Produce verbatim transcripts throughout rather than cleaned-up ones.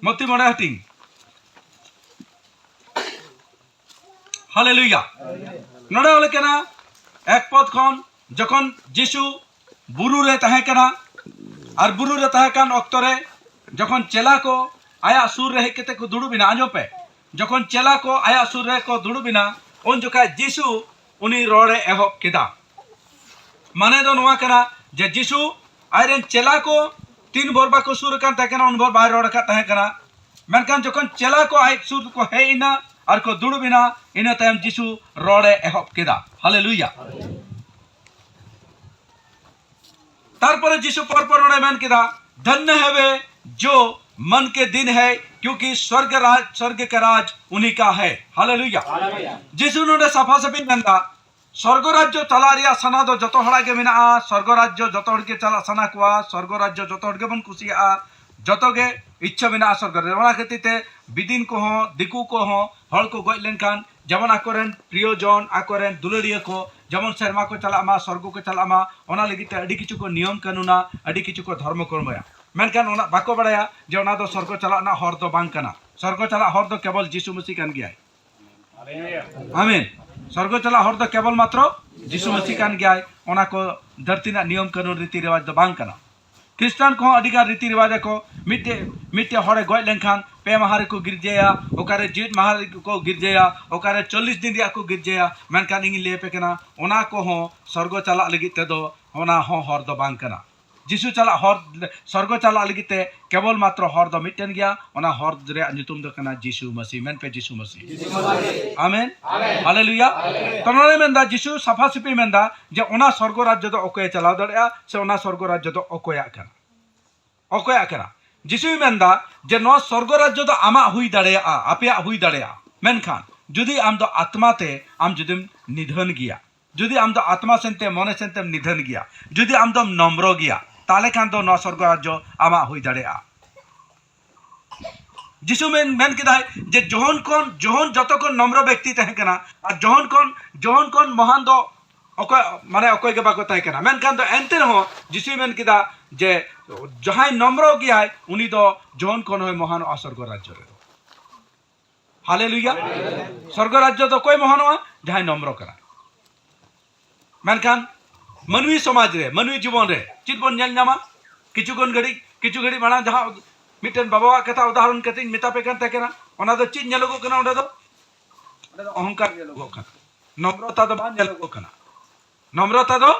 ᱢᱚᱛᱤ ᱢᱚᱬᱮ ᱦᱟᱹᱴᱤᱧ᱾ ᱦᱟᱞᱮᱞᱩᱭᱟ᱾ ᱱᱚᱰᱮ ᱚᱞ ᱠᱟᱱᱟ ᱮᱠ ᱯᱚᱫ ᱠᱷᱚᱱ, ᱡᱚᱠᱷᱚᱱ ᱡᱤᱥᱩ ᱵᱩᱨᱩ ᱨᱮ ᱛᱟᱦᱮᱸ ᱠᱟᱱᱟ, ᱟᱨ ᱵᱩᱨᱩ ᱨᱮ ᱛᱟᱦᱮᱸ ᱠᱟᱱ ᱚᱠᱛᱚ ᱨᱮ ᱡᱚᱠᱷᱚᱱ ᱪᱮᱞᱟ ᱠᱚ ᱟᱭᱟᱜ ᱥᱩᱨ ᱨᱮ ᱦᱮᱡ ᱠᱟᱛᱮ ᱠᱚ ᱫᱩᱲᱩᱵ ᱮᱱᱟ, ᱟᱸᱡᱚᱢ ᱯᱮ, ᱡᱚᱠᱷᱚᱱ ᱪᱮᱞᱟ ᱠᱚ ᱟᱭᱟᱜ ᱥᱩᱨ ᱨᱮ ᱠᱚ ᱫᱩᱲᱩᱵ ᱮᱱᱟ, ᱩᱱ ᱡᱚᱠᱷᱟᱡ ᱡᱤᱥᱩ ᱩᱱᱤ ᱨᱚᱲᱮ ᱮᱦᱚᱵ ᱠᱮᱫᱟ᱾ ᱢᱟᱱᱮ ᱫᱚ ᱱᱚᱣᱟ ᱠᱟᱱᱟ ᱡᱮ ᱡᱤᱥᱩ ᱟᱡᱨᱮᱱ ᱪᱮᱞᱟ ᱠᱚ ᱛᱤᱱ ᱵᱷᱳᱨ ᱵᱟᱠᱚ ᱥᱩᱨ ᱟᱠᱟᱱ ᱛᱟᱦᱮᱸ ᱠᱟᱱᱟ, ᱩᱱ ᱵᱷᱳᱨ ᱵᱟᱭ ᱨᱚᱲ ᱟᱠᱟᱫ ᱛᱟᱦᱮᱸ ᱠᱟᱱᱟ᱾ ᱢᱮᱱᱠᱷᱟᱱ ᱡᱚᱠᱷᱚᱱ ᱪᱮᱞᱟ ᱠᱚ ᱟᱡ ᱥᱩᱨ ᱠᱚ ᱦᱮᱡ ᱮᱱᱟ ᱟᱨ ᱠᱚ ᱫᱩᱲᱩᱵ ᱮᱱᱟ, ᱤᱱᱟᱹ ᱛᱟᱭᱚᱢ ᱡᱤᱥᱩ ᱨᱚᱲᱮ ᱮᱦᱚᱵ ᱠᱮᱫᱟ᱾ ᱦᱟᱞᱮᱞᱩᱭᱟ᱾ ᱛᱟᱨᱯᱚᱨᱮ ᱡᱤᱥᱩ ᱯᱚᱨ ᱯᱚᱨ ᱱᱚᱰᱮ ᱢᱮᱱ ᱠᱮᱫᱟ, ᱫᱷᱚᱱᱭᱚ ᱦᱮ ᱣᱮ ᱡᱳ ᱢᱟᱱ ᱠᱮ ᱫᱤᱱ ᱦᱮ, ᱠᱭᱩᱸᱠᱤ ᱥᱣᱚᱨᱜᱽ ᱨᱟᱡᱽ, ᱥᱣᱚᱨᱜᱽ ᱠᱟ ᱨᱟᱡᱽ ᱩᱱᱦᱤ ᱠᱟ ᱦᱮ᱾ ᱦᱟᱞᱮᱞᱩᱭᱟ᱾ ᱡᱤᱥᱩ ᱱᱚᱰᱮ ᱥᱟᱯᱷᱟ ᱥᱟᱹᱯᱷᱤ ᱢᱮᱱᱫᱟ, ᱥᱚᱨᱜᱚ ᱨᱟᱡᱽᱡᱚ ᱪᱟᱞᱟᱜ ᱨᱮᱭᱟᱜ ᱥᱟᱱᱟ ᱫᱚ ᱡᱚᱛᱚ ᱦᱚᱲᱟᱜ ᱜᱮ ᱢᱮᱱᱟᱜᱼᱟ᱾ ᱥᱚᱨᱜᱚ ᱨᱟᱡᱽᱡᱚ ᱡᱚᱛᱚ ᱦᱚᱲ ᱜᱮ ᱪᱟᱞᱟᱜ ᱥᱟᱱᱟ ᱠᱚᱣᱟ᱾ ᱥᱚᱨᱜᱚ ᱨᱟᱡᱽᱡᱚ ᱡᱚᱛᱚ ᱦᱚᱲ ᱜᱮᱵᱚᱱ ᱠᱩᱥᱤᱭᱟᱜᱼᱟ᱾ ᱡᱚᱛᱚ ᱜᱮ ᱤᱪᱪᱷᱟᱹ ᱢᱮᱱᱟᱜᱼᱟ ᱥᱚᱨᱜᱚ ᱨᱮ᱾ ᱚᱱᱟ ᱠᱷᱟᱹᱛᱤᱨ ᱛᱮ ᱵᱤᱫᱤᱱ ᱠᱚᱦᱚᱸ, ᱫᱤᱠᱩ ᱠᱚᱦᱚᱸ, ᱦᱚᱲ ᱠᱚ ᱜᱚᱡ ᱞᱮᱱᱠᱷᱟᱱ ᱡᱮᱢᱚᱱ ᱟᱠᱚᱨᱮᱱ ᱯᱨᱤᱭᱚᱡᱚᱱ, ᱟᱠᱚᱨᱮᱱ ᱫᱩᱞᱟᱹᱲᱤᱭᱟᱹ ᱠᱚ ᱡᱮᱢᱚᱱ ᱥᱮᱨᱢᱟ ᱠᱚ ᱪᱟᱞᱟᱜ ᱢᱟ, ᱥᱚᱨᱜᱚ ᱠᱚ ᱪᱟᱞᱟᱜ ᱢᱟ, ᱚᱱᱟ ᱞᱟᱹᱜᱤᱫ ᱛᱮ ᱟᱹᱰᱤ ᱠᱤᱪᱷᱩ ᱠᱚ ᱱᱤᱭᱚᱢ ᱠᱟᱹᱱᱩᱱᱟ, ᱟᱹᱰᱤ ᱠᱤᱪᱷᱩ ᱠᱚ ᱫᱷᱚᱨᱢᱚ ᱠᱚᱨᱢᱚᱭᱟ᱾ ᱢᱮᱱᱠᱷᱟᱱ ᱚᱱᱟ ᱵᱟᱠᱚ ᱵᱟᱲᱟᱭᱟ ᱡᱮ ᱚᱱᱟ ᱫᱚ ᱥᱚᱨᱜᱚ ᱪᱟᱞᱟᱜ ᱨᱮᱱᱟᱜ ᱦᱚᱨ ᱫᱚ ᱵᱟᱝ ᱠᱟᱱᱟ᱾ ᱥᱚᱨᱜᱚ ᱪᱟᱞᱟᱜ ᱦᱚᱨ ᱫᱚ ᱠᱮᱵᱚᱞ ᱡᱤᱥᱩ ᱢᱟᱹᱥᱤ ᱠᱟᱱ ᱜᱮᱭᱟᱭ᱾ ᱟᱢᱮᱱ᱾ ᱥᱚᱨᱜᱚ ᱪᱟᱞᱟᱜ ᱦᱚᱨ ᱫᱚ ᱠᱮᱵᱚᱞ ᱢᱟᱛᱨᱚ ᱡᱤᱥᱩ ᱢᱟᱹᱥᱤ ᱠᱟᱱ ᱜᱮᱭᱟᱭ᱾ ᱚᱱᱟ ᱠᱚ ᱫᱷᱟᱹᱨᱛᱤ ᱨᱮᱱᱟᱜ ᱱᱤᱭᱚᱢ ᱠᱟᱹᱱᱩᱱ ᱨᱤᱛᱤ ᱨᱮᱣᱟᱡᱽ ᱫᱚ ᱵᱟᱝ ᱠᱟᱱᱟ᱾ ᱠᱷᱨᱤᱥᱴᱟᱱ ᱠᱚᱦᱚᱸ ᱟᱹᱰᱤ ᱜᱟᱱ ᱨᱤᱛᱤ ᱨᱮᱣᱟᱡᱽ ᱟᱠᱚ᱾ ᱢᱤᱫᱴᱮᱡ, ᱢᱤᱫᱴᱮᱡ ᱦᱚᱲᱮ ᱜᱚᱡ ᱞᱮᱱᱠᱷᱟᱱ ᱯᱮ ᱢᱟᱦᱟ ᱨᱮᱠᱚ ᱜᱤᱨᱡᱟᱹᱭᱟ, ᱚᱠᱟᱨᱮ ᱡᱮᱣᱮᱫ ᱢᱟᱦᱟ ᱨᱮᱠᱚ ᱜᱤᱨᱡᱟᱹᱭᱟ, ᱚᱠᱟᱨᱮ ᱪᱚᱞᱞᱤᱥ ᱫᱤᱱ ᱨᱮᱭᱟᱜ ᱠᱚ ᱜᱤᱨᱡᱟᱹᱭᱟ᱾ ᱢᱮᱱᱠᱷᱟᱱ ᱤᱧᱤᱧ ᱞᱟᱹᱭ ᱟᱯᱮ ᱠᱟᱱᱟ, ᱚᱱᱟ ᱠᱚᱦᱚᱸ ᱥᱚᱨᱜᱚ ᱪᱟᱞᱟᱜ ᱞᱟᱹᱜᱤᱫ ᱛᱮᱫᱚ ᱚᱱᱟ ᱦᱚᱸ ᱦᱚᱨ ᱫᱚ ᱵᱟᱝ ᱠᱟᱱᱟ᱾ ᱡᱤᱥᱩ ᱪᱟᱞᱟᱜ ᱦᱚᱨ, ᱥᱚᱨᱜᱚ ᱪᱟᱞᱟᱜ ᱞᱟᱹᱜᱤᱫ ᱛᱮ ᱠᱮᱵᱚᱞ ᱢᱟᱛᱨᱚ ᱦᱚᱨ ᱫᱚ ᱢᱤᱫᱴᱮᱱ ᱜᱮᱭᱟ᱾ ᱚᱱᱟ ᱦᱚᱨ ᱨᱮᱭᱟᱜ ᱧᱩᱛᱩᱢ ᱫᱚ ᱠᱟᱱᱟ ᱡᱤᱥᱩ ᱢᱟᱹᱥᱤ᱾ ᱢᱮᱱ ᱯᱮ, ᱡᱤᱥᱩ ᱢᱟᱹᱥᱤ᱾ ᱟᱢᱮᱱ᱾ ᱦᱟᱞᱮᱞᱩᱭᱟ᱾ ᱛᱚ ᱱᱚᱰᱮ ᱢᱮᱱᱫᱟ, ᱡᱤᱥᱩ ᱥᱟᱯᱷᱟ ᱥᱤᱯᱤ ᱢᱮᱱᱫᱟ ᱡᱮ ᱚᱱᱟ ᱥᱚᱨᱜᱚ ᱨᱟᱡᱽᱡᱚ ᱫᱚ ᱚᱠᱚᱭᱮ ᱪᱟᱞᱟᱣ ᱫᱟᱲᱮᱭᱟᱜᱼᱟ, ᱥᱮ ᱚᱱᱟ ᱥᱚᱨᱜᱚ ᱨᱟᱡᱽᱡᱚ ᱫᱚ ᱚᱠᱚᱭᱟᱜ ᱠᱟᱱᱟ? ᱚᱠᱚᱭᱟᱜ ᱠᱟᱱᱟ? ᱡᱤᱥᱩᱭ ᱢᱮᱱᱫᱟ ᱡᱮ ᱱᱚᱣᱟ ᱥᱚᱨᱜᱚ ᱨᱟᱡᱽᱡᱚ ᱫᱚ ᱟᱢᱟᱜ ᱦᱩᱭ ᱫᱟᱲᱮᱭᱟᱜᱼᱟ, ᱟᱯᱮᱭᱟᱜ ᱦᱩᱭ ᱫᱟᱲᱮᱭᱟᱜᱼᱟ, ᱢᱮᱱᱠᱷᱟᱱ ᱡᱩᱫᱤ ᱟᱢ ᱫᱚ ᱟᱛᱢᱟ ᱛᱮ ᱟᱢ ᱡᱩᱫᱤᱢ ᱱᱤᱫᱷᱟᱹᱱ ᱜᱮᱭᱟ, ᱡᱩᱫᱤ ᱟᱢ ᱫᱚ ᱟᱛᱢᱟ ᱥᱮᱱᱛᱮ, ᱢᱚᱱᱮ ᱥᱮᱱᱛᱮᱢ ᱱᱤᱫᱷᱟᱹᱱ ᱜᱮᱭᱟ, ᱡᱩᱫᱤ ᱟᱢ ᱫᱚᱢ ᱱᱚᱢᱨᱚ ᱜᱮᱭᱟ, ᱛᱟᱦᱞᱮ ᱠᱷᱟᱱ ᱫᱚ ᱱᱚᱣᱟ ᱥᱚᱨᱜᱚ ᱨᱟᱡᱽᱡᱚ ᱟᱢᱟᱜ ᱦᱩᱭ ᱫᱟᱲᱮᱭᱟᱜᱼᱟ᱾ ᱡᱤᱥᱩ ᱢᱮᱱ, ᱢᱮᱱ ᱠᱮᱫᱟᱭ ᱡᱮ ᱡᱚᱦᱚᱱ ᱠᱷᱚᱱ, ᱡᱚᱦᱚᱱ ᱡᱚᱛᱚ ᱠᱷᱚᱱ ᱱᱚᱢᱨᱚ ᱵᱮᱠᱛᱤ ᱛᱟᱦᱮᱸ ᱠᱟᱱᱟ, ᱟᱨ ᱡᱚᱦᱚᱱ ᱠᱷᱚᱱ, ᱡᱚᱦᱚᱱ ᱠᱷᱚᱱ ᱢᱚᱦᱟᱱ ᱫᱚ ᱚᱠᱚᱭ, ᱢᱟᱱᱮ ᱚᱠᱚᱭ ᱜᱮ ᱵᱟᱠᱚ ᱛᱟᱦᱮᱸ ᱠᱟᱱᱟ᱾ ᱢᱮᱱᱠᱷᱟᱱ ᱫᱚ ᱮᱱᱛᱮ ᱨᱮᱦᱚᱸ ᱡᱤᱥᱩᱭ ᱢᱮᱱ ᱠᱮᱫᱟ ᱡᱮ ᱡᱟᱦᱟᱸᱭ ᱱᱚᱢᱨᱚ ᱜᱮᱭᱟᱭ ᱩᱱᱤ ᱫᱚ ᱡᱚᱦᱚᱱ ᱠᱷᱚᱱ ᱦᱚᱸᱭ ᱢᱚᱦᱟᱱᱚᱜᱼᱟ ᱥᱚᱨᱜᱚ ᱨᱟᱡᱽᱡᱚ ᱨᱮᱫᱚ᱾ ᱦᱟᱞᱮᱞᱩᱭᱟ᱾ ᱥᱚᱨᱜᱚ ᱨᱟᱡᱽᱡᱚ ᱫᱚ ᱚᱠᱚᱭ ᱢᱚᱦᱟᱱᱚᱜᱼᱟ? ᱡᱟᱦᱟᱸᱭ ᱱᱚᱢᱨᱚ ᱠᱟᱱᱟ᱾ ᱢᱮᱱᱠᱷᱟᱱ ᱢᱟᱹᱱᱢᱤ ᱥᱚᱢᱟᱡᱽ ᱨᱮ, ᱢᱟᱹᱱᱢᱤ ᱡᱤᱵᱚᱱ ᱨᱮ ᱪᱮᱫ ᱵᱚᱱ ᱧᱮᱞ ᱧᱟᱢᱟ? ᱠᱤᱪᱷᱩ ᱜᱟᱱ ᱜᱷᱟᱹᱲᱤᱡ, ᱠᱤᱪᱷᱩ ᱜᱷᱟᱹᱲᱤᱡ ᱢᱟᱲᱟᱝ ᱡᱟᱦᱟᱸ ᱢᱤᱫᱴᱮᱱ ᱵᱟᱵᱟᱣᱟᱜ ᱠᱟᱛᱷᱟ ᱩᱫᱟᱦᱚᱨᱚᱱ ᱠᱟᱛᱮᱧ ᱢᱮᱛᱟ ᱯᱮ ᱠᱟᱱ ᱛᱟᱦᱮᱸ ᱠᱟᱱᱟ, ᱚᱱᱟ ᱫᱚ ᱪᱮᱫ ᱧᱮᱞᱚᱜᱚᱜ ᱠᱟᱱᱟ ᱚᱸᱰᱮ ᱫᱚ? ᱚᱸᱰᱮ ᱫᱚ ᱚᱦᱚᱝᱠᱟᱨ ᱧᱮᱞᱚᱜᱚᱜ ᱠᱟᱱᱟ, ᱱᱚᱢᱨᱚᱛᱟ ᱫᱚ ᱵᱟᱝ ᱧᱮᱞᱚᱜᱚᱜ ᱠᱟᱱᱟ᱾ ᱱᱚᱢᱨᱚᱛᱟ ᱫᱚ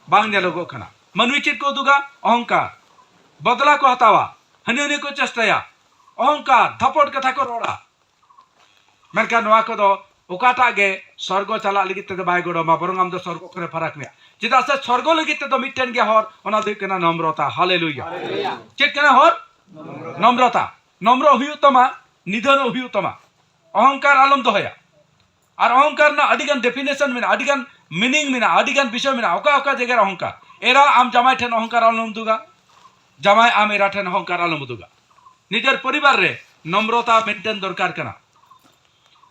ᱵᱟᱝ ᱧᱮᱞᱚᱜᱚᱜ ᱠᱟᱱᱟ᱾ ᱢᱟᱹᱱᱢᱤ ᱪᱮᱫ ᱠᱚ ᱩᱫᱩᱜᱟ? ᱚᱦᱚᱝᱠᱟᱨ᱾ ᱵᱚᱫᱞᱟ ᱠᱚ ᱦᱟᱛᱟᱣᱟ, ᱦᱟᱹᱱᱤ ᱦᱟᱹᱱᱤ ᱠᱚ ᱪᱮᱥᱴᱟᱭᱟ, ᱚᱦᱚᱝᱠᱟᱨ, ᱫᱷᱟᱯᱚᱴ ᱠᱟᱛᱷᱟ ᱠᱚ ᱨᱚᱲᱟ᱾ ᱢᱮᱱᱠᱷᱟᱱ ᱱᱚᱣᱟ ᱠᱚᱫᱚ ᱚᱠᱟᱴᱟᱜ ᱜᱮ ᱥᱚᱨᱜᱚ ᱪᱟᱞᱟᱜ ᱞᱟᱹᱜᱤᱫ ᱛᱮᱫᱚ ᱵᱟᱭ ᱜᱚᱲᱚ ᱟᱢᱟ, ᱵᱚᱨᱚᱝ ᱟᱢ ᱫᱚ ᱥᱚᱨᱜᱚ ᱠᱷᱚᱱᱮ ᱯᱷᱟᱨᱟᱠ ᱢᱮᱭᱟ᱾ ᱪᱮᱫᱟᱜ ᱥᱮ ᱥᱚᱨᱜᱚ ᱞᱟᱹᱜᱤᱫ ᱛᱮᱫᱚ ᱢᱤᱫᱴᱮᱱ ᱜᱮ ᱦᱚᱨ, ᱚᱱᱟ ᱫᱚ ᱦᱩᱭᱩᱜ ᱠᱟᱱᱟ ᱱᱚᱢᱨᱚᱛᱟ᱾ ᱦᱟᱞᱮᱞᱩᱭᱟ᱾ ᱪᱮᱫ ᱠᱟᱱᱟ ᱦᱚᱨ? ᱱᱚᱢᱨᱚᱛᱟ᱾ ᱱᱚᱢᱨᱚ ᱦᱩᱭᱩᱜ ᱛᱟᱢᱟ, ᱱᱤᱫᱷᱟᱹᱱᱚᱜ ᱦᱩᱭᱩᱜ ᱛᱟᱢᱟ, ᱚᱦᱚᱝᱠᱟᱨ ᱟᱞᱚᱢ ᱫᱚᱦᱚᱭᱟ᱾ ᱟᱨ ᱚᱦᱚᱝᱠᱟᱨ ᱨᱮᱱᱟᱜ ᱟᱹᱰᱤᱜᱟᱱ definition ᱢᱮᱱᱟᱜᱼᱟ, ᱟᱹᱰᱤᱜᱟᱱ meaning ᱢᱮᱱᱟᱜᱼᱟ, ᱟᱹᱰᱤᱜᱟᱱ ᱵᱤᱥᱚᱭ ᱢᱮᱱᱟᱜᱼᱟ᱾ ᱚᱠᱟ ᱚᱠᱟ ᱡᱟᱭᱜᱟ ᱨᱮ ᱚᱦᱚᱝᱠᱟᱨ? ᱮᱨᱟ ᱟᱢ ᱡᱟᱢᱟᱭ ᱴᱷᱮᱱ ᱚᱦᱚᱝᱠᱟᱨ ᱟᱞᱚᱢ ᱩᱫᱩᱜᱟ, ᱡᱟᱢᱟᱭ ᱟᱢ ᱮᱨᱟ ᱴᱷᱮᱱ ᱚᱦᱚᱝᱠᱟᱨ ᱟᱞᱚᱢ ᱩᱫᱩᱜᱟ᱾ ᱱᱤᱡᱮᱨ ᱯᱚᱨᱤᱵᱟᱨ ᱨᱮ ᱱᱚᱢᱨᱚᱛᱟ maintain ᱫᱚᱨᱠᱟᱨ ᱠᱟᱱᱟ᱾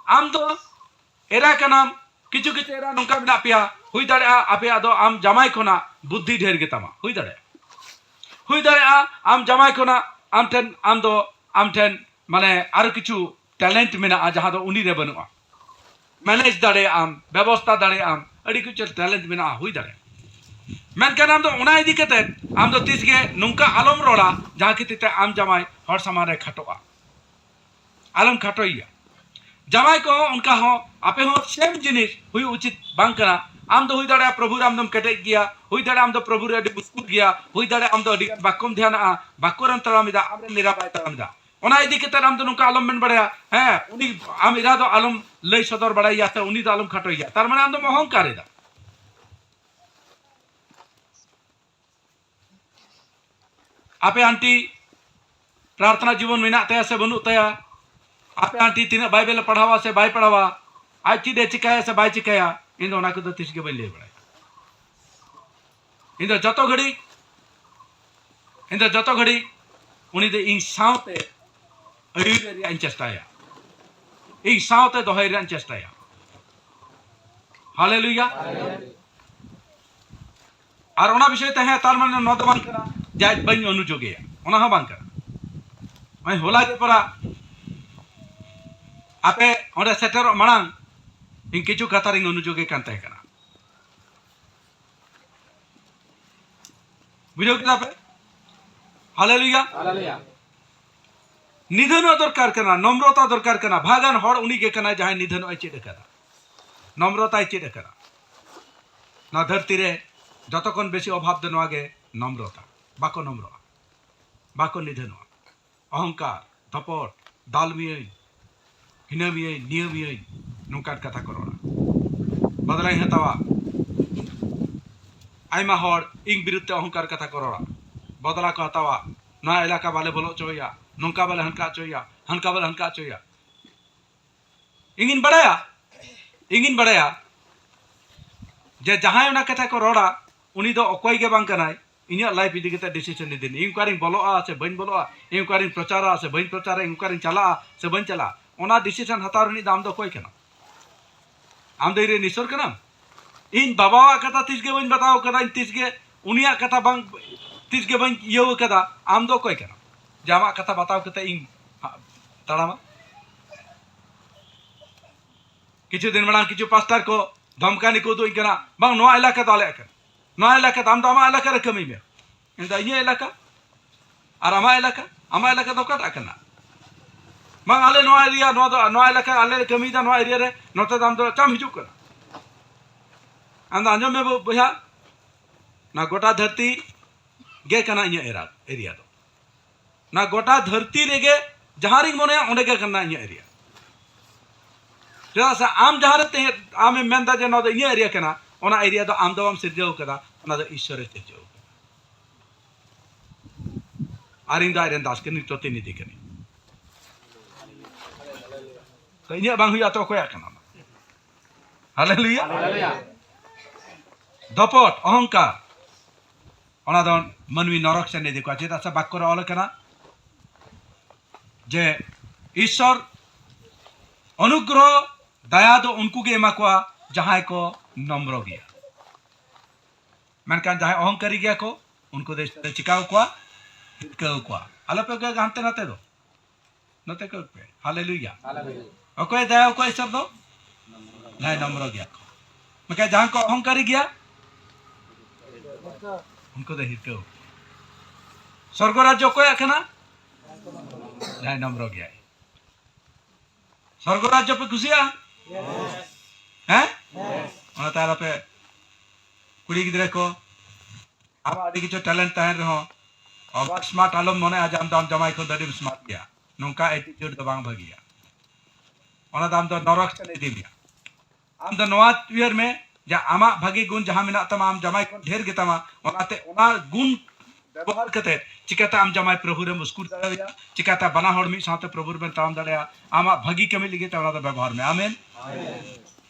ᱟᱢ ᱫᱚ ᱮᱨᱟ ᱠᱟᱱᱟᱢ, ᱠᱤᱪᱷᱩ ᱠᱤᱪᱷᱩ ᱮᱨᱟ ᱱᱚᱝᱠᱟ ᱢᱮᱱᱟᱜ ᱯᱮᱭᱟ, ᱦᱩᱭ ᱫᱟᱲᱮᱭᱟᱜᱼᱟ ᱟᱯᱮᱭᱟᱜ ᱫᱚ ᱟᱢ ᱡᱟᱢᱟᱭ ᱠᱷᱚᱱᱟᱜ ᱵᱩᱫᱽᱫᱷᱤ ᱰᱷᱮᱨ ᱜᱮᱛᱟᱢᱟ, ᱦᱩᱭ ᱫᱟᱲᱮᱭᱟᱜᱼᱟ᱾ ᱦᱩᱭ ᱫᱟᱲᱮᱭᱟᱜᱼᱟ ᱟᱢ ᱡᱟᱢᱟᱭ ᱠᱷᱚᱱᱟᱜ ᱟᱢ ᱴᱷᱮᱱ, ᱟᱢ ᱫᱚ, ᱟᱢ ᱴᱷᱮᱱ ᱢᱟᱱᱮ ᱟᱨᱚ ᱠᱤᱪᱷᱩ talent ᱢᱮᱱᱟᱜᱼᱟ ᱡᱟᱦᱟᱸ ᱫᱚ ᱩᱱᱤ ᱨᱮ ᱵᱟᱹᱱᱩᱜᱼᱟ᱾ Manage ᱫᱟᱲᱮᱭᱟᱜ ᱟᱢ, ᱵᱮᱵᱚᱥᱛᱷᱟ ᱫᱟᱲᱮᱭᱟᱜ ᱟᱢ, ᱟᱹᱰᱤ ᱠᱤᱪᱷᱩ talent ᱢᱮᱱᱟᱜᱼᱟ, ᱦᱩᱭ ᱫᱟᱲᱮᱭᱟᱜᱼᱟ᱾ ᱢᱮᱱᱠᱷᱟᱱ ᱟᱢ ᱫᱚ ᱚᱱᱟ ᱤᱫᱤ ᱠᱟᱛᱮ ᱟᱢ ᱫᱚ ᱛᱤᱥ ᱜᱮ ᱱᱚᱝᱠᱟ ᱟᱞᱚᱢ ᱨᱚᱲᱟ ᱡᱟᱦᱟᱸ ᱠᱷᱟᱹᱛᱤᱨ ᱛᱮ ᱟᱢ ᱡᱟᱢᱟᱭ ᱦᱚᱲ ᱥᱟᱢᱟᱝ ᱨᱮ ᱠᱷᱟᱴᱚᱜᱼᱟ, ᱟᱞᱚᱢ ᱠᱷᱟᱴᱚᱭᱮᱭᱟ᱾ ᱡᱟᱶᱟᱭ ᱠᱚᱦᱚᱸ ᱚᱱᱠᱟ ᱦᱚᱸ, ᱟᱯᱮ ᱦᱚᱸ same ᱡᱤᱱᱤᱥ ᱦᱩᱭᱩᱜ ᱩᱪᱤᱛ ᱵᱟᱝ ᱠᱟᱱᱟ᱾ ᱟᱢ ᱫᱚ ᱦᱩᱭ ᱫᱟᱲᱮᱭᱟᱜᱼᱟ ᱯᱨᱚᱵᱷᱩ ᱨᱮ ᱟᱢ ᱫᱚᱢ ᱠᱮᱴᱮᱡ ᱜᱮᱭᱟ, ᱦᱩᱭ ᱫᱟᱲᱮᱭᱟᱜᱼᱟ ᱟᱢ ᱫᱚ ᱯᱨᱚᱵᱷᱩ ᱨᱮ ᱟᱹᱰᱤ ᱢᱩᱥᱠᱩᱞ ᱜᱮᱭᱟ, ᱦᱩᱭ ᱫᱟᱲᱮᱭᱟᱜᱼᱟ ᱟᱢ ᱫᱚ ᱟᱹᱰᱤ ᱜᱟᱱ ᱵᱟᱠᱚᱢ ᱫᱷᱮᱭᱟᱱᱟᱜᱼᱟ, ᱵᱟᱠᱚ ᱨᱮᱢ ᱛᱟᱲᱟᱢ ᱮᱫᱟ, ᱟᱢ ᱨᱮᱱ ᱮᱨᱟ ᱵᱟᱭ ᱛᱟᱲᱟᱢ ᱮᱫᱟ᱾ ᱚᱱᱟ ᱤᱫᱤ ᱠᱟᱛᱮ ᱟᱢ ᱫᱚ ᱱᱚᱝᱠᱟ ᱟᱞᱚᱢ ᱢᱮᱱ ᱵᱟᱲᱟᱭᱟ, ᱦᱮᱸ, ᱩᱱᱤ ᱟᱢ ᱮᱨᱟ ᱫᱚ ᱟᱞᱚᱢ ᱞᱟᱹᱭ ᱥᱚᱫᱚᱨ ᱵᱟᱲᱟᱭᱮᱭᱟ ᱥᱮ ᱩᱱᱤ ᱫᱚ ᱟᱞᱚᱢ ᱠᱷᱟᱴᱚᱭᱮᱭᱟ, ᱛᱟᱨ ᱢᱟᱱᱮ ᱟᱢ ᱫᱚᱢ ᱚᱦᱚᱝᱠᱟᱨ ᱮᱫᱟ᱾ ᱟᱯᱮ ᱟᱱᱴᱤ ᱯᱨᱟᱨᱛᱷᱱᱟ ᱡᱤᱵᱚᱱ ᱢᱮᱱᱟᱜ ᱛᱟᱭᱟ ᱥᱮ ᱵᱟᱹᱱᱩᱜ ᱛᱟᱭᱟ, ᱟᱯᱮ ᱟᱱᱴᱤ ᱛᱤᱱᱟᱹᱜ ᱵᱟᱭᱵᱮᱞ ᱮ ᱯᱟᱲᱦᱟᱣᱟ ᱥᱮ ᱵᱟᱭ ᱯᱟᱲᱦᱟᱣᱟ, ᱟᱡ ᱪᱮᱫ ᱮ ᱪᱤᱠᱟᱹᱭᱟ ᱥᱮ ᱵᱟᱭ ᱪᱤᱠᱟᱹᱭᱟ, ᱤᱧ ᱫᱚ ᱚᱱᱟ ᱠᱚᱫᱚ ᱛᱤᱥ ᱜᱮ ᱵᱟᱹᱧ ᱞᱟᱹᱭ ᱵᱟᱲᱟᱭᱟ᱾ ᱤᱧ ᱫᱚ ᱡᱚᱛᱚ ᱜᱷᱟᱹᱲᱤᱡ, ᱤᱧ ᱫᱚ ᱡᱚᱛᱚ ᱜᱷᱟᱹᱲᱤᱡ ᱩᱱᱤ ᱫᱚ ᱤᱧ ᱥᱟᱶᱛᱮ ᱟᱹᱭᱩᱨ ᱨᱮᱭᱟᱜ ᱤᱧ ᱪᱮᱥᱴᱟᱭᱟ, ᱤᱧ ᱥᱟᱶᱛᱮ ᱫᱚᱦᱚᱭ ᱨᱮᱭᱟᱜ ᱤᱧ ᱪᱮᱥᱴᱟᱭᱟ᱾ ᱦᱟᱞᱮᱞᱩᱭᱟ᱾ ᱟᱨ ᱚᱱᱟ ᱵᱤᱥᱚᱭ ᱛᱮ, ᱦᱮᱸ, ᱛᱟᱨ ᱢᱟᱱᱮ ᱱᱚᱣᱟ ᱫᱚ ᱵᱟᱝ ᱠᱟᱱᱟ ᱡᱮ ᱟᱡ ᱵᱟᱹᱧ ᱚᱱᱩᱡᱳᱜᱮᱭᱟ, ᱚᱱᱟ ᱦᱚᱸ ᱵᱟᱝ ᱠᱟᱱᱟ᱾ ᱱᱚᱜᱼᱚᱭ ᱦᱚᱞᱟ ᱜᱮ ᱯᱟᱨᱟ ᱟᱯᱮ ᱚᱸᱰᱮ ᱥᱮᱴᱮᱨᱚᱜ ᱢᱟᱲᱟᱝ ᱤᱧ ᱠᱤᱪᱷᱩ ᱠᱟᱛᱷᱟ ᱨᱤᱧ ᱚᱱᱩᱡᱳᱜᱮ ᱠᱟᱱ ᱛᱟᱦᱮᱸ ᱠᱟᱱᱟ᱾ ᱵᱩᱡᱷᱟᱹᱣ ᱠᱮᱫᱟ ᱯᱮ? ᱦᱟᱞᱮᱞᱩᱭᱟ᱾ ᱦᱟᱞᱮᱞᱩᱭᱟ᱾ ᱱᱤᱫᱷᱟᱹᱱᱚᱜ ᱫᱚᱨᱠᱟᱨ ᱠᱟᱱᱟ, ᱱᱚᱢᱨᱚᱛᱟ ᱫᱚᱨᱠᱟᱨ ᱠᱟᱱᱟ᱾ ᱵᱷᱟᱜᱟᱱ ᱦᱚᱲ ᱩᱱᱤ ᱜᱮ ᱠᱟᱱᱟᱭ ᱡᱟᱦᱟᱸᱭ ᱱᱤᱫᱷᱟᱹᱱᱚᱜ ᱮ ᱪᱮᱫ ᱟᱠᱟᱫᱟ, ᱱᱚᱢᱨᱚᱛᱟᱭ ᱪᱮᱫ ᱟᱠᱟᱫᱟ᱾ ᱱᱚᱣᱟ ᱫᱷᱟᱹᱨᱛᱤ ᱨᱮ ᱡᱚᱛᱚ ᱠᱷᱚᱱ ᱵᱮᱥᱤ ᱚᱵᱷᱟᱵ ᱫᱚ ᱱᱚᱣᱟ ᱜᱮ, ᱱᱚᱢᱨᱚᱛᱟ᱾ ᱵᱟᱠᱚ ᱱᱚᱢᱨᱚᱜᱼᱟ, ᱵᱟᱠᱚ ᱱᱤᱫᱷᱟᱹᱱᱚᱜᱼᱟ᱾ ᱚᱦᱚᱝᱠᱟᱨ, ᱫᱷᱚᱯᱚᱴ, ᱫᱟᱞ ᱢᱤᱭᱟᱹᱧ, ᱦᱤᱱᱟᱹ ᱢᱤᱭᱟᱹᱧ, ᱱᱤᱭᱟᱹ ᱢᱤᱭᱟᱹᱧ, ᱱᱚᱝᱠᱟᱱ ᱠᱟᱛᱷᱟ ᱠᱚ ᱨᱚᱲᱟ᱾ ᱵᱚᱫᱞᱟᱧ ᱦᱟᱛᱟᱣᱟ᱾ ᱟᱭᱢᱟ ᱦᱚᱲ ᱤᱧ ᱵᱤᱨᱩᱫᱷ ᱛᱮ ᱚᱦᱚᱝᱠᱟᱨ ᱠᱟᱛᱷᱟ ᱠᱚ ᱨᱚᱲᱟ, ᱵᱚᱫᱞᱟ ᱠᱚ ᱦᱟᱛᱟᱣᱟ᱾ ᱱᱚᱣᱟ ᱮᱞᱟᱠᱟ ᱵᱟᱞᱮ ᱵᱚᱞᱚ ᱦᱚᱪᱚᱭᱟ, ᱱᱚᱝᱠᱟ ᱵᱟᱞᱮ ᱦᱟᱱᱠᱟ ᱦᱚᱪᱚᱭᱟ, ᱦᱟᱱᱠᱟ ᱵᱟᱞᱮ ᱦᱟᱱᱠᱟ ᱦᱚᱪᱚᱭᱟ᱾ ᱤᱧᱤᱧ ᱵᱟᱲᱟᱭᱟ, ᱤᱧᱤᱧ ᱵᱟᱲᱟᱭᱟ ᱡᱮ ᱡᱟᱦᱟᱸᱭ ᱚᱱᱟ ᱠᱟᱛᱷᱟ ᱠᱚ ᱨᱚᱲᱟ, ᱩᱱᱤ ᱫᱚ ᱚᱠᱚᱭ ᱜᱮ ᱵᱟᱝ ᱠᱟᱱᱟᱭ ᱤᱧᱟᱹᱜ ᱞᱟᱭᱤᱯᱷ ᱤᱫᱤ ᱠᱟᱛᱮ ᱰᱤᱥᱤᱥᱚᱱ ᱤᱫᱤ ᱨᱤᱱᱤᱡ᱾ ᱤᱧ ᱚᱠᱟᱨᱤᱧ ᱵᱚᱞᱚᱜᱼᱟ ᱥᱮ ᱵᱟᱹᱧ ᱵᱚᱞᱚᱜᱼᱟ, ᱤᱧ ᱚᱠᱟᱨᱤᱧ ᱯᱨᱚᱪᱟᱨᱟ ᱥᱮ ᱵᱟᱹᱧ ᱯᱨᱚᱪᱟᱨᱟ, ᱤᱧ ᱚᱠᱟᱨᱤᱧ ᱪᱟᱞᱟᱜᱼᱟ ᱥᱮ ᱵᱟᱹᱧ ᱪᱟᱞᱟᱜᱼᱟ, ᱚᱱᱟ ᱰᱤᱥᱤᱥᱚᱱ ᱦᱟᱛᱟᱣ ᱨᱤᱱᱤᱡ ᱫᱚ ᱟᱢ ᱫᱚ ᱚᱠᱚᱭ ᱠᱟᱱᱟᱢ? ᱟᱢ ᱫᱚ ᱤᱧ ᱨᱮᱱ ᱤᱥᱥᱚᱨ ᱠᱟᱱᱟᱢ? ᱤᱧ ᱵᱟᱵᱟᱣᱟᱜ ᱠᱟᱛᱷᱟ ᱛᱤᱥ ᱜᱮ ᱵᱟᱹᱧ ᱵᱟᱛᱟᱣ ᱠᱟᱫᱟ, ᱤᱧ ᱛᱤᱥ ᱜᱮ ᱩᱱᱤᱭᱟᱜ ᱠᱟᱛᱷᱟ ᱵᱟᱝ, ᱛᱤᱥ ᱜᱮ ᱵᱟᱹᱧ ᱤᱭᱟᱹᱣ ᱠᱟᱫᱟ᱾ ᱟᱢ ᱫᱚ ᱚᱠᱚᱭ ᱠᱟᱱᱟᱢ ᱡᱮ ᱟᱢᱟᱜ ᱠᱟᱛᱷᱟ ᱵᱟᱛᱟᱣ ᱠᱟᱛᱮ ᱤᱧ ᱛᱟᱲᱟᱢᱟ? ᱠᱤᱪᱷᱩ ᱫᱤᱱ ᱢᱟᱲᱟᱝ ᱠᱤᱪᱷᱩ ᱯᱟᱥᱴᱟᱨ ᱠᱚ ᱫᱷᱚᱢᱠᱟᱱᱤ ᱠᱚ ᱩᱫᱩᱜ ᱟᱹᱧ ᱠᱟᱱᱟ, "ᱵᱟᱝ, ᱱᱚᱣᱟ ᱮᱞᱟᱠᱟ ᱫᱚ ᱟᱞᱮᱭᱟᱜ ᱠᱟᱱᱟ, ᱱᱚᱣᱟ ᱮᱞᱟᱠᱟ ᱫᱚ, ᱟᱢ ᱫᱚ ᱟᱢᱟᱜ ᱮᱞᱟᱠᱟ ᱨᱮ ᱠᱟᱹᱢᱤ ᱢᱮ᱾" ᱢᱮᱱᱫᱟ, "ᱤᱧᱟᱹᱜ ᱮᱞᱟᱠᱟ? ᱟᱨ ᱟᱢᱟᱜ ᱮᱞᱟᱠᱟ? ᱟᱢᱟᱜ ᱮᱞᱟᱠᱟ ᱫᱚ ᱚᱠᱟᱴᱟᱜ ᱠᱟᱱᱟ?" "ᱵᱟᱝ, ᱟᱞᱮ ᱱᱚᱣᱟ ᱮᱨᱤᱭᱟ, ᱱᱚᱣᱟ ᱫᱚ, ᱱᱚᱣᱟ ᱮᱞᱟᱠᱟ ᱟᱞᱮ ᱞᱮ ᱠᱟᱹᱢᱤᱭᱮᱫᱟ, ᱱᱚᱣᱟ ᱮᱨᱤᱭᱟ ᱨᱮ, ᱱᱚᱛᱮ ᱫᱚ ᱟᱢ ᱫᱚ ᱪᱟᱢ ᱦᱤᱡᱩᱜ ᱠᱟᱱᱟ?" ᱟᱢ ᱫᱚ ᱟᱸᱡᱚᱢ ᱢᱮ ᱵᱚ-, ᱵᱚᱭᱦᱟ, ᱱᱚᱣᱟ ᱜᱚᱴᱟ ᱫᱷᱟᱹᱨᱛᱤ ᱜᱮ ᱠᱟᱱᱟ ᱤᱧᱟᱹᱜ ᱮᱨᱟ-, ᱮᱨᱤᱭᱟ ᱫᱚ᱾ ᱱᱚᱣᱟ ᱜᱚᱴᱟ ᱫᱷᱟᱹᱨᱛᱤ ᱨᱮᱜᱮ ᱡᱟᱦᱟᱸ ᱨᱤᱧ ᱢᱚᱱᱮᱭᱟ, ᱚᱸᱰᱮ ᱜᱮ ᱠᱟᱱᱟ ᱤᱧᱟᱹᱜ ᱮᱨᱤᱭᱟ᱾ ᱪᱮᱫᱟᱜ ᱥᱮ ᱟᱢ ᱡᱟᱦᱟᱸ ᱨᱮ ᱛᱮᱦᱮᱸ, ᱟᱢᱮᱢ ᱢᱮᱱᱫᱟ ᱡᱮ ᱱᱚᱣᱟ ᱫᱚ ᱤᱧᱟᱹᱜ ᱮᱨᱤᱭᱟ ᱠᱟᱱᱟ, ᱚᱱᱟ ᱮᱨᱤᱭᱟ ᱫᱚ ᱟᱢ ᱫᱚ ᱵᱟᱢ ᱥᱤᱨᱡᱟᱹᱣ ᱠᱟᱫᱟ, ᱚᱱᱟ ᱫᱚ ᱤᱥᱥᱚᱨᱮ ᱥᱤᱨᱡᱟᱹᱣ ᱠᱟᱫᱟ᱾ ᱟᱨ ᱤᱧ ᱫᱚ ᱟᱡ ᱨᱮᱱ ᱫᱟᱥ ᱠᱟᱹᱱᱟᱹᱧ, ᱯᱨᱚᱛᱤᱱᱤᱫᱷᱤ ᱠᱟᱹᱱᱟᱹᱧ᱾ ᱛᱚ ᱤᱧᱟᱹᱜ ᱵᱟᱝ ᱦᱩᱭᱩᱜᱼᱟ ᱛᱚ ᱚᱠᱚᱭᱟᱜ ᱠᱟᱱᱟ ᱚᱱᱟ? ᱦᱟᱞᱮᱞᱩᱭᱟ᱾ ᱦᱟᱞᱮᱞᱩᱭᱟ᱾ ᱫᱚᱯᱚᱴ, ᱚᱦᱚᱝᱠᱟᱨ, ᱚᱱᱟ ᱫᱚ ᱢᱟᱹᱱᱢᱤ ᱱᱚᱨᱚᱠ ᱥᱮᱱ ᱤᱫᱤ ᱠᱚᱣᱟ᱾ ᱪᱮᱫᱟᱜ ᱥᱮ ᱵᱟᱠᱠᱚ ᱨᱮ ᱚᱞ ᱟᱠᱟᱱᱟ ᱡᱮ ᱤᱥᱥᱚᱨ ᱚᱱᱩᱜᱨᱚᱦᱚ ᱫᱟᱭᱟ ᱫᱚ ᱩᱱᱠᱩ ᱜᱮ ᱮᱢᱟ ᱠᱚᱣᱟ ᱡᱟᱦᱟᱸᱭ ᱠᱚ ᱱᱚᱢᱨᱚ ᱜᱮᱭᱟ᱾ ᱢᱮᱱᱠᱷᱟᱱ ᱡᱟᱦᱟᱸᱭ ᱚᱦᱚᱝᱠᱟᱨᱤ ᱜᱮᱭᱟ ᱠᱚ, ᱩᱱᱠᱩ ᱫᱚ ᱤᱥᱚᱨ ᱮ ᱪᱤᱠᱟᱹᱣ ᱠᱚᱣᱟ? ᱦᱤᱨᱠᱟᱹᱣ ᱠᱚᱣᱟ᱾ ᱟᱞᱚᱯᱮ ᱠᱚᱭᱚᱜᱟ ᱦᱟᱱᱛᱮ ᱱᱟᱛᱮ ᱫᱚ, ᱱᱚᱛᱮ ᱠᱚᱭᱚᱜ ᱯᱮ᱾ ᱦᱟᱞᱮᱞᱩᱭᱟ᱾ ᱚᱠᱚᱭ ᱫᱟᱭᱟ ᱠᱚᱣᱟ ᱤᱥᱚᱨ ᱫᱚ? ᱡᱟᱦᱟᱸᱭ ᱱᱚᱢᱨᱚ ᱜᱮᱭᱟ ᱠᱚ᱾ ᱢᱮᱱᱠᱷᱟᱱ ᱡᱟᱦᱟᱸᱭ ᱠᱚ ᱚᱦᱚᱝᱠᱟᱨᱤ ᱜᱮᱭᱟ, ᱩᱱᱠᱩ ᱫᱚ ᱦᱤᱨᱠᱟᱹᱣ᱾ ᱥᱚᱨᱜᱚ ᱨᱟᱡᱽᱡᱚ ᱚᱠᱚᱭᱟᱜ ᱠᱟᱱᱟ? ᱡᱟᱦᱟᱸᱭ ᱱᱚᱢᱨᱚ ᱜᱮᱭᱟᱭ᱾ ᱥᱚᱨᱜᱚ ᱨᱟᱡᱽᱡᱚ ᱯᱮ ᱠᱩᱥᱤᱭᱟᱜᱼᱟ? ᱦᱮᱸ? ᱚᱱᱟᱛᱮ ᱟᱞᱚᱯᱮ, ᱠᱩᱲᱤ ᱜᱤᱫᱽᱨᱟᱹ ᱠᱚ, ᱟᱢᱟᱜ ᱟᱹᱰᱤ ᱠᱤᱪᱷᱩ ᱴᱮᱞᱮᱱᱴ ᱛᱟᱦᱮᱱ ᱨᱮᱦᱚᱸ, ᱚᱵᱷᱟᱨ ᱥᱢᱟᱨᱴ ᱟᱞᱚᱢ ᱢᱚᱱᱮᱭᱟ ᱡᱮ ᱟᱢ ᱫᱚ ᱟᱢ ᱡᱟᱢᱟᱭ ᱠᱷᱚᱱ ᱫᱚ ᱟᱹᱰᱤᱢ ᱥᱢᱟᱨᱴ ᱜᱮᱭᱟ᱾ ᱱᱚᱝᱠᱟ ᱮᱴᱤᱴᱤᱭᱩᱰ ᱫᱚ ᱵᱟᱝ ᱵᱷᱟᱹᱜᱤᱭᱟ᱾ ᱚᱱᱟ ᱫᱚ ᱟᱢ ᱫᱚ ᱱᱚᱨᱚᱠ ᱥᱮᱫ ᱤᱫᱤ ᱢᱮᱭᱟ᱾ ᱟᱢ ᱫᱚ ᱱᱚᱣᱟ ᱩᱭᱦᱟᱹᱨ ᱢᱮ ᱡᱮ ᱟᱢᱟᱜ ᱵᱷᱟᱹᱜᱤ ᱜᱩᱱ ᱡᱟᱦᱟᱸ ᱢᱮᱱᱟᱜ ᱛᱟᱢᱟ, ᱟᱢ ᱡᱟᱢᱟᱭ ᱠᱷᱚᱱ ᱰᱷᱮᱨ ᱜᱮᱛᱟᱢᱟ, ᱚᱱᱟᱛᱮ ᱚᱱᱟ ᱜᱩᱱ ᱵᱮᱵᱚᱦᱟᱨ ᱠᱟᱛᱮ ᱪᱤᱠᱟᱹᱛᱮ ᱟᱢ ᱡᱟᱢᱟᱭ ᱯᱨᱚᱵᱷᱩ ᱨᱮᱢ ᱩᱥᱠᱩᱨ ᱫᱟᱲᱮᱭᱟᱭᱟ, ᱪᱤᱠᱟᱹᱛᱮ ᱵᱟᱱᱟ ᱦᱚᱲ ᱢᱤᱫ ᱥᱟᱶᱛᱮ ᱯᱨᱚᱵᱷᱩ ᱨᱮᱵᱮᱱ ᱛᱟᱲᱟᱢ ᱫᱟᱲᱮᱭᱟᱜᱼᱟ᱾ ᱟᱢᱟᱜ ᱵᱷᱟᱹᱜᱤ ᱠᱟᱹᱢᱤ ᱞᱟᱹᱜᱤᱫ ᱛᱮ ᱚᱱᱟ ᱫᱚ ᱵᱮᱵᱚᱦᱟᱨ ᱢᱮ᱾ ᱟᱢᱮᱱ᱾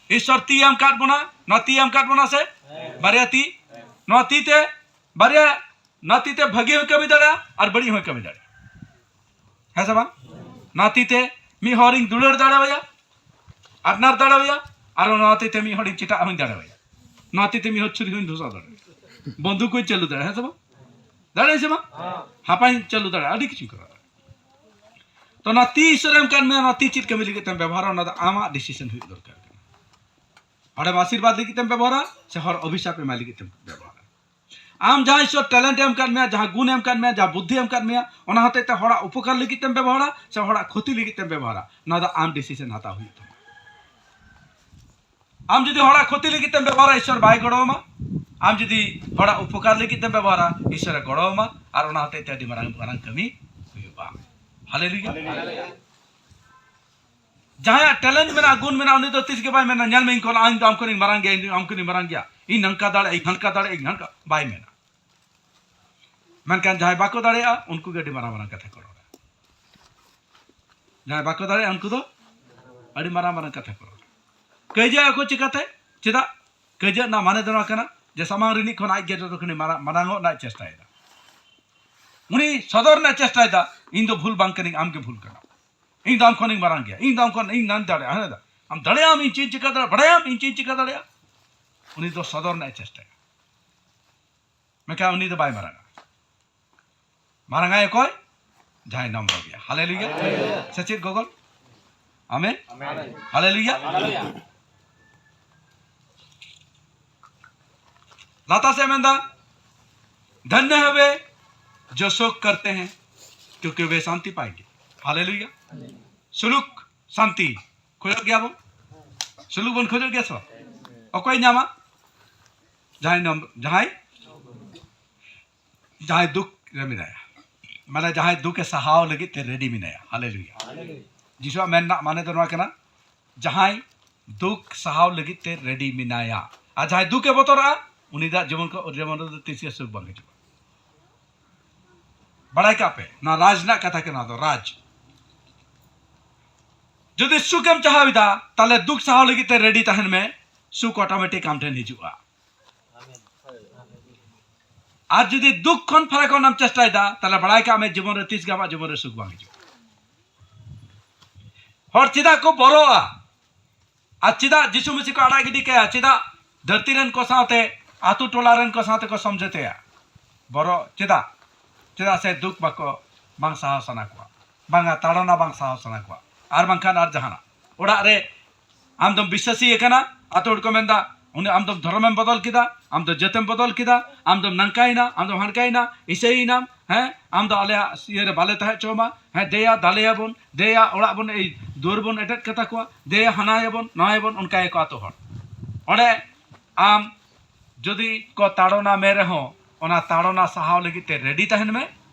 ᱤᱥᱚᱨ ᱛᱤ ᱮᱢ ᱠᱟᱫ ᱵᱚᱱᱟ, ᱱᱚᱣᱟ ᱛᱤ ᱮᱢ ᱠᱟᱫ ᱵᱚᱱᱟ ᱥᱮ? ᱵᱟᱨᱭᱟ ᱛᱤ᱾ ᱱᱚᱣᱟ ᱛᱤ ᱛᱮ ᱵᱟᱨᱭᱟ, ᱱᱚᱣᱟ ᱛᱤ ᱛᱮ ᱵᱷᱟᱹᱜᱤ ᱦᱚᱸᱭ ᱠᱟᱹᱢᱤ ᱫᱟᱲᱮᱭᱟᱜᱼᱟ ᱟᱨ ᱵᱟᱹᱲᱤᱡ ᱦᱚᱸᱭ ᱠᱟᱹᱢᱤ ᱫᱟᱲᱮᱭᱟᱜᱼᱟ᱾ ᱦᱮᱸ ᱥᱮ ᱵᱟᱝ? ᱱᱚᱣᱟ ᱛᱤ ᱛᱮ ᱢᱤᱫ ᱦᱚᱲᱤᱧ ᱫᱩᱞᱟᱹᱲ ᱫᱟᱲᱮᱣᱟᱭᱟ, ᱟᱯᱱᱟᱨ ᱫᱟᱲᱮᱣᱟᱭᱟ, ᱟᱨ ᱱᱚᱣᱟ ᱛᱤ ᱛᱮ ᱢᱤᱫ ᱦᱚᱲᱤᱧ ᱪᱮᱴᱟᱜ ᱦᱚᱸᱧ ᱫᱟᱲᱮᱣᱟᱭᱟ᱾ ᱱᱚᱣᱟ ᱛᱤ ᱛᱮ ᱢᱤᱫ ᱦᱚᱲ ᱪᱷᱩᱨᱤ ᱦᱚᱸᱧ ᱫᱷᱚᱥᱟᱣ ᱫᱟᱲᱮᱣᱟᱭᱟ᱾ ᱵᱚᱱᱫᱩᱠ ᱦᱚᱸᱧ ᱪᱟᱹᱞᱩ ᱫᱟᱲᱮᱭᱟᱜᱼᱟ, ᱦᱮᱸ ᱥᱮ ᱵᱟᱝ? ᱫᱟᱲᱮᱭᱟᱜᱼᱟ ᱥᱮ ᱵᱟᱝ? ᱦᱟᱯᱟᱧ ᱪᱟᱹᱞᱩ ᱫᱟᱲᱮᱭᱟᱜᱼᱟ, ᱟᱹᱰᱤ ᱠᱤᱪᱷᱩᱧ ᱠᱚᱨᱟᱣ ᱫᱟᱲᱮᱭᱟᱜᱼᱟ᱾ ᱛᱚ ᱚᱱᱟ ᱛᱤ ᱤᱥᱚᱨ ᱮᱢ ᱠᱟᱫ ᱢᱮᱭᱟ, ᱚᱱᱟ ᱛᱤ ᱪᱮᱫ ᱠᱟᱹᱢᱤ ᱞᱟᱹᱜᱤᱫ ᱛᱮᱢ ᱵᱮᱵᱚᱦᱟᱨᱟ, ᱚᱱᱟ ᱫᱚ ᱟᱢᱟᱜ ᱰᱤᱥᱤᱥᱚᱱ ᱦᱩᱭᱩᱜ ᱫᱚᱨᱠᱟᱨ ᱠᱟᱱᱟ᱾ ᱦᱚᱲᱮᱢ ᱟᱥᱤᱨᱵᱟᱫᱽ ᱞᱟᱹᱜᱤᱫ ᱛᱮᱢ ᱵᱮᱵᱚᱦᱟᱨᱟ ᱥᱮ ᱦᱚᱲ ᱚᱵᱷᱤᱥᱟᱯ ᱮᱢᱟᱭ ᱞᱟᱹᱜᱤᱫ ᱛᱮᱢ ᱵᱮᱵᱚᱦᱟᱨᱟ? ᱟᱢ ᱡᱟᱦᱟᱸ ᱤᱥᱚᱨ ᱴᱮᱞᱮᱱᱴ ᱮᱢ ᱠᱟᱫ ᱢᱮᱭᱟ, ᱡᱟᱦᱟᱸ ᱜᱩᱱ ᱮᱢ ᱠᱟᱫ ᱢᱮᱭᱟ, ᱡᱟᱦᱟᱸ ᱵᱩᱫᱽᱫᱷᱤ ᱮᱢ ᱠᱟᱫ ᱢᱮᱭᱟ, ᱚᱱᱟ ᱦᱚᱛᱮᱡ ᱛᱮ ᱦᱚᱲᱟᱜ ᱩᱯᱚᱠᱟᱨ ᱞᱟᱹᱜᱤᱫ ᱛᱮᱢ ᱵᱮᱵᱚᱦᱟᱨᱟ ᱥᱮ ᱦᱚᱲᱟᱜ ᱠᱷᱚᱛᱤ ᱞᱟᱹᱜᱤᱫ ᱛᱮᱢ ᱵᱮᱵᱚᱦᱟᱨᱟ, ᱱᱚᱣᱟ ᱫᱚ ᱟᱢ ᱰᱤᱥᱤᱥᱚᱱ ᱦᱟᱛᱟᱣ ᱦᱩᱭᱩᱜ ᱛᱟᱢᱟ᱾ ᱟᱢ ᱡᱩᱫᱤ ᱦᱚᱲᱟᱜ ᱠᱷᱚᱛᱤ ᱞᱟᱹᱜᱤᱫ ᱛᱮᱢ ᱵᱮᱵᱚᱦᱟᱨᱟ, ᱤᱥᱚᱨ ᱵᱟᱭ ᱜᱚᱲᱚ ᱟᱢᱟ᱾ ᱟᱢ ᱡᱩᱫᱤ ᱦᱚᱲᱟᱜ ᱩᱯᱚᱠᱟᱨ ᱞᱟᱹᱜᱤᱫ ᱛᱮᱢ ᱵᱮᱵᱚᱦᱟᱨᱟ, ᱤᱥᱚᱨᱮ ᱜᱚᱲᱚ ᱟᱢᱟ, ᱟᱨ ᱚᱱᱟ ᱦᱚᱛᱮᱡ ᱛᱮ ᱟᱹᱰᱤ ᱢᱟᱨᱟᱝ, ᱢᱟᱨᱟᱝ ᱠᱟᱹᱢᱤ ᱦᱩᱭᱩᱜᱼᱟ᱾ ᱦᱟᱞᱮᱞᱩᱭᱟ᱾ ᱡᱟᱦᱟᱸᱭᱟᱜ ᱴᱮᱞᱮᱱᱴ ᱢᱮᱱᱟᱜᱼᱟ, ᱜᱩᱱ ᱢᱮᱱᱟᱜᱼᱟ, ᱩᱱᱤ ᱫᱚ ᱛᱤᱥ ᱜᱮ ᱵᱟᱭ ᱢᱮᱱᱟ, "ᱧᱮᱞ ᱢᱮ, ᱤᱧ ᱠᱷᱚᱱ, ᱤᱧ ᱫᱚ ᱟᱢ ᱠᱷᱚᱱᱤᱧ ᱢᱟᱨᱟᱝ ᱜᱮᱭᱟ, ᱤᱧ ᱫᱚ ᱟᱢ ᱠᱷᱚᱱᱤᱧ ᱢᱟᱨᱟᱝ ᱜᱮᱭᱟ, ᱤᱧ ᱱᱚᱝᱠᱟ ᱫᱟᱲᱮᱭᱟᱜᱼᱟ, ᱤᱧ ᱦᱟᱱᱠᱟ ᱫᱟᱲᱮᱭᱟᱜᱼᱟ, ᱤᱧ ᱦᱟᱱᱠᱟ", ᱵᱟᱭ ᱢᱮᱱᱟ᱾ ᱢᱮᱱᱠᱷᱟᱱ ᱡᱟᱦᱟᱸᱭ ᱵᱟᱠᱚ ᱫᱟᱲᱮᱭᱟᱜᱼᱟ, ᱩᱱᱠᱩ ᱜᱮ ᱟᱹᱰᱤ ᱢᱟᱨᱟᱝ ᱢᱟᱨᱟᱝ ᱠᱟᱛᱷᱟ ᱠᱚ ᱨᱚᱲᱟ᱾ ᱡᱟᱦᱟᱸᱭ ᱵᱟᱠᱚ ᱫᱟᱲᱮᱭᱟᱜᱼᱟ, ᱩᱱᱠᱩ ᱫᱚ ᱟᱹᱰᱤ ᱢᱟᱨᱟᱝ ᱢᱟᱨᱟᱝ ᱠᱟᱛᱷᱟ ᱠᱚ ᱨᱚᱲᱟ᱾ ᱠᱟᱹᱭᱡᱟᱹᱜ ᱟᱠᱚ ᱪᱤᱠᱟᱹᱛᱮ? ᱪᱮᱫᱟᱜ? ᱠᱟᱹᱭᱡᱟᱹᱜ ᱨᱮᱱᱟᱜ ᱢᱟᱱᱮ ᱫᱚ ᱱᱚᱣᱟ ᱠᱟᱱᱟ ᱡᱮ ᱥᱟᱢᱟᱝ ᱨᱤᱱᱤᱡ ᱠᱷᱚᱱ ᱟᱡ ᱜᱮ ᱡᱚᱛᱚ ᱠᱷᱚᱱᱮ ᱢᱟᱨᱟᱝ, ᱢᱟᱨᱟᱝᱚᱜ ᱨᱮᱱᱟᱜ ᱪᱮᱥᱴᱟᱭᱮᱫᱟ᱾ ᱩᱱᱤ ᱥᱚᱫᱚᱨ ᱨᱮᱱᱟᱜ ᱪᱮᱥᱴᱟᱭᱮᱫᱟ, "ᱤᱧ ᱫᱚ ᱵᱷᱩᱞ ᱵᱟᱝ ᱠᱟᱹᱱᱟᱹᱧ, ᱟᱢ ᱜᱮ ᱵᱷᱩᱞ ᱠᱟᱱᱟᱢ, ᱤᱧ ᱫᱚ ᱟᱢ ᱠᱷᱚᱱᱤᱧ ᱢᱟᱨᱟᱝ ᱜᱮᱭᱟ, ᱤᱧ ᱫᱚ ᱟᱢ ᱠᱷᱚᱱ, ᱤᱧ ᱱᱟᱧ ᱫᱟᱲᱮᱭᱟᱜᱼᱟ, ᱦᱮᱸ ᱫᱟ, ᱟᱢ ᱫᱟᱲᱮᱭᱟᱜ ᱟᱢ, ᱤᱧ ᱪᱮᱫ ᱤᱧ ᱪᱤᱠᱟ ᱫᱟᱲᱮᱭᱟᱜᱼᱟ, ᱵᱟᱲᱟᱭᱟᱢ ᱤᱧ ᱪᱮᱫ ᱤᱧ ᱪᱤᱠᱟ ᱫᱟᱲᱮᱭᱟᱜᱼᱟ?" ᱩᱱᱤ ᱫᱚ ᱥᱚᱫᱚᱨ ᱨᱮᱱᱟᱜ ᱮ ᱪᱮᱥᱴᱟᱭᱟ᱾ ᱢᱮᱱᱠᱷᱟᱱ ᱩᱱᱤ ᱫᱚ ᱵᱟᱭ ᱢᱟᱨᱟᱝᱟ᱾ ᱢᱟᱨᱟᱝᱟᱭ ᱚᱠᱚᱭ? ᱡᱟᱦᱟᱸᱭ ᱱᱚᱢᱨᱚ ᱜᱮᱭᱟ᱾ ᱦᱟᱞᱮᱞᱩᱭᱟ᱾ ᱥᱮ ᱪᱮᱫ ᱜᱚᱜᱚᱞ? ᱟᱢᱮᱱ᱾ ᱦᱟᱞᱮᱞᱩᱭᱟ᱾ ᱞᱟᱛᱟᱨ ᱥᱮᱫ ᱢᱮᱱᱫᱟ, ᱫᱷᱚᱱᱭᱚ ᱦᱮ ᱵᱮ ᱡᱚ ᱥᱳᱠ ᱠᱟᱨᱛᱮ ᱦᱮ, ᱠᱤᱭᱩᱸᱠᱤ ᱵᱮ ᱥᱟᱱᱛᱤ ᱯᱟᱭᱮᱸᱜᱮ᱾ ᱦᱟᱞᱮᱞᱩᱭᱟ᱾ ᱥᱩᱞᱩᱠ, ᱥᱟᱱᱛᱤ ᱠᱷᱚᱡᱚᱜ ᱜᱮᱭᱟ ᱵᱚᱱ᱾ ᱥᱩᱞᱩᱠ ᱵᱚᱱ ᱠᱷᱚᱡᱚᱜ ᱜᱮᱭᱟ ᱥᱮ ᱵᱟᱝ? ᱚᱠᱚᱭ ᱧᱟᱢᱟ? ᱡᱟᱦᱟᱸᱭ ᱱᱚᱢ-, ᱡᱟᱦᱟᱸᱭ, ᱡᱟᱦᱟᱸᱭ ᱫᱩᱠ ᱨᱮ ᱢᱮᱱᱟᱭᱟ, ᱢᱟᱱᱮ ᱡᱟᱦᱟᱸᱭ ᱫᱩᱠ ᱮ ᱥᱟᱦᱟᱣ ᱞᱟᱹᱜᱤᱫ ᱛᱮ ᱨᱮᱰᱤ ᱢᱮᱱᱟᱭᱟ᱾ ᱦᱟᱞᱮᱞᱩᱭᱟ᱾ ᱡᱤᱥᱩᱣᱟᱜ ᱢᱮᱱ ᱨᱮᱱᱟᱜ ᱢᱟᱱᱮ ᱫᱚ ᱱᱚᱣᱟ ᱠᱟᱱᱟ, ᱡᱟᱦᱟᱸᱭ ᱫᱩᱠ ᱥᱟᱦᱟᱣ ᱞᱟᱹᱜᱤᱫ ᱛᱮ ᱨᱮᱰᱤ ᱢᱮᱱᱟᱭᱟ᱾ ᱟᱨ ᱡᱟᱦᱟᱸᱭ ᱫᱩᱠ ᱮ ᱵᱚᱛᱚᱨᱟᱜᱼᱟ, ᱩᱱᱤ ᱫᱟᱜ ᱡᱤᱵᱚᱱ ᱠᱚ, ᱡᱤᱵᱚᱱ ᱨᱮᱫᱚ ᱛᱤᱥ ᱜᱮ ᱥᱩᱠ ᱵᱟᱝ ᱦᱤᱡᱩᱜᱼᱟ᱾ ᱵᱟᱲᱟᱭ ᱠᱟᱜ ᱯᱮ, ᱱᱚᱣᱟ ᱨᱟᱡᱽ ᱨᱮᱱᱟᱜ ᱠᱟᱛᱷᱟ ᱠᱟᱱᱟ, ᱱᱚᱣᱟ ᱫᱚ ᱨᱟᱡᱽ᱾ ᱡᱩᱫᱤ ᱥᱩᱠ ᱮᱢ ᱪᱟᱦᱟᱣ ᱮᱫᱟ, ᱛᱟᱦᱞᱮ ᱫᱩᱠ ᱥᱟᱦᱟᱣ ᱞᱟᱹᱜᱤᱫ ᱛᱮ ᱨᱮᱰᱤ ᱛᱟᱦᱮᱱ ᱢᱮ, ᱥᱩᱠ ᱚᱴᱳᱢᱮᱴᱤᱠ ᱟᱢ ᱴᱷᱮᱱ ᱦᱤᱡᱩᱜᱼᱟ᱾ ᱟᱨ ᱡᱩᱫᱤ ᱫᱩᱠ ᱠᱷᱚᱱ ᱯᱷᱟᱨᱟᱠ ᱠᱷᱚᱱ ᱮᱢ ᱪᱮᱥᱴᱟᱭᱮᱫᱟ, ᱛᱟᱦᱞᱮ ᱵᱟᱲᱟᱭ ᱠᱟᱜ ᱢᱮ, ᱡᱤᱵᱚᱱ ᱨᱮ ᱛᱤᱥ ᱜᱮ ᱟᱢᱟᱜ ᱡᱤᱵᱚᱱ ᱨᱮ ᱥᱩᱠ ᱵᱟᱝ ᱦᱤᱡᱩᱜᱼᱟ᱾ ᱦᱚᱲ ᱪᱮᱫᱟᱜ ᱠᱚ ᱵᱚᱨᱚᱜᱼᱟ? ᱟᱨ ᱪᱮᱫᱟᱜ ᱡᱤᱥᱩ ᱢᱟᱹᱥᱤ ᱠᱚ ᱟᱲᱟᱜ ᱜᱤᱰᱤ ᱠᱟᱭᱟ? ᱪᱮᱫᱟᱜ ᱫᱷᱟᱹᱨᱛᱤ ᱨᱮᱱ ᱠᱚ ᱥᱟᱶᱛᱮ, ᱟᱛᱳ ᱴᱚᱞᱟ ᱨᱮᱱ ᱠᱚ ᱥᱟᱶᱛᱮ ᱠᱚ ᱥᱚᱢᱡᱷᱚᱛᱮᱭᱟ? ᱵᱚᱨᱚ ᱪᱮᱫᱟᱜ? ᱪᱮᱫᱟᱜ ᱥᱮ ᱫᱩᱠ ᱵᱟᱠᱚ, ᱵᱟᱝ ᱥᱟᱦᱟᱣ ᱥᱟᱱᱟ ᱠᱚᱣᱟ, ᱵᱟᱝᱟ ᱛᱟᱲᱚᱱᱟ ᱵᱟᱝ ᱥᱟᱦᱟᱣ ᱥᱟᱱᱟ ᱠᱚᱣᱟ, ᱟᱨ ᱵᱟᱝᱠᱷᱟᱱ ᱟᱨ ᱡᱟᱦᱟᱱᱟᱜ᱾ ᱚᱲᱟᱜ ᱨᱮ ᱟᱢ ᱫᱚᱢ ᱵᱤᱥᱥᱟᱥᱤ ᱟᱠᱟᱱᱟ, ᱟᱛᱳ ᱦᱚᱲ ᱠᱚ ᱢᱮᱱᱫᱟ, ᱩᱱᱤ, ᱟᱢ ᱫᱚᱢ ᱫᱷᱚᱨᱚᱢᱮᱢ ᱵᱚᱫᱚᱞ ᱠᱮᱫᱟ, ᱟᱢ ᱫᱚ ᱡᱟᱹᱛᱮᱢ ᱵᱚᱫᱚᱞ ᱠᱮᱫᱟ, ᱟᱢ ᱫᱚᱢ ᱱᱟᱝᱠᱟᱭᱮᱱᱟ, ᱟᱢ ᱫᱚᱢ ᱦᱟᱱᱠᱟᱭᱮᱱᱟ, ᱤᱥᱟᱹᱭᱮᱱᱟᱢ, ᱦᱮᱸ, ᱟᱢ ᱫᱚ ᱟᱞᱮᱭᱟᱜ ᱤᱭᱟᱹ ᱨᱮ ᱵᱟᱞᱮ ᱛᱟᱦᱮᱸ ᱦᱚᱪᱚ ᱟᱢᱟ, ᱦᱮᱸ, ᱫᱮᱭᱟ ᱫᱟᱞᱮᱭᱟᱵᱚᱱ, ᱫᱮᱭᱟ ᱚᱲᱟᱜ ᱵᱚᱱ, ᱮᱭ ᱫᱩᱣᱟᱹᱨ ᱵᱚᱱ ᱮᱴᱮᱫ ᱠᱟᱛᱟ ᱠᱚᱣᱟ, ᱫᱮᱭᱟ ᱦᱟᱱᱟᱭᱟᱵᱚᱱ, ᱱᱚᱣᱟᱭᱟᱵᱚᱱ, ᱚᱱᱠᱟᱭᱟᱠᱚ ᱟᱛᱳ ᱦᱚᱲ᱾ ᱚᱸᱰᱮ ᱟᱢ ᱡᱩᱫᱤ ᱠᱚ ᱛᱟᱲᱚᱱᱟ ᱢᱮ ᱨᱮᱦᱚᱸ, ᱚᱱᱟ ᱛᱟᱲᱚᱱᱟ ᱥᱟᱦᱟᱣ ᱞᱟᱹᱜᱤᱫ ᱛᱮ ᱨᱮᱰᱤ ᱛᱟᱦᱮᱱ ᱢᱮ᱾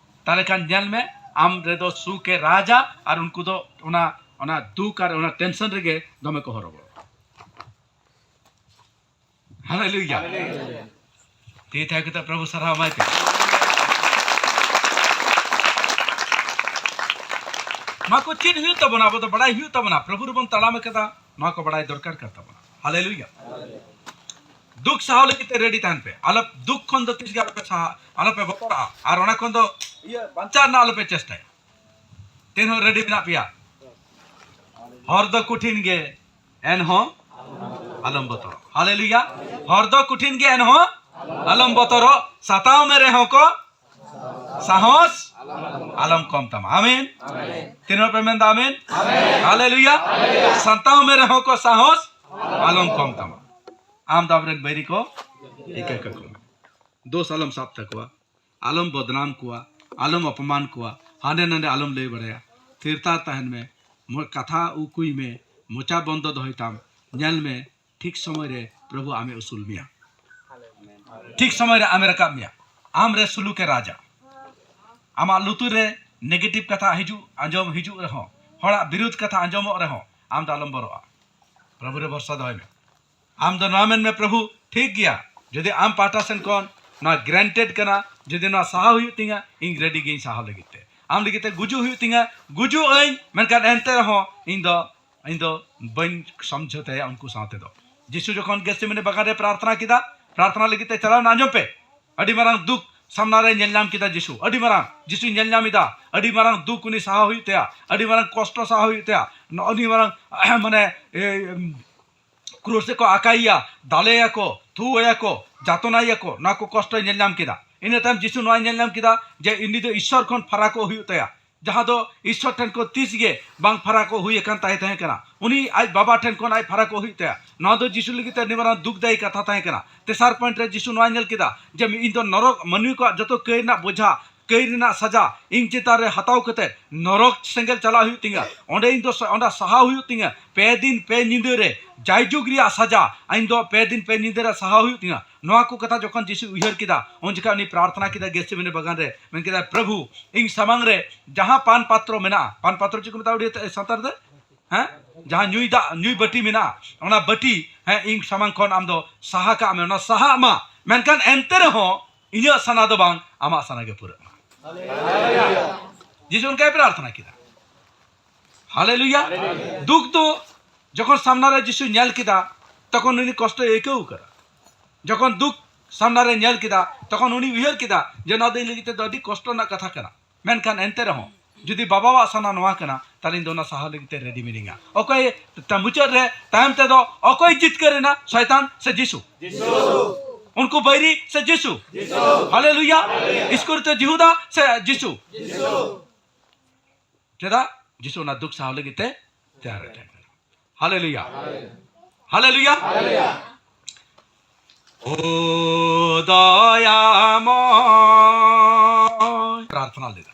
ᱛᱟᱦᱞᱮ ᱠᱷᱟᱱ ᱧᱮᱞ ᱢᱮ, ᱟᱢ ᱨᱮᱫᱚ ᱥᱩᱠ ᱮ ᱨᱟᱡᱟ, ᱟᱨ ᱩᱱᱠᱩ ᱫᱚ ᱚᱱᱟ, ᱚᱱᱟ ᱫᱩᱠ ᱟᱨ ᱚᱱᱟ ᱴᱮᱱᱥᱚᱱ ᱨᱮᱜᱮ ᱫᱚᱢᱮ ᱠᱚ ᱦᱚᱨᱚᱵᱚᱨᱚᱜᱼᱟ᱾ ᱦᱟᱞᱮᱞᱩᱭᱟ᱾ ᱛᱤ ᱛᱷᱟᱭᱚ ᱠᱟᱛᱮ ᱯᱨᱚᱵᱷᱩ ᱥᱟᱨᱦᱟᱣ ᱮᱢᱟᱭ ᱯᱮ᱾ ᱱᱚᱣᱟ ᱠᱚ ᱪᱮᱫ ᱦᱩᱭᱩᱜ ᱛᱟᱵᱚᱱᱟ? ᱟᱵᱚ ᱫᱚ ᱵᱟᱲᱟᱭ ᱦᱩᱭᱩᱜ ᱛᱟᱵᱚᱱᱟ, ᱯᱨᱚᱵᱷᱩ ᱨᱮᱵᱚᱱ ᱛᱟᱲᱟᱢ ᱟᱠᱟᱫᱟ, ᱱᱚᱣᱟ ᱠᱚ ᱵᱟᱲᱟᱭ ᱫᱚᱨᱠᱟᱨ ᱠᱟᱱ ᱛᱟᱵᱚᱱᱟ᱾ ᱦᱟᱞᱮᱞᱩᱭᱟ᱾ ᱫᱩᱠ ᱥᱟᱦᱟᱣ ᱞᱟᱹᱜᱤᱫ ᱛᱮ ᱨᱮᱰᱤ ᱛᱟᱦᱮᱱ ᱯᱮ᱾ ᱟᱞᱚ, ᱫᱩᱠ ᱠᱷᱚᱱ ᱫᱚ ᱛᱤᱥ ᱜᱮ ᱟᱞᱚᱯᱮ ᱥᱟᱦᱟ, ᱟᱞᱚᱯᱮ ᱵᱚᱛᱚᱨᱚᱜᱼᱟ, ᱟᱨ ᱚᱱᱟ ᱠᱷᱚᱱ ᱫᱚ ᱤᱭᱟᱹ ᱵᱟᱧᱪᱟᱣ ᱨᱮᱱᱟᱜ ᱟᱞᱚᱯᱮ ᱪᱮᱥᱴᱟᱭᱟ᱾ ᱛᱤᱱ ᱦᱚᱸ ᱨᱮᱰᱤ ᱢᱮᱱᱟᱜ ᱯᱮᱭᱟ? ᱦᱚᱨ ᱫᱚ ᱠᱚᱴᱷᱤᱱ ᱜᱮ, ᱮᱱᱦᱚᱸ ᱟᱞᱚᱢ ᱵᱚᱛᱚᱨᱚᱜ᱾ ᱦᱟᱞᱮᱞᱩᱭᱟ᱾ ᱦᱚᱨ ᱫᱚ ᱠᱚᱴᱷᱤᱱ ᱜᱮ, ᱮᱱᱦᱚᱸ ᱟᱞᱚᱢ ᱵᱚᱛᱚᱨᱚᱜ᱾ ᱥᱟᱛᱟᱣ ᱢᱮ ᱨᱮᱦᱚᱸ ᱠᱚ, ᱥᱟᱦᱚᱥ ᱟᱞᱚᱢ ᱠᱚᱢ ᱛᱟᱢᱟ᱾ ᱟᱢᱮᱱ᱾ ᱛᱤᱱ ᱦᱚᱲ ᱯᱮ ᱢᱮᱱᱫᱟ ᱟᱢᱮᱱ? ᱦᱟᱞᱮᱞᱩᱭᱟ᱾ ᱥᱟᱛᱟᱣ ᱢᱮ ᱨᱮᱦᱚᱸ ᱠᱚ, ᱥᱟᱦᱚᱥ ᱟᱞᱚᱢ ᱠᱚᱢ ᱛᱟᱢᱟ᱾ ᱟᱢ ᱫᱚ ᱟᱢᱨᱮᱱ ᱵᱟᱹᱭᱨᱤ ᱠᱚ ᱤᱠᱟᱹ ᱠᱟᱠᱚ ᱢᱮ᱾ ᱫᱳᱥ ᱟᱞᱚᱢ ᱥᱟᱵ ᱛᱟᱠᱚᱣᱟ, ᱟᱞᱚᱢ ᱵᱚᱫᱱᱟᱢ ᱠᱚᱣᱟ, ᱟᱞᱚᱢ ᱚᱯᱚᱢᱟᱱ ᱠᱚᱣᱟ, ᱦᱟᱸᱰᱮ ᱱᱟᱰᱮ ᱟᱞᱚᱢ ᱞᱟᱹᱭ ᱵᱟᱲᱟᱭᱟ᱾ ᱛᱷᱤᱨᱛᱟᱨ ᱛᱟᱦᱮᱱ ᱢᱮ, ᱢᱚ-, ᱠᱟᱛᱷᱟ ᱩᱠᱩᱭ ᱢᱮ, ᱢᱚᱪᱟ ᱵᱚᱱᱫᱚ ᱫᱚᱦᱚᱭ ᱛᱟᱢ᱾ ᱧᱮᱞ ᱢᱮ, ᱴᱷᱤᱠ ᱥᱚᱢᱚᱭ ᱨᱮ ᱯᱨᱚᱵᱷᱩ ᱟᱢᱮ ᱩᱥᱩᱞ ᱢᱮᱭᱟ᱾ ᱴᱷᱤᱠ ᱥᱚᱢᱚᱭ ᱨᱮ ᱟᱢᱮ ᱨᱟᱠᱟᱵ ᱢᱮᱭᱟ᱾ ᱟᱢ ᱨᱮ ᱥᱩᱞᱩᱠᱮ ᱨᱟᱡᱟ᱾ ᱟᱢᱟᱜ ᱞᱩᱛᱩᱨ ᱨᱮ negative ᱠᱟᱛᱷᱟ ᱦᱤᱡᱩᱜ, ᱟᱸᱡᱚᱢ ᱦᱤᱡᱩᱜ ᱨᱮᱦᱚᱸ, ᱦᱚᱲᱟᱜ ᱵᱤᱨᱩᱫᱷ ᱠᱟᱛᱷᱟ ᱟᱸᱡᱚᱢᱚᱜ ᱨᱮᱦᱚᱸ, ᱟᱢ ᱫᱚ ᱟᱞᱚᱢ ᱵᱚᱨᱚᱜᱼᱟ᱾ ᱯᱨᱚᱵᱷᱩ ᱨᱮ ᱵᱷᱚᱨᱥᱟ ᱫᱚᱦᱚᱭ ᱢᱮ᱾ ᱟᱢ ᱫᱚ ᱱᱚᱣᱟ ᱢᱮᱱ ᱢᱮ, "ᱯᱨᱚᱵᱷᱩ, ᱴᱷᱤᱠ ᱜᱮᱭᱟ, ᱡᱩᱫᱤ ᱟᱢ ᱯᱟᱦᱴᱟ ᱥᱮᱱ ᱠᱷᱚᱱ ᱱᱚᱣᱟ granted ᱠᱟᱱᱟ, ᱡᱩᱫᱤ ᱱᱚᱣᱟ ᱥᱟᱦᱟᱣ ᱦᱩᱭᱩᱜ ᱛᱤᱧᱟ, ᱤᱧ ready ᱜᱤᱭᱟᱹᱧ ᱥᱟᱦᱟᱣ ᱞᱟᱹᱜᱤᱫ ᱛᱮ᱾ ᱟᱢ ᱞᱟᱹᱜᱤᱫ ᱛᱮ ᱜᱩᱡᱩᱜ ᱦᱩᱭᱩᱜ ᱛᱤᱧᱟ, ᱜᱩᱡᱩᱜ ᱟᱹᱧ, ᱢᱮᱱᱠᱷᱟᱱ ᱮᱱᱛᱮ ᱨᱮᱦᱚᱸ ᱤᱧ ᱫᱚ, ᱤᱧ ᱫᱚ ᱵᱟᱹᱧ ᱥᱚᱢᱡᱷᱚᱛᱟᱭᱟ ᱩᱱᱠᱩ ᱥᱟᱶ ᱛᱮᱫᱚ᱾" ᱡᱤᱥᱩ ᱡᱚᱠᱷᱚᱱ ᱜᱮᱛᱥᱮᱢᱟᱱᱤ ᱵᱟᱜᱟᱱ ᱨᱮ ᱯᱨᱟᱨᱛᱷᱱᱟ ᱠᱮᱫᱟ, ᱯᱨᱟᱨᱛᱷᱱᱟ ᱞᱟᱹᱜᱤᱫ ᱛᱮ ᱪᱟᱞᱟᱣ ᱮᱱᱟ᱾ ᱟᱸᱡᱚᱢ ᱯᱮ, ᱟᱹᱰᱤ ᱢᱟᱨᱟᱝ ᱫᱩᱠ ᱥᱟᱢᱱᱟ ᱨᱮ ᱧᱮᱞ ᱧᱟᱢ ᱠᱮᱫᱟ ᱡᱤᱥᱩ᱾ ᱟᱹᱰᱤ ᱢᱟᱨᱟᱝ ᱡᱤᱥᱩ ᱧᱮᱞ ᱧᱟᱢ ᱮᱫᱟ, ᱟᱹᱰᱤ ᱢᱟᱨᱟᱝ ᱫᱩᱠ ᱩᱱᱤ ᱥᱟᱦᱟᱣ ᱦᱩᱭᱩᱜ ᱛᱟᱭᱟ, ᱟᱹᱰᱤ ᱢᱟᱨᱟᱝ ᱠᱚᱥᱴᱚ ᱥᱟᱦᱟᱣ ᱦᱩᱭᱩᱜ ᱛᱟᱭᱟ, ᱱᱚᱜᱼᱚ ᱱᱤᱭᱟᱹ ᱢᱟᱨᱟᱝ ᱢᱟᱱᱮ ᱮ, ᱩᱢ, ᱠᱨᱩᱥ ᱨᱮᱠᱚ ᱟᱠᱟᱭᱮᱭᱟ, ᱫᱟᱞᱮᱭᱟᱠᱚ, ᱛᱷᱩᱣᱟᱹᱭᱟᱠᱚ, ᱡᱟᱛᱚᱱᱟᱭᱟᱠᱚ, ᱱᱚᱣᱟ ᱠᱚ ᱠᱚᱥᱴᱚᱭ ᱧᱮᱞ ᱧᱟᱢ ᱠᱮᱫᱟ᱾ ᱤᱱᱟᱹ ᱛᱟᱭᱚᱢ ᱡᱤᱥᱩ ᱱᱚᱣᱟᱭ ᱧᱮᱞ ᱧᱟᱢ ᱠᱮᱫᱟ ᱡᱮ ᱩᱱᱤ ᱫᱚ ᱤᱥᱥᱚᱨ ᱠᱷᱚᱱ ᱯᱷᱟᱨᱟᱠᱚᱜ ᱦᱩᱭᱩᱜ ᱛᱟᱭᱟ, ᱡᱟᱦᱟᱸ ᱫᱚ ᱤᱥᱥᱚᱨ ᱴᱷᱮᱱ ᱠᱷᱚᱱ ᱛᱤᱥ ᱜᱮ ᱵᱟᱝ ᱯᱷᱟᱨᱟᱠᱚᱜ ᱦᱩᱭ ᱟᱠᱟᱱ ᱛᱟᱭ ᱛᱟᱦᱮᱸ ᱠᱟᱱᱟ᱾ ᱩᱱᱤ ᱟᱡ ᱵᱟᱵᱟ ᱴᱷᱮᱱ ᱠᱷᱚᱱ ᱟᱡ ᱯᱷᱟᱨᱟᱠᱚᱜ ᱦᱩᱭᱩᱜ ᱛᱟᱭᱟ᱾ ᱱᱚᱣᱟ ᱫᱚ ᱡᱤᱥᱩ ᱞᱟᱹᱜᱤᱫ ᱛᱮ ᱟᱹᱰᱤ ᱢᱟᱨᱟᱝ ᱫᱩᱠ ᱫᱟᱭᱤ ᱠᱟᱛᱷᱟ ᱛᱟᱦᱮᱸ ᱠᱟᱱᱟ᱾ ᱛᱮᱥᱟᱨ point ᱨᱮ ᱡᱤᱥᱩ ᱱᱚᱣᱟᱭ ᱧᱮᱞ ᱠᱮᱫᱟ ᱡᱮ ᱤᱧ ᱫᱚ ᱱᱚᱨᱚᱠ, ᱢᱟᱹᱱᱢᱤ ᱠᱚᱣᱟᱜ ᱡᱚᱛᱚ ᱠᱟᱹᱭ ᱨᱮᱱᱟᱜ ᱵᱚᱡᱷᱟ, ᱠᱟᱹᱭ ᱨᱮᱱᱟᱜ ᱥᱟᱡᱟ ᱤᱧ ᱪᱮᱛᱟᱱ ᱨᱮ ᱦᱟᱛᱟᱣ ᱠᱟᱛᱮ ᱱᱚᱨᱚᱠ ᱥᱮᱸᱜᱮᱞ ᱪᱟᱞᱟᱜ ᱦᱩᱭᱩᱜ ᱛᱤᱧᱟ, ᱚᱸᱰᱮ ᱤᱧ ᱫᱚ ᱥᱟ-, ᱚᱸᱰᱮ ᱥᱟᱦᱟᱣ ᱦᱩᱭᱩᱜ ᱛᱤᱧᱟ, ᱯᱮ ᱫᱤᱱ ᱯᱮ ᱧᱤᱫᱟᱹ ᱨᱮ ᱡᱟᱭᱡᱩᱜᱽ ᱨᱮᱭᱟᱜ ᱥᱟᱡᱟ ᱤᱧ ᱫᱚ ᱯᱮ ᱫᱤᱱ ᱯᱮ ᱧᱤᱫᱟᱹ ᱨᱮ ᱥᱟᱦᱟᱣ ᱦᱩᱭᱩᱜ ᱛᱤᱧᱟ᱾ ᱱᱚᱣᱟ ᱠᱚ ᱠᱟᱛᱷᱟ ᱡᱚᱠᱷᱚᱱ ᱡᱤᱥᱩ ᱩᱭᱦᱟᱹᱨ ᱠᱮᱫᱟ, ᱩᱱ ᱡᱚᱠᱷᱚᱱ ᱩᱱᱤ ᱯᱨᱟᱨᱛᱷᱱᱟ ᱠᱮᱫᱟ ᱜᱮᱛᱥᱮᱢᱟᱱᱤ ᱵᱟᱜᱟᱱ ᱨᱮ, ᱢᱮᱱ ᱠᱮᱫᱟ, "ᱯᱨᱚᱵᱷᱩ, ᱤᱧ ᱥᱟᱢᱟᱝ ᱨᱮ ᱡᱟᱦᱟᱸ ᱯᱟᱱ ᱯᱟᱛᱨᱚ ᱢᱮᱱᱟᱜᱼᱟ", ᱯᱟᱱ ᱯᱟᱛᱨᱚ ᱪᱮᱫ ᱠᱚ ᱢᱮᱛᱟᱜᱼᱟ ᱩᱲᱤᱭᱟ ᱛᱮ, ᱥᱟᱱᱛᱟᱲ ᱛᱮ? ᱦᱮᱸ, ᱡᱟᱦᱟᱸ ᱧᱩᱭ ᱫᱟᱜ, ᱧᱩᱭ ᱵᱟᱹᱴᱤ ᱢᱮᱱᱟᱜᱼᱟ, ᱚᱱᱟ ᱵᱟᱹᱴᱤ, ᱦᱮᱸ, ᱤᱧ ᱥᱟᱢᱟᱝ ᱠᱷᱚᱱ ᱟᱢ ᱫᱚ ᱥᱟᱦᱟ ᱠᱟᱜ ᱢᱮ, ᱚᱱᱟ ᱥᱟᱦᱟᱜ ᱢᱟ, ᱢᱮᱱᱠᱷᱟᱱ ᱮᱱᱛᱮ ᱨᱮᱦᱚᱸ ᱤᱧᱟᱹᱜ ᱥᱟᱱᱟ ᱫᱚ ᱵᱟᱝ, ᱟᱢᱟᱜ ᱥᱟᱱᱟ ᱜᱮ ᱯᱩᱨᱟᱹᱜ ᱢᱟ᱾ ᱡᱤᱥᱩ ᱚᱱᱠᱟᱭ ᱯᱨᱟᱨᱛᱷᱱᱟ ᱠᱮᱫᱟ᱾ ᱦᱟᱞᱮᱞᱩᱭᱟ᱾ ᱫᱩᱠ ᱫᱚ ᱡᱚᱠᱷᱚᱱ ᱥᱟᱢᱱᱟ ᱨᱮ ᱡᱤᱥᱩ ᱧᱮᱞ ᱠᱮᱫᱟ, ᱛᱚᱠᱷᱚᱱ ᱩᱱᱤ ᱠᱚᱥᱴᱚᱭ ᱟᱹᱭᱠᱟᱹᱣ ᱠᱟᱫᱟ᱾ ᱡᱚᱠᱷᱚᱱ ᱫᱩᱠ ᱥᱟᱢᱱᱟ ᱨᱮ ᱧᱮᱞ ᱠᱮᱫᱟ, ᱛᱚᱠᱷᱚᱱ ᱩᱱᱤ ᱩᱭᱦᱟᱹᱨ ᱠᱮᱫᱟ ᱡᱮ ᱱᱚᱣᱟ ᱫᱚ ᱤᱧ ᱞᱟᱹᱜᱤᱫ ᱛᱮᱫᱚ ᱟᱹᱰᱤ ᱠᱚᱥᱴᱚ ᱨᱮᱱᱟᱜ ᱠᱟᱛᱷᱟ ᱠᱟᱱᱟ᱾ ᱢᱮᱱᱠᱷᱟᱱ ᱮᱱᱛᱮ ᱨᱮᱦᱚᱸ ᱡᱩᱫᱤ ᱵᱟᱵᱟᱣᱟᱜ ᱥᱟᱱᱟ ᱱᱚᱣᱟ ᱠᱟᱱᱟ, ᱛᱟᱦᱞᱮ ᱤᱧ ᱫᱚ ᱚᱱᱟ ᱥᱟᱦᱟ ᱞᱟᱹᱜᱤᱫ ᱛᱮ ready ᱢᱤᱱᱟᱹᱧᱟ᱾ ᱚᱠᱚᱭ ᱛᱟ-, ᱢᱩᱪᱟᱹᱫ ᱨᱮ ᱛᱟᱭᱚᱢ ᱛᱮᱫᱚ ᱚᱠᱚᱭ ᱡᱤᱛᱠᱟᱹᱨ ᱮᱱᱟ, ᱥᱚᱭᱛᱟᱱ ᱥᱮ ᱡᱤᱥᱩ? ᱡᱤᱥᱩ᱾ ᱩᱱᱠᱩ ᱵᱟᱹᱭᱨᱤ ᱥᱮ ᱡᱤᱥᱩ? ᱦᱟᱞᱮᱞᱩᱭᱟ᱾ ᱤᱥᱠᱚᱨᱤᱭᱚᱛ ᱡᱤᱦᱩᱫᱟ ᱥᱮ ᱡᱤᱥᱩ? ᱪᱮᱫᱟᱜ? ᱡᱤᱥᱩ ᱚᱱᱟ ᱫᱩᱠ ᱥᱟᱦᱟᱣ ᱞᱟᱹᱜᱤᱫ ᱛᱮ ᱛᱮᱭᱟᱨ ᱨᱮ ᱛᱟᱦᱮᱸ ᱠᱟᱱᱟ᱾ ᱦᱟᱞᱮᱞᱩᱭᱟ᱾ ᱦᱟᱞᱮᱞᱩᱭᱟ᱾ ᱳ ᱫᱚᱭᱟᱢᱚᱭ᱾ ᱯᱨᱟᱨᱛᱷᱚᱱᱟ ᱞᱮᱫᱟ᱾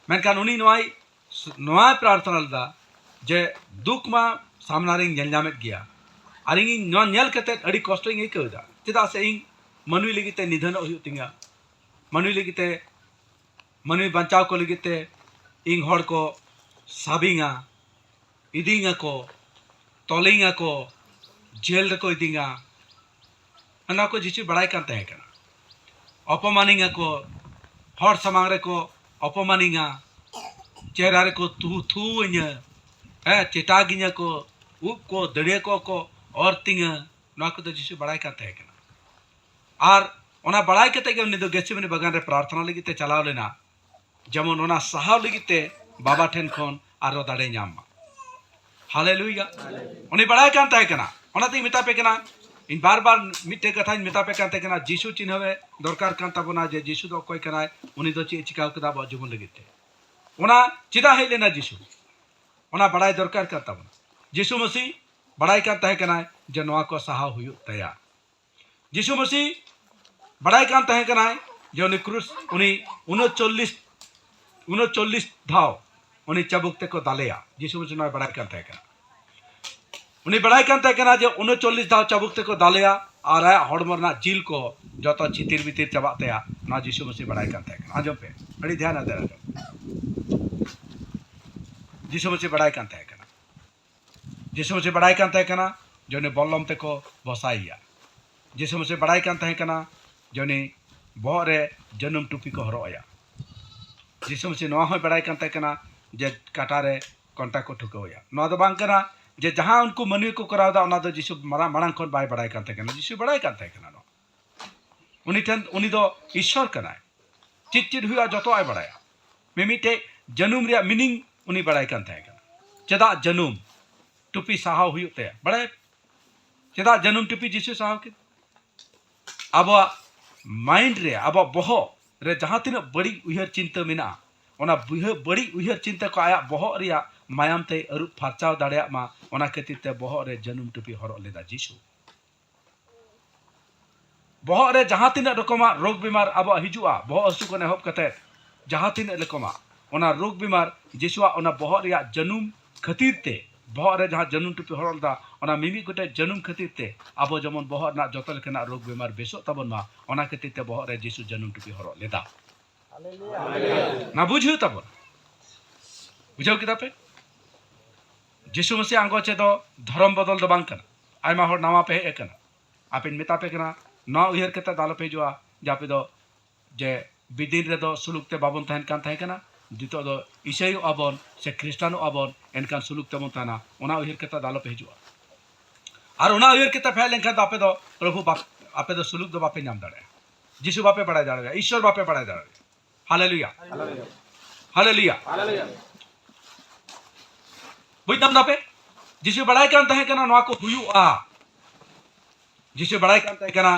ᱢᱮᱱᱠᱷᱟᱱ ᱩᱱᱤ ᱱᱚᱣᱟᱭ, ᱱᱚᱣᱟᱭ ᱯᱨᱟᱨᱛᱷᱚᱱᱟ ᱞᱮᱫᱟ ᱡᱮ, ᱫᱩᱠ ᱢᱟ ᱥᱟᱢᱱᱟ ᱨᱤᱧ ᱧᱮᱞ ᱧᱟᱢᱮᱫ ᱜᱮᱭᱟ, ᱟᱨ ᱤᱧ ᱱᱚᱣᱟ ᱧᱮᱞ ᱠᱟᱛᱮ ᱟᱹᱰᱤ ᱠᱚᱥᱴᱚᱧ ᱟᱹᱭᱠᱟᱹᱣ ᱮᱫᱟ, ᱪᱮᱫᱟᱜ ᱥᱮ ᱤᱧ ᱢᱟᱹᱱᱢᱤ ᱞᱟᱹᱜᱤᱫ ᱛᱮ ᱱᱤᱫᱷᱟᱹᱱᱚᱜ ᱦᱩᱭᱩᱜ ᱛᱤᱧᱟ, ᱢᱟᱹᱱᱢᱤ ᱞᱟᱹᱜᱤᱫ ᱛᱮ, ᱢᱟᱹᱱᱢᱤ ᱵᱟᱧᱪᱟᱣ ᱠᱚ ᱞᱟᱹᱜᱤᱫ ᱛᱮ ᱤᱧ ᱦᱚᱲ ᱠᱚ ᱥᱟᱵᱤᱧᱟ, ᱤᱫᱤᱧᱟ ᱠᱚ, ᱛᱚᱞᱤᱧᱟ ᱠᱚ, ᱡᱮᱞ ᱨᱮᱠᱚ ᱤᱫᱤᱧᱟ᱾ ᱚᱱᱟ ᱠᱚ ᱡᱤᱥᱩᱭ ᱵᱟᱲᱟᱭ ᱠᱟᱱ ᱛᱟᱦᱮᱸ ᱠᱟᱱᱟ᱾ ᱚᱯᱚᱢᱟᱱᱤᱧᱟ ᱠᱚ, ᱦᱚᱲ ᱥᱟᱢᱟᱝ ᱨᱮᱠᱚ ᱚᱯᱚᱢᱟᱱᱤᱧᱟ, ᱪᱮᱦᱨᱟ ᱨᱮᱠᱚ ᱛᱷᱩ ᱛᱷᱩᱣᱟᱹᱧᱟ, ᱦᱮᱸ, ᱪᱮᱴᱟᱜᱤᱧᱟ ᱠᱚ, ᱩᱵ ᱠᱚ, ᱫᱟᱹᱲᱭᱟᱹ ᱠᱚ ᱠᱚ ᱚᱨ ᱛᱤᱧᱟ᱾ ᱱᱚᱣᱟ ᱠᱚᱫᱚ ᱡᱤᱥᱩ ᱵᱟᱲᱟᱭ ᱠᱟᱱ ᱛᱟᱦᱮᱸ ᱠᱟᱱᱟ᱾ ᱟᱨ ᱚᱱᱟ ᱵᱟᱲᱟᱭ ᱠᱟᱛᱮ ᱜᱮ ᱩᱱᱤ ᱫᱚ ᱜᱮᱛᱥᱮᱢᱟᱱᱤ ᱵᱟᱜᱟᱱ ᱨᱮ ᱯᱨᱟᱨᱛᱷᱚᱱᱟ ᱞᱟᱹᱜᱤᱫ ᱛᱮ ᱪᱟᱞᱟᱣ ᱞᱮᱱᱟ, ᱡᱮᱢᱚᱱ ᱚᱱᱟ ᱥᱟᱦᱟᱣ ᱞᱟᱹᱜᱤᱫ ᱛᱮ ᱵᱟᱵᱟ ᱴᱷᱮᱱ ᱠᱷᱚᱱ ᱟᱨᱚ ᱫᱟᱲᱮ ᱧᱟᱢ ᱢᱟ᱾ ᱦᱟᱞᱮᱞᱩᱭᱟ᱾ ᱩᱱᱤ ᱵᱟᱲᱟᱭ ᱠᱟᱱ ᱛᱟᱦᱮᱸ ᱠᱟᱱᱟ᱾ ᱚᱱᱟᱛᱤᱧ ᱢᱮᱛᱟ ᱯᱮ ᱠᱟᱱᱟ, ᱤᱧ ᱵᱟᱨ ᱵᱟᱨ ᱢᱤᱫᱴᱮᱡ ᱠᱟᱛᱷᱟᱧ ᱢᱮᱛᱟ ᱯᱮ ᱠᱟᱱ ᱛᱟᱦᱮᱸ ᱠᱟᱱᱟ, ᱡᱤᱥᱩ ᱪᱤᱱᱦᱟᱹᱣ ᱮ ᱫᱚᱨᱠᱟᱨ ᱠᱟᱱ ᱛᱟᱵᱚᱱᱟ, ᱡᱮ ᱡᱤᱥᱩ ᱫᱚ ᱚᱠᱚᱭ ᱠᱟᱱᱟᱭ, ᱩᱱᱤ ᱫᱚ ᱪᱮᱫ ᱮ ᱪᱤᱠᱟᱹᱣ ᱠᱮᱫᱟ ᱟᱵᱚᱣᱟᱜ ᱡᱤᱵᱚᱱ ᱞᱟᱹᱜᱤᱫ ᱛᱮ᱾ ᱚᱱᱟ ᱪᱮᱫᱟᱜ ᱦᱮᱡ ᱞᱮᱱᱟ ᱡᱤᱥᱩ, ᱚᱱᱟ ᱵᱟᱲᱟᱭ ᱫᱚᱨᱠᱟᱨ ᱠᱟᱱ ᱛᱟᱵᱚᱱᱟ᱾ ᱡᱤᱥᱩ ᱢᱟᱹᱥᱤ ᱵᱟᱲᱟᱭ ᱠᱟᱱ ᱛᱟᱦᱮᱸ ᱠᱟᱱᱟᱭ ᱡᱮ ᱱᱚᱣᱟ ᱠᱚ ᱥᱟᱦᱟᱣ ᱦᱩᱭᱩᱜ ᱛᱟᱭᱟ᱾ ᱡᱤᱥᱩ ᱢᱟᱹᱥᱤ ᱵᱟᱲᱟᱭ ᱠᱟᱱ ᱛᱟᱦᱮᱸ ᱠᱟᱱᱟᱭ ᱡᱮ ᱩᱱᱤ ᱠᱨᱩᱥ, ᱩᱱᱤ ᱩᱱᱚᱪᱚᱞᱞᱤᱥ, ᱩᱱᱚᱪᱚᱞᱞᱤᱥ ᱫᱷᱟᱣ ᱩᱱᱤ ᱪᱟᱵᱩᱠ ᱛᱮᱠᱚ ᱫᱟᱞᱮᱭᱟ᱾ ᱡᱤᱥᱩ ᱢᱟᱹᱥᱤ ᱱᱚᱣᱟᱭ ᱵᱟᱲᱟᱭ ᱠᱟᱱ ᱛᱟᱦᱮᱸ ᱠᱟᱱᱟ᱾ ᱩᱱᱤ ᱵᱟᱲᱟᱭ ᱠᱟᱱ ᱛᱟᱦᱮᱸ ᱠᱟᱱᱟ ᱡᱮ ᱩᱱᱚᱪᱚᱞᱞᱤᱥ ᱫᱷᱟᱣ ᱪᱟᱵᱩᱠ ᱛᱮᱠᱚ ᱫᱟᱞᱮᱭᱟ ᱟᱨ ᱟᱭᱟᱜ ᱦᱚᱲᱢᱚ ᱨᱮᱱᱟᱜ ᱡᱤᱞ ᱠᱚ ᱡᱚᱛᱚ ᱪᱷᱤᱛᱤᱨ ᱵᱤᱛᱤᱨ ᱪᱟᱵᱟᱜ ᱛᱟᱭᱟ᱾ ᱱᱚᱣᱟ ᱡᱤᱥᱩ ᱢᱟᱹᱥᱤ ᱵᱟᱲᱟᱭ ᱠᱟᱱ ᱛᱟᱦᱮᱸ ᱠᱟᱱᱟ᱾ ᱟᱸᱡᱚᱢ ᱯᱮ, ᱟᱹᱰᱤ ᱫᱷᱮᱭᱟᱱ ᱟᱛᱮ ᱟᱸᱡᱚᱢ ᱯᱮ᱾ ᱡᱤᱥᱩ ᱢᱟᱹᱥᱤ ᱵᱟᱲᱟᱭ ᱠᱟᱱ ᱛᱟᱦᱮᱸ ᱠᱟᱱᱟ᱾ ᱡᱤᱥᱩ ᱢᱟᱹᱥᱤ ᱵᱟᱲᱟᱭ ᱠᱟᱱ ᱛᱟᱦᱮᱸ ᱠᱟᱱᱟ ᱡᱮ ᱩᱱᱤ ᱵᱚᱞᱞᱚᱢ ᱛᱮᱠᱚ ᱵᱚᱥᱟᱭᱮᱭᱟ᱾ ᱡᱤᱥᱩ ᱢᱟᱹᱥᱤ ᱵᱟᱲᱟᱭ ᱠᱟᱱ ᱛᱟᱦᱮᱸ ᱠᱟᱱᱟ ᱡᱮ ᱩᱱᱤ ᱵᱚᱦᱚᱜ ᱨᱮ ᱡᱟᱹᱱᱩᱢ ᱴᱩᱯᱤ ᱠᱚ ᱦᱚᱨᱚᱜ ᱟᱭᱟ᱾ ᱡᱤᱥᱩ ᱢᱟᱹᱥᱤ ᱱᱚᱣᱟ ᱦᱚᱸᱭ ᱵᱟᱲᱟᱭ ᱠᱟᱱ ᱛᱟᱦᱮᱸ ᱠᱟᱱᱟ ᱡᱮ ᱠᱟᱴᱟ ᱨᱮ ᱠᱚᱱᱴᱟ ᱠᱚ ᱴᱷᱩᱠᱟᱹᱣ ᱟᱭᱟ᱾ ᱱᱚᱣᱟ ᱫᱚ ᱵᱟᱝ ᱠᱟᱱᱟ ᱡᱮ ᱡᱟᱦᱟᱸ ᱩᱱᱠᱩ ᱢᱟᱹᱱᱢᱤ ᱠᱚ ᱠᱚᱨᱟᱣ ᱮᱫᱟ, ᱚᱱᱟ ᱫᱚ ᱡᱤᱥᱩ ᱢᱟᱨᱟᱝ, ᱢᱟᱲᱟᱝ ᱠᱷᱚᱱ ᱵᱟᱭ ᱵᱟᱲᱟᱭ ᱠᱟᱱ ᱛᱟᱦᱮᱸ ᱠᱟᱱᱟ᱾ ᱡᱤᱥᱩ ᱵᱟᱲᱟᱭ ᱠᱟᱱ ᱛᱟᱦᱮᱸ ᱠᱟᱱᱟ ᱱᱚᱣᱟ᱾ ᱩᱱᱤ ᱴᱷᱮᱱ, ᱩᱱᱤ ᱫᱚ ᱤᱥᱥᱚᱨ ᱠᱟᱱᱟᱭ᱾ ᱪᱮᱫ ᱪᱮᱫ ᱦᱩᱭᱩᱜᱼᱟ, ᱡᱚᱛᱚᱣᱟᱜ ᱮ ᱵᱟᱲᱟᱭᱟ᱾ ᱢᱤᱢᱤᱫᱴᱮᱡ ᱡᱟᱹᱱᱩᱢ ᱨᱮᱭᱟᱜ meaning ᱩᱱᱤ ᱵᱟᱲᱟᱭ ᱠᱟᱱ ᱛᱟᱦᱮᱸ ᱠᱟᱱᱟ᱾ ᱪᱮᱫᱟᱜ ᱡᱟᱹᱱᱩᱢ ᱴᱩᱯᱤ ᱥᱟᱦᱟᱣ ᱦᱩᱭᱩᱜ ᱛᱟᱭᱟ? ᱵᱟᱲᱟᱭ? ᱪᱮᱫᱟᱜ ᱡᱟᱹᱱᱩᱢ ᱴᱩᱯᱤ ᱡᱤᱥᱩ ᱥᱟᱦᱟᱣ ᱠᱮᱫ? ᱟᱵᱚᱣᱟᱜ ᱢᱟᱭᱤᱱᱰ ᱨᱮ, ᱟᱵᱚᱣᱟᱜ ᱵᱚᱦᱚᱜ ᱨᱮ ᱡᱟᱦᱟᱸ ᱛᱤᱱᱟᱹᱜ ᱵᱟᱹᱲᱤᱡ ᱩᱭᱦᱟᱹᱨ ᱪᱤᱱᱛᱟᱹ ᱢᱮᱱᱟᱜᱼᱟ, ᱚᱱᱟ ᱵᱩᱭᱦᱟᱹ- ᱵᱟᱹᱲᱤᱡ ᱩᱭᱦᱟᱹᱨ ᱪᱤᱱᱛᱟᱹ ᱠᱚ ᱟᱭᱟᱜ ᱵᱚᱦᱚᱜ ᱨᱮᱭᱟᱜ ᱢᱟᱭᱟᱢ ᱛᱮᱭ ᱟᱹᱨᱩᱵ ᱯᱷᱟᱨᱪᱟᱣ ᱫᱟᱲᱮᱭᱟᱜ ᱢᱟ, ᱚᱱᱟ ᱠᱷᱟᱹᱛᱤᱨ ᱛᱮ ᱵᱚᱦᱚᱜ ᱨᱮ ᱡᱟᱹᱱᱩᱢ ᱴᱩᱯᱤ ᱦᱚᱨᱚᱜ ᱞᱮᱫᱟ ᱡᱤᱥᱩ᱾ ᱵᱚᱦᱚᱜ ᱨᱮ ᱡᱟᱦᱟᱸ ᱛᱤᱱᱟᱹᱜ ᱨᱚᱠᱚᱢᱟᱜ ᱨᱳᱜᱽ ᱵᱤᱢᱟᱨ ᱟᱵᱚᱣᱟᱜ ᱦᱤᱡᱩᱜᱼᱟ, ᱵᱚᱦᱚᱜ ᱦᱟᱹᱥᱩ ᱠᱷᱚᱱ ᱮᱦᱚᱵ ᱠᱟᱛᱮ ᱡᱟᱦᱟᱸ ᱛᱤᱱᱟᱹᱜ ᱨᱚᱠᱚᱢᱟᱜ, ᱚᱱᱟ ᱨᱳᱜᱽ ᱵᱤᱢᱟᱨ ᱡᱤᱥᱩᱣᱟᱜ ᱚᱱᱟ ᱵᱚᱦᱚᱜ ᱨᱮᱭᱟᱜ ᱡᱟᱹᱱᱩᱢ ᱠᱷᱟᱹᱛᱤᱨ ᱛᱮ, ᱵᱚᱦᱚᱜ ᱨᱮ ᱡᱟᱦᱟᱸ ᱡᱟᱹᱱᱩᱢ ᱴᱩᱯᱤ ᱦᱚᱨᱚᱜ ᱞᱮᱫᱟ, ᱚᱱᱟ ᱢᱤᱢᱤᱫ ᱜᱚᱴᱮᱡ ᱡᱟᱹᱱᱩᱢ ᱠᱷᱟᱹᱛᱤᱨ ᱛᱮ ᱟᱵᱚ ᱡᱮᱢᱚᱱ ᱵᱚᱦᱚᱜ ᱨᱮᱱᱟᱜ ᱡᱚᱛᱚ ᱞᱮᱠᱟᱱᱟᱜ ᱨᱳᱜᱽ ᱵᱤᱢᱟᱨ ᱵᱮᱥᱚᱜ ᱛᱟᱵᱚᱱ ᱢᱟ, ᱚᱱᱟ ᱠᱷᱟᱹᱛᱤᱨ ᱛᱮ ᱵᱚᱦᱚᱜ ᱨᱮ ᱡᱤᱥᱩ ᱡᱟᱹᱱᱩᱢ ᱴᱩᱯᱤ ᱦᱚᱨᱚᱜ ᱞᱮᱫᱟ᱾ ᱚᱱᱟ ᱵᱩᱡᱷᱟᱹᱣ ᱛᱟᱵᱚᱱ᱾ ᱵᱩᱡᱷᱟᱹᱣ ᱠᱮᱫᱟ ᱯᱮ? ᱡᱤᱥᱩ ᱢᱟᱥᱤ ᱟᱬᱜᱚ ᱪᱮ ᱫᱚ ᱫᱷᱚᱨᱚᱢ ᱵᱚᱫᱚᱞ ᱫᱚ ᱵᱟᱝ ᱠᱟᱱᱟ᱾ ᱟᱭᱢᱟ ᱦᱚᱲ ᱱᱟᱣᱟ ᱯᱮ ᱦᱮᱡ ᱟᱠᱟᱱᱟ, ᱟᱯᱮᱧ ᱢᱮᱛᱟ ᱯᱮ ᱠᱟᱱᱟ, ᱱᱚᱣᱟ ᱩᱭᱦᱟᱹᱨ ᱠᱟᱛᱮ ᱫᱚ ᱟᱞᱚᱯᱮ ᱦᱤᱡᱩᱜᱼᱟ ᱡᱮ ᱟᱯᱮ ᱫᱚ ᱡᱮ ᱵᱤᱫᱤᱱ ᱨᱮᱫᱚ ᱥᱩᱞᱩᱠ ᱛᱮ ᱵᱟᱵᱚᱱ ᱛᱟᱦᱮᱱ ᱠᱟᱱ ᱛᱟᱦᱮᱸ ᱠᱟᱱᱟ, ᱱᱤᱛᱚᱜ ᱫᱚ ᱤᱥᱟᱹᱭᱚᱜᱼᱟ ᱵᱚᱱ ᱥᱮ ᱠᱷᱨᱤᱥᱴᱟᱱᱚᱜᱼᱟ ᱵᱚᱱ, ᱮᱱᱠᱷᱟᱱ ᱥᱩᱞᱩᱠ ᱛᱮᱵᱚᱱ ᱛᱟᱦᱮᱱᱟ, ᱚᱱᱟ ᱩᱭᱦᱟᱹᱨ ᱠᱟᱛᱮ ᱫᱚ ᱟᱞᱚᱯᱮ ᱦᱤᱡᱩᱜᱼᱟ᱾ ᱟᱨ ᱚᱱᱟ ᱩᱭᱦᱟᱹᱨ ᱠᱟᱛᱮ ᱯᱮ ᱦᱮᱡ ᱞᱮᱱᱠᱷᱟᱱ ᱫᱚ ᱟᱯᱮ ᱫᱚ ᱯᱨᱚᱵᱷᱩ ᱵᱟᱯ- ᱟᱯᱮ ᱫᱚ ᱥᱩᱞᱩᱠ ᱫᱚ ᱵᱟᱯᱮ ᱧᱟᱢ ᱫᱟᱲᱮᱭᱟᱜᱼᱟ, ᱡᱤᱥᱩ ᱵᱟᱯᱮ ᱵᱟᱲᱟᱭ ᱫᱟᱲᱮᱭᱟᱜᱼᱟ, ᱤᱥᱥᱚᱨ ᱵᱟᱯᱮ ᱵᱟᱲᱟᱭ ᱫᱟᱲᱮᱭᱟᱜᱼᱟ᱾ ᱦᱟᱞᱮᱞᱩᱭᱟ᱾ ᱦᱟᱞᱮᱞᱩᱭᱟ᱾ ᱵᱩᱡᱽ ᱧᱟᱢ ᱫᱟᱯᱮ? ᱡᱤᱥᱩ ᱵᱟᱲᱟᱭ ᱠᱟᱱ ᱛᱟᱦᱮᱸ ᱠᱟᱱᱟ ᱱᱚᱣᱟ ᱠᱚ ᱦᱩᱭᱩᱜᱼᱟ᱾ ᱡᱤᱥᱩ ᱵᱟᱲᱟᱭ ᱠᱟᱱ ᱛᱟᱦᱮᱸ ᱠᱟᱱᱟ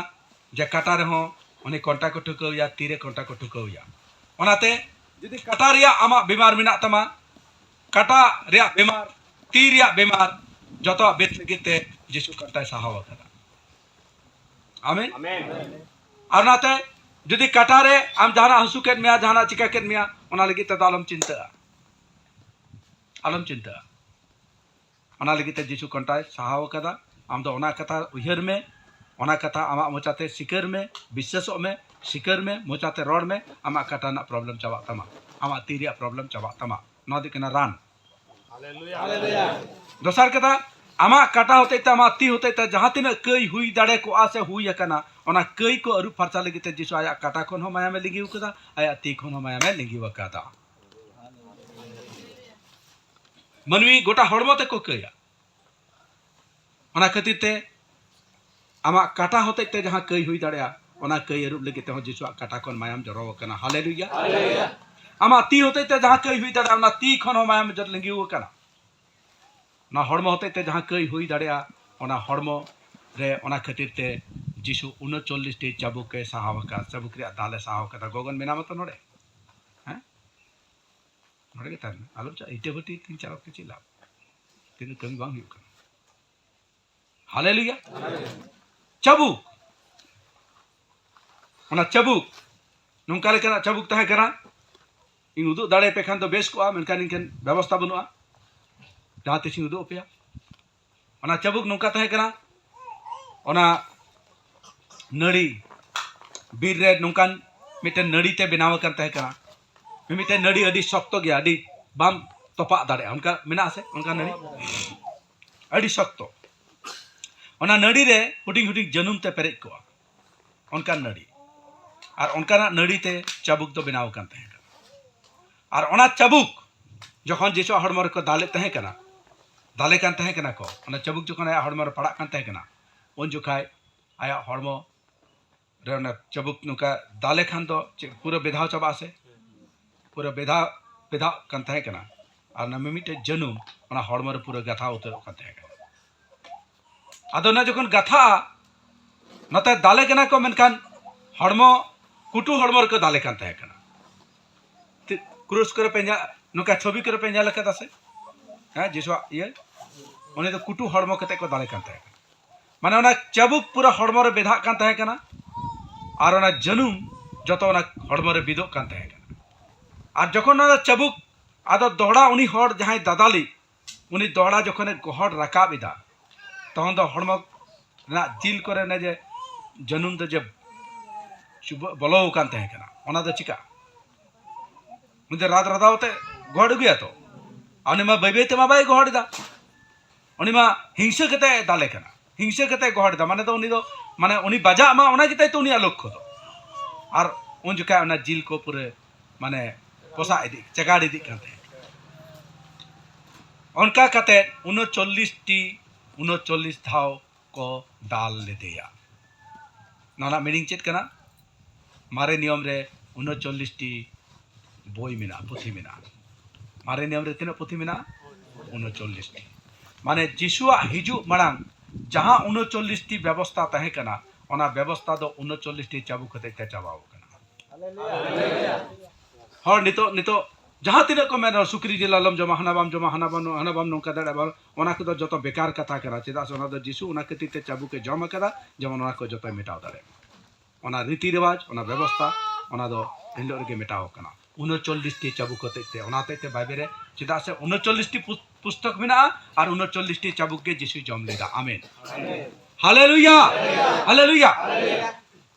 ᱡᱮ ᱠᱟᱴᱟ ᱨᱮᱦᱚᱸ ᱩᱱᱤ ᱠᱚᱱᱴᱟ ᱠᱚ ᱴᱷᱩᱠᱟᱹᱣᱮᱭᱟ, ᱛᱤᱨᱮ ᱠᱚᱱᱴᱟ ᱠᱚ ᱴᱷᱩᱠᱟᱹᱣᱮᱭᱟ᱾ ᱚᱱᱟᱛᱮ ᱡᱩᱫᱤ ᱠᱟᱴᱟ ᱨᱮᱭᱟᱜ ᱟᱢᱟᱜ ᱵᱤᱢᱟᱨ ᱢᱮᱱᱟᱜ ᱛᱟᱢᱟ, ᱠᱟᱴᱟ ᱨᱮᱭᱟᱜ ᱵᱤᱢᱟᱨ, ᱛᱤ ᱨᱮᱭᱟᱜ ᱵᱤᱢᱟᱨ, ᱡᱚᱛᱚᱣᱟᱜ ᱵᱮᱥ ᱞᱟᱹᱜᱤᱫ ᱛᱮ ᱡᱤᱥᱩ ᱠᱟᱱᱴᱟᱭ ᱥᱟᱦᱟᱣ ᱟᱠᱟᱫᱟ᱾ ᱟᱢᱮᱱ? ᱟᱨ ᱚᱱᱟᱛᱮ ᱡᱩᱫᱤ ᱠᱟᱴᱟ ᱨᱮ ᱟᱢ ᱡᱟᱦᱟᱱᱟᱜ ᱦᱟᱹᱥᱩ ᱠᱮᱫ ᱢᱮᱭᱟ, ᱡᱟᱦᱟᱱᱟᱜ ᱪᱤᱠᱟ ᱠᱮᱫ ᱢᱮᱭᱟ, ᱚᱱᱟ ᱞᱟᱹᱜᱤᱫ ᱛᱮᱫᱚ ᱟᱞᱚᱢ ᱪᱤᱱᱛᱟᱹᱜᱼᱟ, ᱟᱞᱚᱢ ᱪᱤᱱᱛᱟᱹᱜᱼᱟ᱾ ᱚᱱᱟ ᱞᱟᱹᱜᱤᱫ ᱛᱮ ᱡᱤᱥᱩ ᱠᱟᱱᱴᱟᱭ ᱥᱟᱦᱟᱣ ᱟᱠᱟᱫᱟ᱾ ᱟᱢ ᱫᱚ ᱚᱱᱟ ᱠᱟᱛᱷᱟ ᱩᱭᱦᱟᱹᱨ ᱢᱮ, ᱚᱱᱟ ᱠᱟᱛᱷᱟ ᱟᱢᱟᱜ ᱢᱚᱪᱟᱛᱮ ᱥᱤᱠᱟᱹᱨ ᱢᱮ, ᱵᱤᱥᱥᱟᱹᱥᱚᱜ ᱢᱮ, ᱥᱤᱠᱟᱹᱨ ᱢᱮ, ᱢᱚᱪᱟᱛᱮ ᱨᱚᱲ ᱢᱮ, ᱟᱢᱟᱜ ᱠᱟᱴᱟ ᱨᱮᱱᱟᱜ ᱯᱨᱚᱵᱞᱮᱢ ᱪᱟᱵᱟᱜ ᱛᱟᱢᱟ, ᱟᱢᱟᱜ ᱛᱤ ᱨᱮᱭᱟᱜ ᱯᱨᱚᱵᱞᱮᱢ ᱪᱟᱵᱟᱜ ᱛᱟᱢᱟ᱾ ᱱᱚᱣᱟ ᱫᱚ ᱠᱟᱱᱟ ᱨᱟᱱ᱾ ᱫᱚᱥᱟᱨ ᱠᱟᱛᱷᱟ, ᱟᱢᱟᱜ ᱠᱟᱴᱟ ᱦᱚᱛᱮᱡ ᱛᱮ, ᱟᱢᱟᱜ ᱛᱤ ᱦᱚᱛᱮᱡ ᱛᱮ ᱡᱟᱦᱟᱸ ᱛᱤᱱᱟᱹᱜ ᱠᱟᱹᱭ ᱦᱩᱭ ᱫᱟᱲᱮ ᱠᱚᱜᱼᱟ ᱥᱮ ᱦᱩᱭ ᱟᱠᱟᱱᱟ, ᱚᱱᱟ ᱠᱟᱹᱭ ᱠᱚ ᱟᱹᱨᱩᱵ ᱯᱷᱟᱨᱪᱟ ᱞᱟᱹᱜᱤᱫ ᱛᱮ ᱡᱤᱥᱩ ᱟᱭᱟᱜ ᱠᱟᱴᱟ ᱠᱷᱚᱱ ᱦᱚᱸ ᱢᱟᱭᱟᱢᱮ ᱞᱤᱸᱜᱤ ᱟᱠᱟᱫᱟ, ᱟᱭᱟᱜ ᱛᱤ ᱠᱷᱚᱱ ᱦᱚᱸ ᱢᱟᱭᱟᱢᱮ ᱞᱤᱸᱜᱤ ᱟᱠᱟᱫᱟ᱾ ᱢᱟᱹᱱᱢᱤ ᱜᱚᱴᱟ ᱦᱚᱲᱢᱚ ᱛᱮᱠᱚ ᱠᱟᱹᱭᱟ᱾ ᱚᱱᱟ ᱠᱷᱟᱹᱛᱤᱨ ᱛᱮ ᱟᱢᱟᱜ ᱠᱟᱴᱟ ᱦᱚᱛᱮᱡ ᱛᱮ ᱡᱟᱦᱟᱸ ᱠᱟᱹᱭ ᱦᱩᱭ ᱫᱟᱲᱮᱭᱟᱜᱼᱟ, ᱚᱱᱟ ᱠᱟᱹᱭ ᱟᱹᱨᱩᱵ ᱞᱟᱹᱜᱤᱫ ᱛᱮᱦᱚᱸ ᱡᱤᱥᱩᱣᱟᱜ ᱠᱟᱴᱟ ᱠᱷᱚᱱ ᱢᱟᱭᱟᱢ ᱡᱚᱨᱚ ᱟᱠᱟᱱᱟ᱾ ᱦᱟᱞᱮᱞᱩᱭᱟ᱾ ᱟᱢᱟᱜ ᱛᱤ ᱦᱚᱛᱮᱡ ᱛᱮ ᱡᱟᱦᱟᱸ ᱠᱟᱹᱭ ᱦᱩᱭ ᱫᱟᱲᱮᱭᱟᱜᱼᱟ, ᱚᱱᱟ ᱛᱤ ᱠᱷᱚᱱ ᱦᱚᱸ ᱢᱟᱭᱟᱢ ᱡᱚᱨᱚ ᱞᱤᱸᱜᱤ ᱟᱠᱟᱱᱟ᱾ ᱚᱱᱟ ᱦᱚᱲᱢᱚ ᱦᱚᱛᱮᱡ ᱛᱮ ᱡᱟᱦᱟᱸ ᱠᱟᱹᱭ ᱦᱩᱭ ᱫᱟᱲᱮᱭᱟᱜᱼᱟ, ᱚᱱᱟ ᱦᱚᱲᱢᱚ ᱨᱮ, ᱚᱱᱟ ᱠᱷᱟᱹᱛᱤᱨ ᱛᱮ ᱡᱤᱥᱩ ᱩᱱᱚᱪᱚᱞᱞᱤᱥ ᱴᱤ ᱪᱟᱵᱩᱠ ᱮ ᱥᱟᱦᱟᱣ ᱟᱠᱟᱫ, ᱪᱟᱵᱩᱠ ᱨᱮᱭᱟᱜ ᱫᱟᱞ ᱮ ᱥᱟᱦᱟᱣ ᱟᱠᱟᱫᱟ᱾ ᱜᱚᱜᱚᱱ ᱢᱮᱱᱟᱢᱟ ᱛᱚ ᱱᱚᱰᱮ? ᱦᱮᱸ? ᱱᱚᱰᱮ ᱜᱮ ᱛᱟᱦᱮᱱ ᱢᱮ᱾ ᱟᱞᱚᱢ ᱪᱟᱞᱟᱜ, ᱤᱴᱟᱹ ᱵᱷᱟᱹᱴᱤ ᱛᱤᱧ ᱪᱟᱞᱟᱣ ᱠᱟᱛᱮ ᱪᱮᱫ ᱞᱟᱵᱷ? ᱛᱤᱱᱟᱹᱜ ᱠᱟᱹᱢᱤ ᱵᱟᱝ ᱦᱩᱭᱩᱜ ᱠᱟᱱᱟ᱾ ᱦᱟᱞᱮᱞᱩᱭᱟ᱾ ᱪᱟᱵᱩᱠ, ᱚᱱᱟ ᱪᱟᱵᱩᱠ, ᱱᱚᱝᱠᱟ ᱞᱮᱠᱟᱱᱟᱜ ᱪᱟᱵᱩᱠ ᱛᱟᱦᱮᱸ ᱠᱟᱱᱟ᱾ ᱤᱧ ᱩᱫᱩᱜ ᱫᱟᱲᱮᱭᱟᱯᱮ ᱠᱷᱟᱱ ᱫᱚ ᱵᱮᱥ ᱠᱚᱜᱼᱟ, ᱢᱮᱱᱠᱷᱟᱱ ᱤᱧ ᱴᱷᱮᱱ ᱵᱮᱵᱚᱥᱛᱷᱟ ᱵᱟᱹᱱᱩᱜᱼᱟ᱾ ᱡᱟᱦᱟᱸ ᱛᱤᱥ ᱤᱧ ᱩᱫᱩᱜ ᱟᱯᱮᱭᱟ᱾ ᱚᱱᱟ ᱪᱟᱵᱩᱠ ᱱᱚᱝᱠᱟ ᱛᱟᱦᱮᱸ ᱠᱟᱱᱟ, ᱚᱱᱟ ᱱᱟᱹᱲᱤ, ᱵᱤᱨ ᱨᱮ ᱱᱚᱝᱠᱟᱱ ᱢᱤᱫᱴᱮᱱ ᱱᱟᱹᱲᱤ ᱛᱮ ᱵᱮᱱᱟᱣ ᱟᱠᱟᱱ ᱛᱟᱦᱮᱸ ᱠᱟᱱᱟ᱾ ᱢᱤᱢᱤᱫᱴᱮᱱ ᱱᱟᱹᱲᱤ ᱟᱹᱰᱤ ᱥᱚᱠᱛᱚ ᱜᱮᱭᱟ, ᱟᱹᱰᱤ ᱵᱟᱢ ᱛᱚᱯᱟᱜ ᱫᱟᱲᱮᱭᱟᱜᱼᱟ᱾ ᱚᱱᱠᱟ ᱢᱮᱱᱟᱜᱼᱟ ᱥᱮ ᱚᱱᱠᱟ ᱱᱟᱹᱲᱤ? ᱟᱹᱰᱤ ᱥᱚᱠᱛᱚ᱾ ᱚᱱᱟ ᱱᱟᱹᱲᱤ ᱨᱮ ᱦᱩᱰᱤᱧ ᱦᱩᱰᱤᱧ ᱡᱟᱹᱱᱩᱢ ᱛᱮ ᱯᱮᱨᱮᱡ ᱠᱚᱜᱼᱟ, ᱚᱱᱠᱟᱱ ᱱᱟᱹᱲᱤ᱾ ᱟᱨ ᱚᱱᱠᱟᱱᱟᱜ ᱱᱟᱹᱲᱤ ᱛᱮ ᱪᱟᱵᱩᱠ ᱫᱚ ᱵᱮᱱᱟᱣ ᱟᱠᱟᱱ ᱛᱟᱦᱮᱸ ᱠᱟᱱᱟ᱾ ᱟᱨ ᱚᱱᱟ ᱪᱟᱵᱩᱠ ᱡᱚᱠᱷᱚᱱ ᱡᱤᱥᱩᱣᱟᱜ ᱦᱚᱲᱢᱚ ᱨᱮᱠᱚ ᱫᱟᱞᱮᱫ ᱛᱟᱦᱮᱸ ᱠᱟᱱᱟ, ᱫᱟᱞᱮ ᱠᱟᱱ ᱛᱟᱦᱮᱸ ᱠᱟᱱᱟ ᱠᱚ, ᱚᱱᱟ ᱪᱟᱵᱩᱠ ᱡᱚᱠᱷᱚᱱ ᱟᱭᱟᱜ ᱦᱚᱲᱢᱚ ᱨᱮ ᱯᱟᱲᱟᱜ ᱠᱟᱱ ᱛᱟᱦᱮᱸ ᱠᱟᱱᱟ, ᱩᱱ ᱡᱚᱠᱷᱟᱡ ᱟᱭᱟᱜ ᱦᱚᱲᱢᱚ ᱨᱮ ᱚᱱᱟ ᱪᱟᱵᱩᱠ ᱱᱚᱝᱠᱟ ᱫᱟᱞᱮ ᱠᱷᱟᱱ ᱫᱚ ᱪᱮᱫ ᱯᱩᱨᱟᱹ ᱵᱮᱫᱷᱟᱣ ᱪᱟᱵᱟᱜᱼᱟ ᱥᱮ? ᱯᱩᱨᱟᱹ ᱵᱮᱫᱷᱟᱣ, ᱵᱮᱫᱷᱟᱜ ᱠᱟᱱ ᱛᱟᱦᱮᱸ ᱠᱟᱱᱟ᱾ ᱟᱨ ᱚᱱᱟ ᱢᱤᱢᱤᱫᱴᱮᱡ ᱡᱟᱹᱱᱩᱢ ᱚᱱᱟ ᱦᱚᱲᱢᱚ ᱨᱮ ᱯᱩᱨᱟᱹ ᱜᱟᱛᱷᱟᱣ ᱩᱛᱟᱹᱨᱚᱜ ᱠᱟᱱ ᱛᱟᱦᱮᱸ ᱠᱟᱱᱟ᱾ ᱟᱫᱚ ᱚᱱᱟ ᱡᱚᱠᱷᱚᱱ ᱜᱟᱛᱷᱟᱜᱼᱟ, ᱱᱚᱛᱮ ᱫᱟᱞᱮ ᱠᱟᱱᱟ ᱠᱚ, ᱢᱮᱱᱠᱷᱟᱱ ᱦᱚᱲᱢᱚ, ᱠᱩᱴᱩ ᱦᱚᱲᱢᱚ ᱨᱮᱠᱚ ᱫᱟᱞᱮ ᱠᱟᱱ ᱛᱟᱦᱮᱸ ᱠᱟᱱᱟ᱾ ᱛᱤ-, ᱠᱨᱩᱥ ᱠᱚᱨᱮ ᱯᱮ ᱧᱮᱞ, ᱱᱚᱝᱠᱟ ᱪᱷᱚᱵᱤ ᱠᱚᱨᱮ ᱯᱮ ᱧᱮᱞ ᱟᱠᱟᱫᱟ ᱥᱮ? ᱦᱮᱸ, ᱡᱤᱥᱩᱣᱟᱜ ᱤᱭᱟᱹ, ᱩᱱᱤ ᱫᱚ ᱠᱩᱴᱩ ᱦᱚᱲᱢᱚ ᱠᱟᱛᱮ ᱠᱚ ᱫᱟᱞᱮ ᱠᱟᱱ ᱛᱟᱦᱮᱸ ᱠᱟᱱᱟ᱾ ᱢᱟᱱᱮ ᱚᱱᱟ ᱪᱟᱵᱩᱠ ᱯᱩᱨᱟᱹ ᱦᱚᱲᱢᱚ ᱨᱮ ᱵᱮᱫᱷᱟᱜ ᱠᱟᱱ ᱛᱟᱦᱮᱸ ᱠᱟᱱᱟ, ᱟᱨ ᱚᱱᱟ ᱡᱟᱹᱱᱩᱢ ᱡᱚᱛᱚ ᱚᱱᱟ ᱦᱚᱲᱢᱚ ᱨᱮ ᱵᱤᱫᱚᱜ ᱠᱟᱱ ᱛᱟᱦᱮᱸ ᱠᱟᱱᱟ᱾ ᱟᱨ ᱡᱚᱠᱷᱚᱱ ᱚᱱᱟ ᱪᱟᱵᱩᱠ ᱟᱫᱚ ᱫᱚᱦᱲᱟ ᱩᱱᱤ ᱦᱚᱲ ᱡᱟᱦᱟᱸᱭ ᱫᱟᱫᱟᱞᱤ, ᱩᱱᱤ ᱫᱚᱦᱲᱟ ᱡᱚᱠᱷᱚᱱᱮ ᱜᱚᱦᱚᱲ ᱨᱟᱠᱟᱵ ᱮᱫᱟ, ᱛᱚᱠᱷᱚᱱ ᱫᱚ ᱦᱚᱲᱢᱚ ᱨᱮᱱᱟᱜ ᱡᱤᱞ ᱠᱚᱨᱮ ᱚᱱᱮ ᱡᱮ ᱡᱟᱹᱱᱩᱢ ᱫᱚ ᱡᱮ ᱪᱩᱵᱟᱹᱜ ᱵᱚᱞᱚ ᱟᱠᱟᱱ ᱛᱟᱦᱮᱸ ᱠᱟᱱᱟ, ᱚᱱᱟ ᱫᱚ ᱪᱤᱠᱟᱹᱜᱼᱟ? ᱩᱱᱤ ᱫᱚ ᱨᱟᱫ ᱨᱟᱫᱟᱣ ᱛᱮ ᱜᱚᱦᱚᱲ ᱟᱹᱜᱩᱭᱟ ᱛᱚ᱾ ᱟᱨ ᱩᱱᱤ ᱢᱟ ᱵᱟᱹᱭ ᱵᱟᱹᱭ ᱛᱮᱢᱟ ᱵᱟᱭ ᱜᱚᱦᱚᱲ ᱮᱫᱟ, ᱩᱱᱤ ᱢᱟ ᱦᱤᱝᱥᱟᱹ ᱠᱟᱛᱮ ᱫᱟᱞᱮ ᱠᱟᱱᱟ, ᱦᱤᱝᱥᱟᱹ ᱠᱟᱛᱮ ᱜᱚᱦᱚᱲ ᱮᱫᱟ᱾ ᱢᱟᱱᱮ ᱫᱚ ᱩᱱᱤ ᱫᱚ, ᱢᱟᱱᱮ ᱩᱱᱤ ᱵᱟᱡᱟᱜ ᱢᱟ, ᱚᱱᱟ ᱜᱮᱛᱟᱭ ᱛᱚ ᱩᱱᱤᱭᱟᱜ ᱞᱚᱠᱠᱷᱚ ᱫᱚ᱾ ᱟᱨ ᱩᱱ ᱡᱚᱠᱷᱟᱡ ᱚᱱᱟ ᱡᱤᱞ ᱠᱚ ᱯᱩᱨᱟᱹ ᱢᱟᱱᱮ ᱯᱚᱥᱟᱜ ᱤᱫᱤᱜ, ᱪᱟᱜᱟᱲ ᱤᱫᱤᱜ ᱠᱟᱱ ᱛᱟᱦᱮᱸᱫ᱾ ᱚᱱᱠᱟ ᱠᱟᱛᱮ ᱩᱱᱚᱪᱚᱞᱞᱤᱥ ᱴᱤ, ᱩᱱᱚᱪᱚᱞᱞᱤᱥ ᱫᱷᱟᱣ ᱠᱚ ᱫᱟᱞ ᱞᱮᱫᱮᱭᱟ᱾ ᱱᱚᱣᱟ ᱨᱮᱱᱟᱜ meaning ᱪᱮᱫ ᱠᱟᱱᱟ? ᱢᱟᱨᱮ ᱱᱤᱭᱚᱢ ᱨᱮ ᱩᱱᱚᱪᱚᱞᱞᱤᱥ ᱴᱤ ᱵᱳᱭ ᱢᱮᱱᱟᱜᱼᱟ, ᱯᱩᱛᱷᱤ ᱢᱮᱱᱟᱜᱼᱟ᱾ ᱢᱟᱨᱮ ᱱᱤᱭᱚᱢ ᱨᱮ ᱛᱤᱱᱟᱹᱜ ᱯᱩᱛᱷᱤ ᱢᱮᱱᱟᱜᱼᱟ? ᱩᱱᱚᱪᱚᱞᱞᱤᱥ ᱴᱤ᱾ ᱢᱟᱱᱮ ᱡᱤᱥᱩᱣᱟᱜ ᱦᱤᱡᱩᱜ ᱢᱟᱲᱟᱝ ᱡᱟᱦᱟᱸ ᱩᱱᱚᱪᱚᱞᱞᱤᱥ ᱴᱤ ᱵᱮᱵᱚᱥᱛᱟ ᱛᱟᱦᱮᱸ ᱠᱟᱱᱟ, ᱚᱱᱟ ᱵᱮᱵᱚᱥᱛᱷᱟ ᱫᱚ ᱩᱱᱩᱪᱚᱞᱞᱤᱥ ᱴᱤ ᱪᱟᱵᱩᱠ ᱦᱚᱛᱮᱡ ᱛᱮ ᱪᱟᱵᱟᱣ ᱠᱟᱱᱟ᱾ ᱦᱚᱲ ᱱᱤᱛᱚᱜ, ᱱᱤᱛᱚᱜ ᱡᱟᱦᱟᱸ ᱛᱤᱱᱟᱹᱜ ᱠᱚ ᱢᱮᱱ ᱨᱮᱦᱚᱸ, "ᱥᱩᱠᱨᱤ ᱡᱤᱞ ᱟᱞᱚᱢ ᱡᱚᱢᱟ, ᱦᱟᱱᱟ ᱵᱟᱢ ᱡᱚᱢᱟ, ᱦᱟᱱᱟ ᱵᱟᱢ, ᱦᱟᱱᱟ ᱵᱟᱢ ᱱᱚᱝᱠᱟ ᱫᱟᱲᱮᱭᱟᱜᱼᱟ", ᱵᱟᱝ, ᱚᱱᱟ ᱠᱚᱫᱚ ᱡᱚᱛᱚ ᱵᱮᱠᱟᱨ ᱠᱟᱛᱷᱟ ᱠᱟᱱᱟ᱾ ᱪᱮᱫᱟᱜ ᱥᱮ ᱚᱱᱟ ᱫᱚ ᱡᱤᱥᱩ ᱚᱱᱟ ᱠᱷᱟᱹᱛᱤᱨ ᱛᱮ ᱪᱟᱵᱩᱠ ᱮ ᱡᱚᱢ ᱟᱠᱟᱫᱟ, ᱡᱮᱢᱚᱱ ᱚᱱᱟ ᱠᱚ ᱡᱚᱛᱚᱭ ᱢᱮᱴᱟᱣ ᱫᱟᱲᱮᱭᱟᱜ ᱢᱟ᱾ ᱚᱱᱟ ᱨᱤᱛᱤ ᱨᱮᱣᱟᱡᱽ, ᱚᱱᱟ ᱵᱮᱵᱚᱥᱛᱷᱟ, ᱚᱱᱟ ᱫᱚ ᱮᱱᱦᱤᱞᱳᱜ ᱨᱮᱜᱮ ᱢᱮᱴᱟᱣ ᱟᱠᱟᱱᱟ᱾ ᱩᱱᱩᱪᱚᱞᱞᱤᱥ ᱴᱤ ᱪᱟᱵᱩᱠ ᱦᱚᱛᱮᱡ ᱛᱮ, ᱚᱱᱟ ᱦᱚᱛᱮᱡ ᱛᱮ ᱵᱟᱭᱵᱮᱞ ᱨᱮ, ᱪᱮᱫᱟᱜ ᱥᱮ ᱩᱱᱩᱪᱚᱞᱞᱤᱥ ᱴᱤ ᱯᱩᱥ-, ᱯᱩᱥᱛᱚᱠ ᱢᱮᱱᱟᱜᱼᱟ ᱟᱨ ᱩᱱᱩᱪᱚᱞᱞᱤᱥ ᱴᱤ ᱪᱟᱵᱩᱠ ᱜᱮ ᱡᱤᱥᱩᱭ ᱡᱚᱢ ᱞᱮᱫᱟ᱾ ᱟᱢᱮᱱ᱾ ᱦᱟᱞᱮᱞᱩᱭᱟ! ᱦᱟᱞᱮᱞᱩᱭᱟ!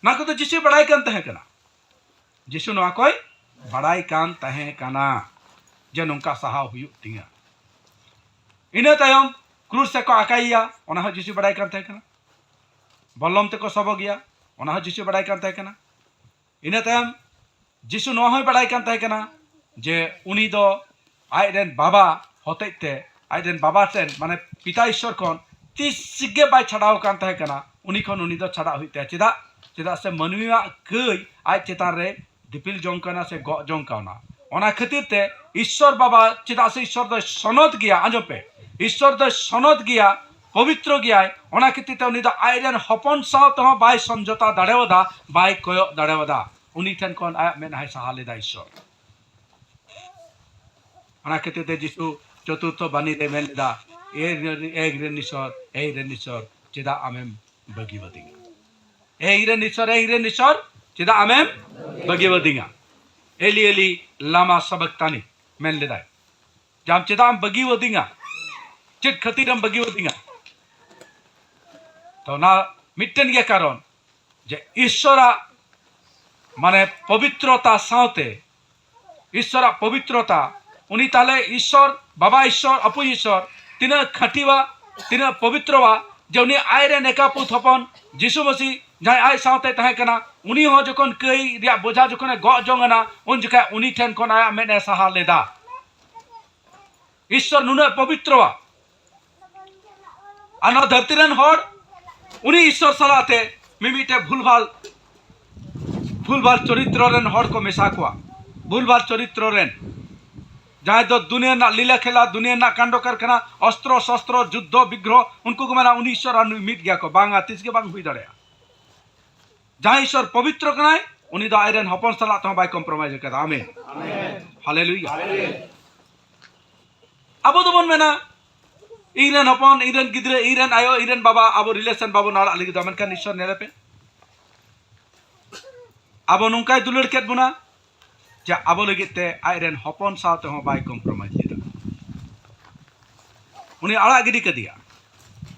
ᱚᱱᱟ ᱠᱚᱫᱚ ᱡᱤᱥᱩᱭ ᱵᱟᱲᱟᱭ ᱠᱟᱱ ᱛᱟᱦᱮᱸ ᱠᱟᱱᱟ᱾ ᱡᱤᱥᱩ ᱱᱚᱣᱟ ᱠᱚᱭ ᱵᱟᱲᱟᱭ ᱠᱟᱱ ᱛᱟᱦᱮᱸ ᱠᱟᱱᱟ ᱡᱮ ᱱᱚᱝᱠᱟ ᱥᱟᱦᱟᱣ ᱦᱩᱭᱩᱜ ᱛᱤᱧᱟ᱾ ᱤᱱᱟᱹ ᱛᱟᱭᱚᱢ ᱠᱨᱩᱥ ᱨᱮᱠᱚ ᱟᱠᱟᱭᱮᱭᱟ, ᱚᱱᱟ ᱦᱚᱸ ᱡᱤᱥᱩ ᱵᱟᱲᱟᱭ ᱠᱟᱱ ᱛᱟᱦᱮᱸ ᱠᱟᱱᱟ᱾ ᱵᱚᱞᱞᱚᱢ ᱛᱮᱠᱚ ᱥᱚᱵᱚᱜᱮᱭᱟ, ᱚᱱᱟ ᱦᱚᱸ ᱡᱤᱥᱩ ᱵᱟᱲᱟᱭ ᱠᱟᱱ ᱛᱟᱦᱮᱸ ᱠᱟᱱᱟ᱾ ᱤᱱᱟᱹ ᱛᱟᱭᱚᱢ ᱡᱤᱥᱩ ᱱᱚᱣᱟ ᱦᱚᱸᱭ ᱵᱟᱲᱟᱭ ᱠᱟᱱ ᱛᱟᱦᱮᱸ ᱠᱟᱱᱟ ᱡᱮ ᱩᱱᱤ ᱫᱚ ᱟᱡ ᱨᱮᱱ ᱵᱟᱵᱟ ᱦᱚᱛᱮᱡ ᱛᱮ, ᱟᱡ ᱨᱮᱱ ᱵᱟᱵᱟ ᱴᱷᱮᱱ, ᱢᱟᱱᱮ ᱯᱤᱛᱟ ᱤᱥᱥᱚᱨ ᱠᱷᱚᱱ ᱛᱤᱥ ᱜᱮ ᱵᱟᱭ ᱪᱷᱟᱰᱟᱣ ᱟᱠᱟᱱ ᱛᱟᱦᱮᱸ ᱠᱟᱱᱟ᱾ ᱩᱱᱤ ᱠᱷᱚᱱ ᱩᱱᱤ ᱫᱚ ᱪᱷᱟᱰᱟᱜ ᱦᱩᱭᱩᱜ ᱛᱟᱭᱟ᱾ ᱪᱮᱫᱟᱜ? ᱪᱮᱫᱟᱜ ᱥᱮ ᱢᱟᱹᱱᱢᱤᱭᱟᱜ ᱠᱟᱹᱭ ᱟᱡ ᱪᱮᱛᱟᱱ ᱨᱮ ᱫᱤᱯᱤᱞ ᱡᱚᱝ ᱠᱟᱱᱟ ᱥᱮ ᱜᱚᱜ ᱡᱚᱝ ᱠᱟᱱᱟ᱾ ᱚᱱᱟ ᱠᱷᱟᱹᱛᱤᱨ ᱛᱮ ᱤᱥᱥᱚᱨ ᱵᱟᱵᱟ, ᱪᱮᱫᱟᱜ ᱥᱮ ᱤᱥᱥᱚᱨ ᱫᱚᱭ ᱥᱚᱱᱚᱛ ᱜᱮᱭᱟ, ᱟᱸᱡᱚᱢ ᱯᱮ, ᱤᱥᱥᱚᱨ ᱫᱚᱭ ᱥᱚᱱᱚᱛ ᱜᱮᱭᱟ, ᱯᱚᱵᱤᱛᱨᱚ ᱜᱮᱭᱟᱭ᱾ ᱚᱱᱟ ᱠᱷᱟᱹᱛᱤᱨ ᱛᱮ ᱩᱱᱤ ᱫᱚ ᱟᱡ ᱨᱮᱱ ᱦᱚᱯᱚᱱ ᱥᱟᱶ ᱛᱮᱦᱚᱸ ᱵᱟᱭ ᱥᱚᱢᱡᱷᱚᱛᱟ ᱫᱟᱲᱮᱣᱟᱫᱟ, ᱵᱟᱭ ᱠᱚᱭᱚᱜ ᱫᱟᱲᱮᱣᱟᱫᱟ᱾ ᱩᱱᱤ ᱴᱷᱮᱱ ᱠᱷᱚᱱ ᱟᱭᱟᱜ ᱢᱮᱫᱦᱟᱭ ᱥᱟᱦᱟ ᱞᱮᱫᱟ ᱤᱥᱥᱚᱨ᱾ ᱚᱱᱟ ᱠᱷᱟᱹᱛᱤᱨ ᱛᱮ ᱡᱤᱥᱩ ᱪᱚᱛᱩᱨᱛᱷᱚ ᱵᱟᱱᱤ ᱨᱮ ᱢᱮᱱ ᱞᱮᱫᱟ, "ᱮ ᱨᱮ-, ᱮ ᱤᱧ ᱨᱮᱱ ᱤᱥᱥᱚᱨ, ᱮ ᱤᱧ ᱨᱮᱱ ᱤᱥᱥᱚᱨ, ᱪᱮᱫᱟᱜ ᱟᱢᱮᱢ ᱵᱟᱹᱜᱤᱣᱟᱫᱤᱧᱟ? ᱮ ᱤᱧ ᱨᱮᱱ ᱤᱥᱥᱚᱨ, ᱮ ᱤᱧ ᱨᱮᱱ ᱤᱥᱥᱚᱨ, ᱪᱮᱫᱟᱜ ᱟᱢᱮᱢ ᱵᱟᱹᱜᱤᱣᱟᱫᱤᱧᱟ? Alley, alley, ᱞᱟᱢᱟ ᱥᱟᱵᱟᱠᱛᱟᱱᱤ?" ᱢᱮᱱ ᱞᱮᱫᱟᱭ, ᱡᱮ ᱟᱢ ᱪᱮᱫᱟᱜ ᱮᱢ ᱵᱟᱹᱜᱤᱣᱟᱫᱤᱧᱟ? ᱪᱮᱫ ᱠᱷᱟᱹᱛᱤᱨᱮᱢ ᱵᱟᱹᱜᱤᱣᱟᱫᱤᱧᱟ? ᱛᱚ ᱚᱱᱟ ᱢᱤᱫᱴᱮᱱ ᱜᱮ ᱠᱟᱨᱚᱱ, ᱡᱮ ᱤᱥᱥᱚᱨᱟᱜ, ᱢᱟᱱᱮ, ᱯᱚᱵᱤᱛᱨᱚᱛᱟ ᱥᱟᱶᱛᱮ, ᱤᱥᱥᱚᱨᱟᱜ ᱯᱚᱵᱤᱛᱨᱚᱛᱟ, ᱩᱱᱤ ᱛᱟᱦᱞᱮ ᱤᱥᱥᱚᱨ, ᱵᱟᱵᱟ ᱤᱥᱥᱚᱨ, ᱟᱹᱯᱩ ᱤᱥᱥᱚᱨ, ᱛᱤᱱᱟᱹᱜ ᱠᱷᱟᱹᱴᱤᱣᱟ, ᱛᱤᱱᱟᱹᱜ ᱯᱚᱵᱤᱛᱨᱚᱣᱟ, ᱡᱮ ᱩᱱᱤ ᱟᱡ ᱨᱮᱱ ᱮᱠᱟᱯᱩᱛ ᱦᱚᱯᱚᱱ ᱡᱤᱥᱩ ᱢᱟᱹᱥᱤ, ᱡᱟᱦᱟᱸᱭ ᱟᱡ ᱥᱟᱶᱛᱮ ᱛᱟᱦᱮᱸ ᱠᱟᱱᱟ, ᱩᱱᱤ ᱦᱚᱸ ᱡᱚᱠᱷᱚᱱ ᱠᱟᱹᱭ ᱨᱮᱭᱟᱜ ᱵᱳᱡᱷᱟ ᱡᱚᱠᱷᱚᱱᱮ ᱜᱚᱜ ᱡᱚᱝ ᱮᱱᱟ, ᱩᱱ ᱡᱚᱠᱷᱟᱡ ᱩᱱᱤ ᱴᱷᱮᱱ ᱠᱷᱚᱱ ᱟᱭᱟᱜ ᱢᱮᱫ ᱮ ᱥᱟᱦᱟ ᱞᱮᱫᱟ᱾ ᱤᱥᱥᱚᱨ ᱱᱩᱱᱟᱹᱜ ᱯᱚᱵᱤᱛᱨᱚᱣᱟ, ᱟᱨ ᱱᱚᱣᱟ ᱫᱷᱟᱹᱨᱛᱤ ᱨᱮᱱ ᱦᱚᱲ ᱩᱱᱤ ᱤᱥᱥᱚᱨ ᱥᱟᱞᱟᱜ ᱛᱮ ᱢᱤᱢᱤᱫᱴᱮᱡ ᱵᱷᱩᱞᱵᱷᱟᱞ, ᱵᱷᱩᱞᱵᱷᱟᱞ ᱪᱚᱨᱤᱛᱨᱚ ᱨᱮᱱ ᱦᱚᱲ ᱠᱚ ᱢᱮᱥᱟ ᱠᱚᱣᱟ, ᱵᱷᱩᱞᱵᱷᱟᱞ ᱪᱚᱨᱤᱛᱨᱚ ᱨᱮᱱ, ᱡᱟᱦᱟᱸᱭ ᱫᱚ ᱫᱩᱱᱤᱭᱟᱹ ᱨᱮᱱᱟᱜ ᱞᱤᱞᱟ ᱠᱷᱮᱞᱟ, ᱫᱩᱱᱤᱭᱟᱹ ᱨᱮᱱᱟᱜ ᱠᱟᱱᱰᱚ ᱠᱟᱨᱠᱷᱟᱱᱟ, ᱚᱥᱛᱨᱚ ᱥᱚᱥᱛᱨᱚ, ᱡᱩᱫᱽᱫᱷᱚ ᱵᱤᱜᱽᱨᱚᱦᱚ, ᱩᱱᱠᱩ ᱠᱚ ᱢᱮᱱᱟ, "ᱩᱱᱤ ᱤᱥᱥᱚᱨ ᱟᱨ ᱱᱩᱭ ᱢᱤᱫ ᱜᱮᱭᱟ ᱠᱚ, ᱵᱟᱝᱟ, ᱛᱤᱥ ᱜᱮ ᱵᱟᱝ ᱦᱩᱭ ᱫᱟᱲᱮᱭᱟᱜᱼᱟ, ᱡᱟᱦᱟᱸᱭ ᱤᱥᱚᱨ ᱯᱚᱵᱤᱛᱨᱚ ᱠᱟᱱᱟᱭ, ᱩᱱᱤ ᱫᱚ ᱟᱡ ᱨᱮᱱ ᱦᱚᱯᱚᱱ ᱥᱟᱞᱟᱜ ᱛᱮᱦᱚᱸ ᱵᱟᱭ ᱠᱚᱢᱯᱨᱚᱢᱟᱭᱤᱡᱽ ᱠᱟᱫᱟ᱾ ᱟᱢᱮᱱ᱾ ᱦᱟᱞᱮᱞᱩᱭᱟ᱾ ᱟᱵᱚ ᱫᱚᱵᱚᱱ ᱢᱮᱱᱟ, ᱤᱧ ᱨᱮᱱ ᱦᱚᱯᱚᱱ, ᱤᱧ ᱨᱮᱱ ᱜᱤᱫᱽᱨᱟᱹ, ᱤᱧ ᱨᱮᱱ ᱟᱭᱳ, ᱤᱧ ᱨᱮᱱ ᱵᱟᱵᱟ, ᱟᱵᱚ ᱨᱤᱞᱮᱥᱚᱱ ᱵᱟᱵᱚᱱ ᱟᱲᱟᱜ ᱞᱟᱹᱜᱤᱫᱚᱜᱼᱟ᱾ ᱢᱮᱱᱠᱷᱟᱱ ᱤᱥᱚᱨ ᱧᱮᱞᱮ ᱯᱮ, ᱟᱵᱚ ᱱᱚᱝᱠᱟᱭ ᱫᱩᱞᱟᱹᱲ ᱠᱮᱫ ᱵᱚᱱᱟ ᱡᱮ ᱟᱵᱚ ᱞᱟᱹᱜᱤᱫ ᱛᱮ ᱟᱡ ᱨᱮᱱ ᱦᱚᱯᱚᱱ ᱥᱟᱶ ᱛᱮᱦᱚᱸ ᱵᱟᱭ ᱠᱚᱢᱯᱨᱚᱢᱟᱭᱤᱡᱽ ᱞᱮᱫᱟ᱾ ᱩᱱᱤ ᱟᱲᱟᱜ ᱜᱤᱰᱤ ᱠᱟᱫᱮᱭᱟ᱾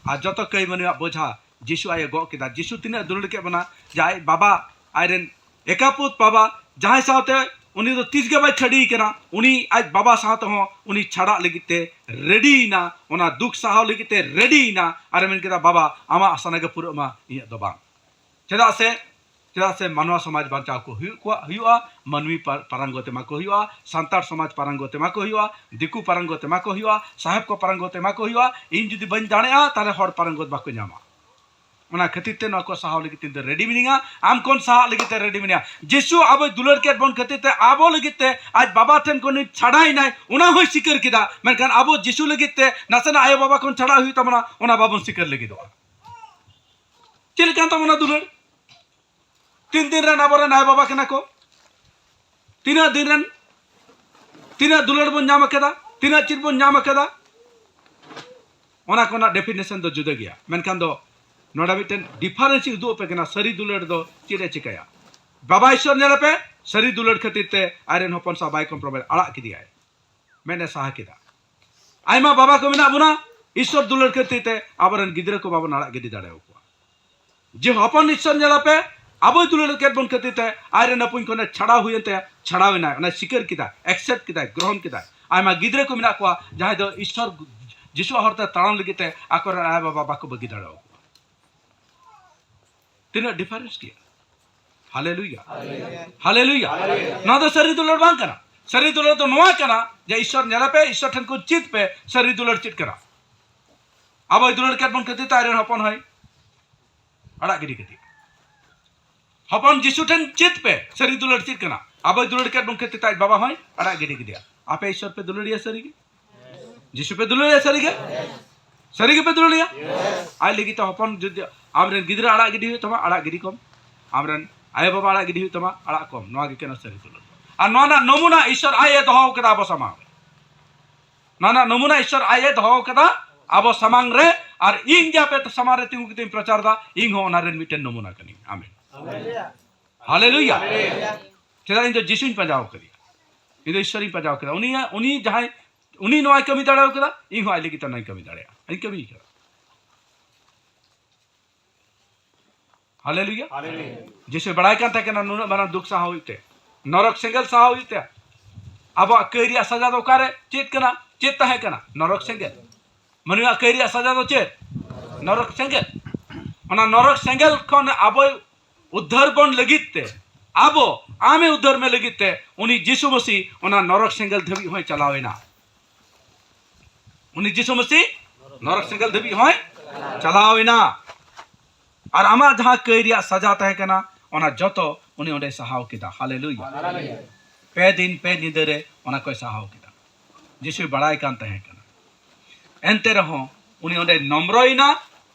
ᱟᱨ ᱡᱚᱛᱚ ᱠᱟᱹᱭ ᱢᱟᱹᱱᱢᱤᱭᱟᱜ ᱵᱚᱡᱷᱟ ᱡᱤᱥᱩ ᱟᱡ ᱮ ᱜᱚᱜ ᱠᱮᱫᱟ᱾ ᱡᱤᱥᱩ ᱛᱤᱱᱟᱹᱜ ᱫᱩᱞᱟᱹᱲ ᱠᱮᱫ ᱵᱚᱱᱟ ᱡᱮ ᱟᱡ ᱵᱟᱵᱟ, ᱟᱡ ᱨᱮᱱ ᱮᱠᱟᱯᱩᱛ ᱵᱟᱵᱟ, ᱡᱟᱦᱟᱸᱭ ᱥᱟᱶᱛᱮ ᱩᱱᱤ ᱫᱚ ᱛᱤᱥ ᱜᱮ ᱵᱟᱭ ᱪᱷᱟᱹᱰᱤ ᱠᱟᱱᱟ, ᱩᱱᱤ ᱟᱡ ᱵᱟᱵᱟ ᱥᱟᱶ ᱛᱮᱦᱚᱸ ᱩᱱᱤ ᱪᱷᱟᱰᱟᱜ ᱞᱟᱹᱜᱤᱫ ᱛᱮ ᱨᱮᱰᱤᱭᱮᱱᱟ, ᱚᱱᱟ ᱫᱩᱠ ᱥᱟᱦᱟᱣ ᱞᱟᱹᱜᱤᱫ ᱛᱮ ᱨᱮᱰᱤᱭᱮᱱᱟ᱾ ᱟᱨᱮ ᱢᱮᱱ ᱠᱮᱫᱟ, "ᱵᱟᱵᱟ, ᱟᱢᱟᱜ ᱥᱟᱱᱟ ᱜᱮ ᱯᱩᱨᱟᱹᱜ ᱢᱟ, ᱤᱧᱟᱹᱜ ᱫᱚ ᱵᱟᱝ᱾" ᱪᱮᱫᱟᱜ ᱥᱮ, ᱪᱮᱫᱟᱜ ᱥᱮ ᱢᱟᱱᱣᱟ ᱥᱚᱢᱟᱡᱽ ᱵᱟᱧᱪᱟᱣ ᱠᱚ ᱦᱩᱭᱩᱜ ᱠᱚᱣᱟ, ᱦᱩᱭᱩᱜᱼᱟ, ᱢᱟᱹᱱᱢᱤ ᱯᱟ-, ᱯᱟᱨᱟᱝᱜᱚᱛ ᱮᱢᱟ ᱠᱚ ᱦᱩᱭᱩᱜᱼᱟ, ᱥᱟᱱᱛᱟᱲ ᱥᱚᱢᱟᱡᱽ ᱯᱟᱨᱟᱝᱜᱚᱛ ᱮᱢᱟ ᱠᱚ ᱦᱩᱭᱩᱜᱼᱟ, ᱫᱤᱠᱩ ᱯᱟᱨᱟᱝᱜᱚᱛ ᱮᱢᱟ ᱠᱚ ᱦᱩᱭᱩᱜᱼᱟ, ᱥᱟᱦᱮᱵᱽ ᱠᱚ ᱯᱟᱨᱟᱝᱜᱚᱛ ᱮᱢᱟ ᱠᱚ ᱦᱩᱭᱩᱜᱼᱟ᱾ ᱤᱧ ᱡᱩᱫᱤ ᱵᱟᱹᱧ ᱫᱟᱲᱮᱭᱟᱜᱼᱟ, ᱛᱟᱦᱞᱮ ᱦᱚᱲ ᱯᱟᱨᱟᱝᱜᱚᱛ ᱵᱟᱠᱚ ᱧᱟᱢᱟ᱾ ᱚᱱᱟ ᱠᱷᱟᱹᱛᱤᱨ ᱛᱮ ᱱᱚᱣᱟ ᱠᱚ ᱥᱟᱦᱟᱣ ᱞᱟᱹᱜᱤᱫ ᱤᱧ ᱫᱚ ᱨᱮᱰᱤ ᱢᱤᱱᱟᱹᱧᱟ, ᱟᱢ ᱠᱷᱚᱱ ᱥᱟᱦᱟᱜ ᱞᱟᱹᱜᱤᱫ ᱛᱮ ᱨᱮᱰᱤ ᱢᱤᱱᱟᱹᱧᱟ᱾ ᱡᱤᱥᱩ ᱟᱵᱚᱭ ᱫᱩᱞᱟᱹᱲ ᱠᱮᱫ ᱵᱚᱱ ᱠᱷᱟᱹᱛᱤᱨ ᱛᱮ ᱟᱵᱚ ᱞᱟᱹᱜᱤᱫ ᱛᱮ ᱟᱡ ᱵᱟᱵᱟ ᱴᱷᱮᱱ ᱠᱷᱚᱱ ᱩᱱᱤ ᱪᱷᱟᱰᱟᱭᱮᱱᱟᱭ, ᱚᱱᱟ ᱦᱚᱸᱭ ᱥᱤᱠᱟᱹᱨ ᱠᱮᱫᱟ᱾ ᱢᱮᱱᱠᱷᱟᱱ ᱟᱵᱚ ᱡᱤᱥᱩ ᱞᱟᱹᱜᱤᱫ ᱛᱮ ᱱᱟᱥᱮᱱᱟᱜ ᱟᱭᱳ ᱵᱟᱵᱟ ᱠᱷᱚᱱ ᱪᱷᱟᱰᱟᱣ ᱦᱩᱭᱩᱜ ᱛᱟᱵᱚᱱᱟ, ᱚᱱᱟ ᱵᱟᱵᱚᱱ ᱥᱤᱠᱟᱹᱨ ᱞᱟᱹᱜᱤᱫᱚᱜᱼᱟ᱾ ᱪᱮᱫ ᱞᱮᱠᱟᱱ ᱛᱟᱵᱚᱱᱟ ᱫᱩᱞᱟᱹᱲ? ᱛᱤᱱ ᱫᱤᱱ ᱨᱮᱱ ᱟᱵᱚᱨᱮᱱ ᱟᱭᱳ ᱵᱟᱵᱟ ᱠᱟᱱᱟ ᱠᱚ? ᱛᱤᱱᱟᱹᱜ ᱫᱤᱱ ᱨᱮᱱ, ᱛᱤᱱᱟᱹᱜ ᱫᱩᱞᱟᱹᱲ ᱵᱚᱱ ᱧᱟᱢ ᱟᱠᱟᱫᱟ? ᱛᱤᱱᱟᱹᱜ ᱪᱮᱫ ᱵᱚᱱ ᱧᱟᱢ ᱟᱠᱟᱫᱟ? ᱚᱱᱟ ᱠᱚᱨᱮᱱᱟᱜ ᱰᱮᱯᱷᱤᱱᱮᱥᱚᱱ ᱫᱚ ᱡᱩᱫᱟᱹ ᱜᱮᱭᱟ᱾ ᱢᱮᱱᱠᱷᱟᱱ ᱫᱚ ᱱᱚᱰᱮ ᱢᱤᱫᱴᱮᱱ ᱰᱤᱯᱷᱟᱨᱮᱱᱥ ᱤᱧ ᱩᱫᱩᱜ ᱟᱯᱮ ᱠᱟᱱᱟ, ᱥᱟᱹᱨᱤ ᱫᱩᱞᱟᱹᱲ ᱫᱚ ᱪᱮᱫ ᱮ ᱪᱤᱠᱟᱹᱭᱟ? ᱵᱟᱵᱟ ᱤᱥᱚᱨ ᱧᱮᱞᱮ ᱯᱮ, ᱥᱟᱹᱨᱤ ᱫᱩᱞᱟᱹᱲ ᱠᱷᱟᱹᱛᱤᱨ ᱛᱮ ᱟᱡᱨᱮᱱ ᱦᱚᱯᱚᱱ ᱥᱟᱶ ᱵᱟᱭ ᱠᱚᱢᱯᱨᱚᱢᱟᱭᱤᱡᱽ, ᱟᱲᱟᱜ ᱠᱮᱫᱮᱭᱟᱭ, ᱢᱮᱫ ᱮ ᱥᱟᱦᱟ ᱠᱮᱫᱟ᱾ ᱟᱭᱢᱟ ᱵᱟᱵᱟ ᱠᱚ ᱢᱮᱱᱟᱜ ᱵᱚᱱᱟ, ᱤᱥᱚᱨ ᱫᱩᱞᱟᱹᱲ ᱠᱷᱟᱹᱛᱤᱨ ᱛᱮ ᱟᱵᱚᱨᱮᱱ ᱜᱤᱫᱽᱨᱟᱹ ᱠᱚ ᱵᱟᱵᱚᱱ ᱟᱲᱟᱜ ᱜᱤᱰᱤ ᱫᱟᱲᱮᱭᱟᱠᱚᱣᱟ᱾ ᱡᱮ ᱦᱚᱯᱚᱱ ᱤᱥᱚᱨ ᱧᱮᱞᱮ ᱯᱮ, ᱟᱵᱚᱭ ᱫᱩᱞᱟᱹᱲ ᱠᱮᱫ ᱵᱚᱱ ᱠᱷᱟᱹᱛᱤᱨ ᱛᱮ ᱟᱡᱨᱮᱱ ᱦᱚᱯᱚᱱ ᱠᱷᱚᱱᱮ ᱪᱷᱟᱲᱟᱣ ᱦᱩᱭᱮᱱ ᱛᱟᱭᱟ, ᱪᱷᱟᱲᱟᱣ ᱮᱱᱟᱭ, ᱚᱱᱟᱭ ᱥᱤᱠᱟᱹᱨ ᱠᱮᱫᱟ, ᱮᱠᱥᱮᱯᱴ ᱠᱮᱫᱟᱭ, ᱜᱨᱚᱦᱚᱱ ᱠᱮᱫᱟᱭ᱾ ᱟᱭᱢᱟ ᱜᱤᱫᱽᱨᱟᱹ ᱠᱚ ᱢᱮᱱᱟᱜ ᱠᱚᱣᱟ ᱡᱟᱦᱟᱸᱭ ᱫᱚ ᱤᱥᱚᱨ ᱡᱤᱥᱩᱣᱟᱜ ᱦᱚᱨᱛᱮ ᱛᱟᱲᱟᱢ ᱞᱟᱹᱜᱤᱫ ᱛᱮ ᱟᱠᱚᱨᱮᱱ ᱟᱭᱳ ᱵᱟᱵᱟ ᱵᱟᱠᱚ ᱵᱟᱹᱜᱤ ᱫᱟᱲᱮᱭᱟᱠᱚᱣᱟ᱾ ᱛᱤᱱᱟᱹᱜ ᱰᱤᱯᱷᱟᱨᱮᱱᱥ ᱜᱮᱭᱟ! ᱦᱟᱞᱮᱞᱩᱭᱟ! ᱦᱟᱞᱮᱞᱩᱭᱟ! ᱱᱚᱣᱟ ᱫᱚ ᱥᱟᱹᱨᱤ ᱫᱩᱞᱟᱹᱲ ᱵᱟᱝ ᱠᱟᱱᱟ᱾ ᱥᱟᱹᱨᱤ ᱫᱩᱞᱟᱹᱲ ᱫᱚ ᱱᱚᱣᱟ ᱠᱟᱱᱟ ᱡᱮ ᱤᱥᱚᱨ ᱧᱮᱞᱮ ᱯᱮ, ᱤᱥᱚᱨ ᱴᱷᱮᱱ ᱠᱚ ᱪᱮᱫ ᱯᱮ, ᱥᱟᱹᱨᱤ ᱫᱩᱞᱟᱹᱲ ᱪᱮᱫ ᱠᱟᱱᱟ᱾ ᱟᱵᱚᱭ ᱫᱩᱞᱟᱹᱲ ᱠᱮᱫ ᱵᱚᱱ ᱠᱷᱟᱹᱛᱤᱨ ᱛᱮ ᱟᱡᱨᱮᱱ ᱦᱚᱯᱚᱱ ᱦᱚᱸᱭ ᱟᱲᱟᱜ ᱜᱤᱰᱤ ᱠᱮᱫᱮᱭᱟ᱾ ᱦᱚᱯᱚᱱ ᱡᱤᱥᱩ ᱴᱷᱮᱱ ᱪᱮᱫ ᱯᱮ, ᱥᱟᱹᱨᱤ ᱫᱩᱞᱟᱹᱲ ᱪᱮᱫ ᱠᱟᱱᱟ᱾ ᱟᱵᱚᱭ ᱫᱩᱞᱟᱹᱲ ᱠᱮᱫ ᱵᱚᱱ ᱠᱷᱟᱹᱛᱤᱨ ᱛᱮ ᱟᱡ ᱵᱟᱵᱟ ᱦᱚᱸᱭ ᱟᱲᱟᱜ ᱜᱤᱰᱤ ᱠᱮᱫᱮᱭᱟ᱾ ᱟᱯᱮ ᱤᱥᱚᱨ ᱯᱮ ᱫᱩᱞᱟᱹᱲᱤᱭᱟ ᱥᱟᱹᱨᱤ ᱜᱮ? ᱡᱤᱥᱩ ᱯᱮ ᱫᱩᱞᱟᱹᱲᱤᱭᱟ ᱥᱟᱹᱨᱤ ᱜᱮ? ᱥᱟᱹᱨᱤ ᱜᱮᱯᱮ ᱫᱩᱞᱟᱹᱲᱤᱭᱟ? ᱟᱡ ᱞᱟᱹᱜᱤᱫ ᱛᱮ ᱦᱚᱯᱚᱱ ᱡᱩᱫᱤ ᱟᱢᱨᱮᱱ ᱜᱤᱫᱽᱨᱟᱹ ᱟᱲᱟᱜ ᱜᱤᱰᱤ ᱦᱩᱭᱩᱜ ᱛᱟᱢᱟ, ᱟᱲᱟᱜ ᱜᱤᱰᱤ ᱠᱚᱢ᱾ ᱟᱢᱨᱮᱱ ᱟᱭᱳ ᱵᱟᱵᱟ ᱟᱲᱟᱜ ᱜᱤᱰᱤ ᱦᱩᱭᱩᱜ ᱛᱟᱢᱟ, ᱟᱲᱟᱜ ᱠᱚᱢ᱾ ᱱᱚᱣᱟ ᱜᱮ ᱠᱟᱱᱟ ᱥᱟᱹᱨᱤ ᱫᱩᱞᱟᱹᱲ᱾ ᱟᱨ ᱱᱚᱣᱟ ᱨᱮᱱᱟᱜ ᱱᱚᱢᱩᱱᱟ ᱤᱥᱥᱚᱨ ᱟᱡ ᱮ ᱫᱚᱦᱚ ᱠᱟᱫᱟ ᱟᱵᱚ ᱥᱟᱢᱟᱝ ᱨᱮ᱾ ᱱᱚᱣᱟ ᱨᱮᱱᱟᱜ ᱱᱚᱢᱩᱱᱟ ᱤᱥᱥᱚᱨ ᱟᱡ ᱮ ᱫᱚᱦᱚ ᱠᱟᱫᱟ ᱟᱵᱚ ᱥᱟᱢᱟᱝ ᱨᱮ᱾ ᱟᱨ ᱤᱧ ᱡᱮ ᱟᱯᱮ ᱥᱟᱢᱟᱝ ᱨᱮ ᱛᱤᱸᱜᱩ ᱠᱟᱛᱮᱧ ᱯᱨᱚᱪᱟᱨ ᱮᱫᱟ, ᱤᱧ ᱦᱚᱸ ᱚᱱᱟ ᱨᱮᱱ ᱢᱤᱫᱴᱮᱱ ᱱᱚᱢᱩᱱᱟ ᱠᱟᱹᱱᱟᱹᱧ᱾ ᱟᱢᱮᱱ᱾ ᱦᱟᱞᱮᱞᱩᱭᱟ᱾ ᱪᱮᱫᱟᱜ? ᱤᱧ ᱫᱚ ᱡᱤᱥᱩᱧ ᱯᱟᱸᱡᱟ ᱟᱠᱟᱫᱮᱭᱟ, ᱤᱧ ᱫᱚ ᱤᱥᱥᱚᱨᱤᱧ ᱯᱟᱸᱡᱟ ᱟᱠᱟᱫᱟ᱾ ᱩᱱᱤᱭᱟᱜ, ᱩᱱᱤ ᱡᱟᱦᱟᱸᱭ, ᱩᱱᱤ ᱱᱚᱣᱟᱭ ᱠᱟᱹᱢᱤ ᱫᱟᱲᱮ ᱟᱠᱟᱫᱟ, ᱤᱧ ᱦᱚᱸ ᱟᱡ ᱞᱟᱹᱜᱤᱫ ᱛᱮ ᱱᱚᱣᱟᱧ ᱠᱟᱹᱢᱤ ᱫᱟᱲᱮᱭᱟᱜᱼᱟ, ᱤᱧ ᱠᱟᱹᱢᱤ ᱟᱠᱟᱫᱟ᱾ ᱦᱟᱞᱮᱞᱩᱭᱟ᱾ ᱦᱟᱞᱮᱞᱩᱭᱟ᱾ ᱡᱤᱥᱩᱭ ᱵᱟᱲᱟᱭ ᱠᱟᱱ ᱛᱟᱦᱮᱸ ᱠᱟᱱᱟ ᱱᱩᱱᱟᱹᱜ ᱢᱟᱨᱟᱝ ᱫᱩᱠ ᱥᱟᱦᱟᱣ ᱦᱩᱭᱩᱜ ᱛᱮ, ᱱᱚᱨᱚᱠ ᱥᱮᱸᱜᱮᱞ ᱥᱟᱦᱟᱣ ᱦᱩᱭᱩᱜ ᱛᱮ᱾ ᱟᱵᱚᱣᱟᱜ ᱠᱟᱹᱭ ᱨᱮᱭᱟᱜ ᱥᱟᱡᱟ ᱫᱚ ᱚᱠᱟᱨᱮ ᱪᱮᱫ ᱠᱟᱱᱟ? ᱪᱮᱫ ᱛᱟᱦᱮᱸ ᱠᱟᱱᱟ? ᱱᱚᱨᱚᱠ ᱥᱮᱸᱜᱮᱞ᱾ ᱢᱟᱹᱱᱢᱤᱭᱟᱜ ᱠᱟᱹᱭ ᱨᱮᱭᱟᱜ ᱥᱟᱡᱟ ᱫᱚ ᱪᱮᱫ? ᱱᱚᱨᱚᱠ ᱥᱮᱸᱜᱮᱞ᱾ ᱚᱱᱟ ᱱᱚᱨᱚᱠ ᱥᱮᱸᱜᱮᱞ ᱠᱷᱚᱱ ᱟᱵᱚᱭ ᱩᱫᱽᱫᱷᱟᱹᱨ ᱵᱚᱱ ᱞᱟᱹᱜᱤᱫ ᱛᱮ, ᱟᱵᱚ, ᱟᱢᱮ ᱩᱫᱽᱫᱷᱟᱹᱨ ᱢᱮ ᱞᱟᱹᱜᱤᱫ ᱛᱮ, ᱩᱱᱤ ᱡᱤᱥᱩ ᱢᱟᱹᱥᱤ ᱚᱱᱟ ᱱᱚᱨᱚᱠ ᱥᱮᱸᱜᱮᱞ ᱫᱷᱟᱹᱵᱤᱡ ᱦᱚᱸᱭ ᱪᱟᱞᱟᱣ ᱮᱱᱟ᱾ ᱩᱱᱤ ᱡᱤᱥᱩ ᱢᱟᱹᱥᱤ ᱱᱚᱨᱚᱠ ᱥᱮᱸᱜᱮᱞ ᱫᱷᱟᱹᱵᱤᱡ ᱦᱚᱸᱭ ᱪᱟᱞᱟᱣ ᱮᱱᱟ᱾ ᱟᱨ ᱟᱢᱟᱜ ᱡᱟᱦᱟᱸ ᱠᱟᱹᱭ ᱨᱮᱭᱟᱜ ᱥᱟᱡᱟ ᱛᱟᱦᱮᱸ ᱠᱟᱱᱟ, ᱚᱱᱟ ᱡᱚᱛᱚ ᱩᱱᱤ ᱚᱸᱰᱮᱭ ᱥᱟᱦᱟᱣ ᱠᱮᱫᱟ᱾ ᱦᱟᱞᱮᱞᱩᱭᱟ᱾ ᱯᱮ ᱫᱤᱱ ᱯᱮ ᱧᱤᱫᱟᱹ ᱨᱮ ᱚᱱᱟ ᱠᱚᱭ ᱥᱟᱦᱟᱣ ᱠᱮᱫᱟ᱾ ᱡᱤᱥᱩᱭ ᱵᱟᱲᱟᱭ ᱠᱟᱱ ᱛᱟᱦᱮᱸ ᱠᱟᱱᱟ᱾ ᱮᱱᱛᱮ ᱨᱮᱦᱚᱸ ᱩᱱᱤ ᱚᱸᱰᱮ ᱱᱚᱢᱨᱚᱭᱮᱱᱟ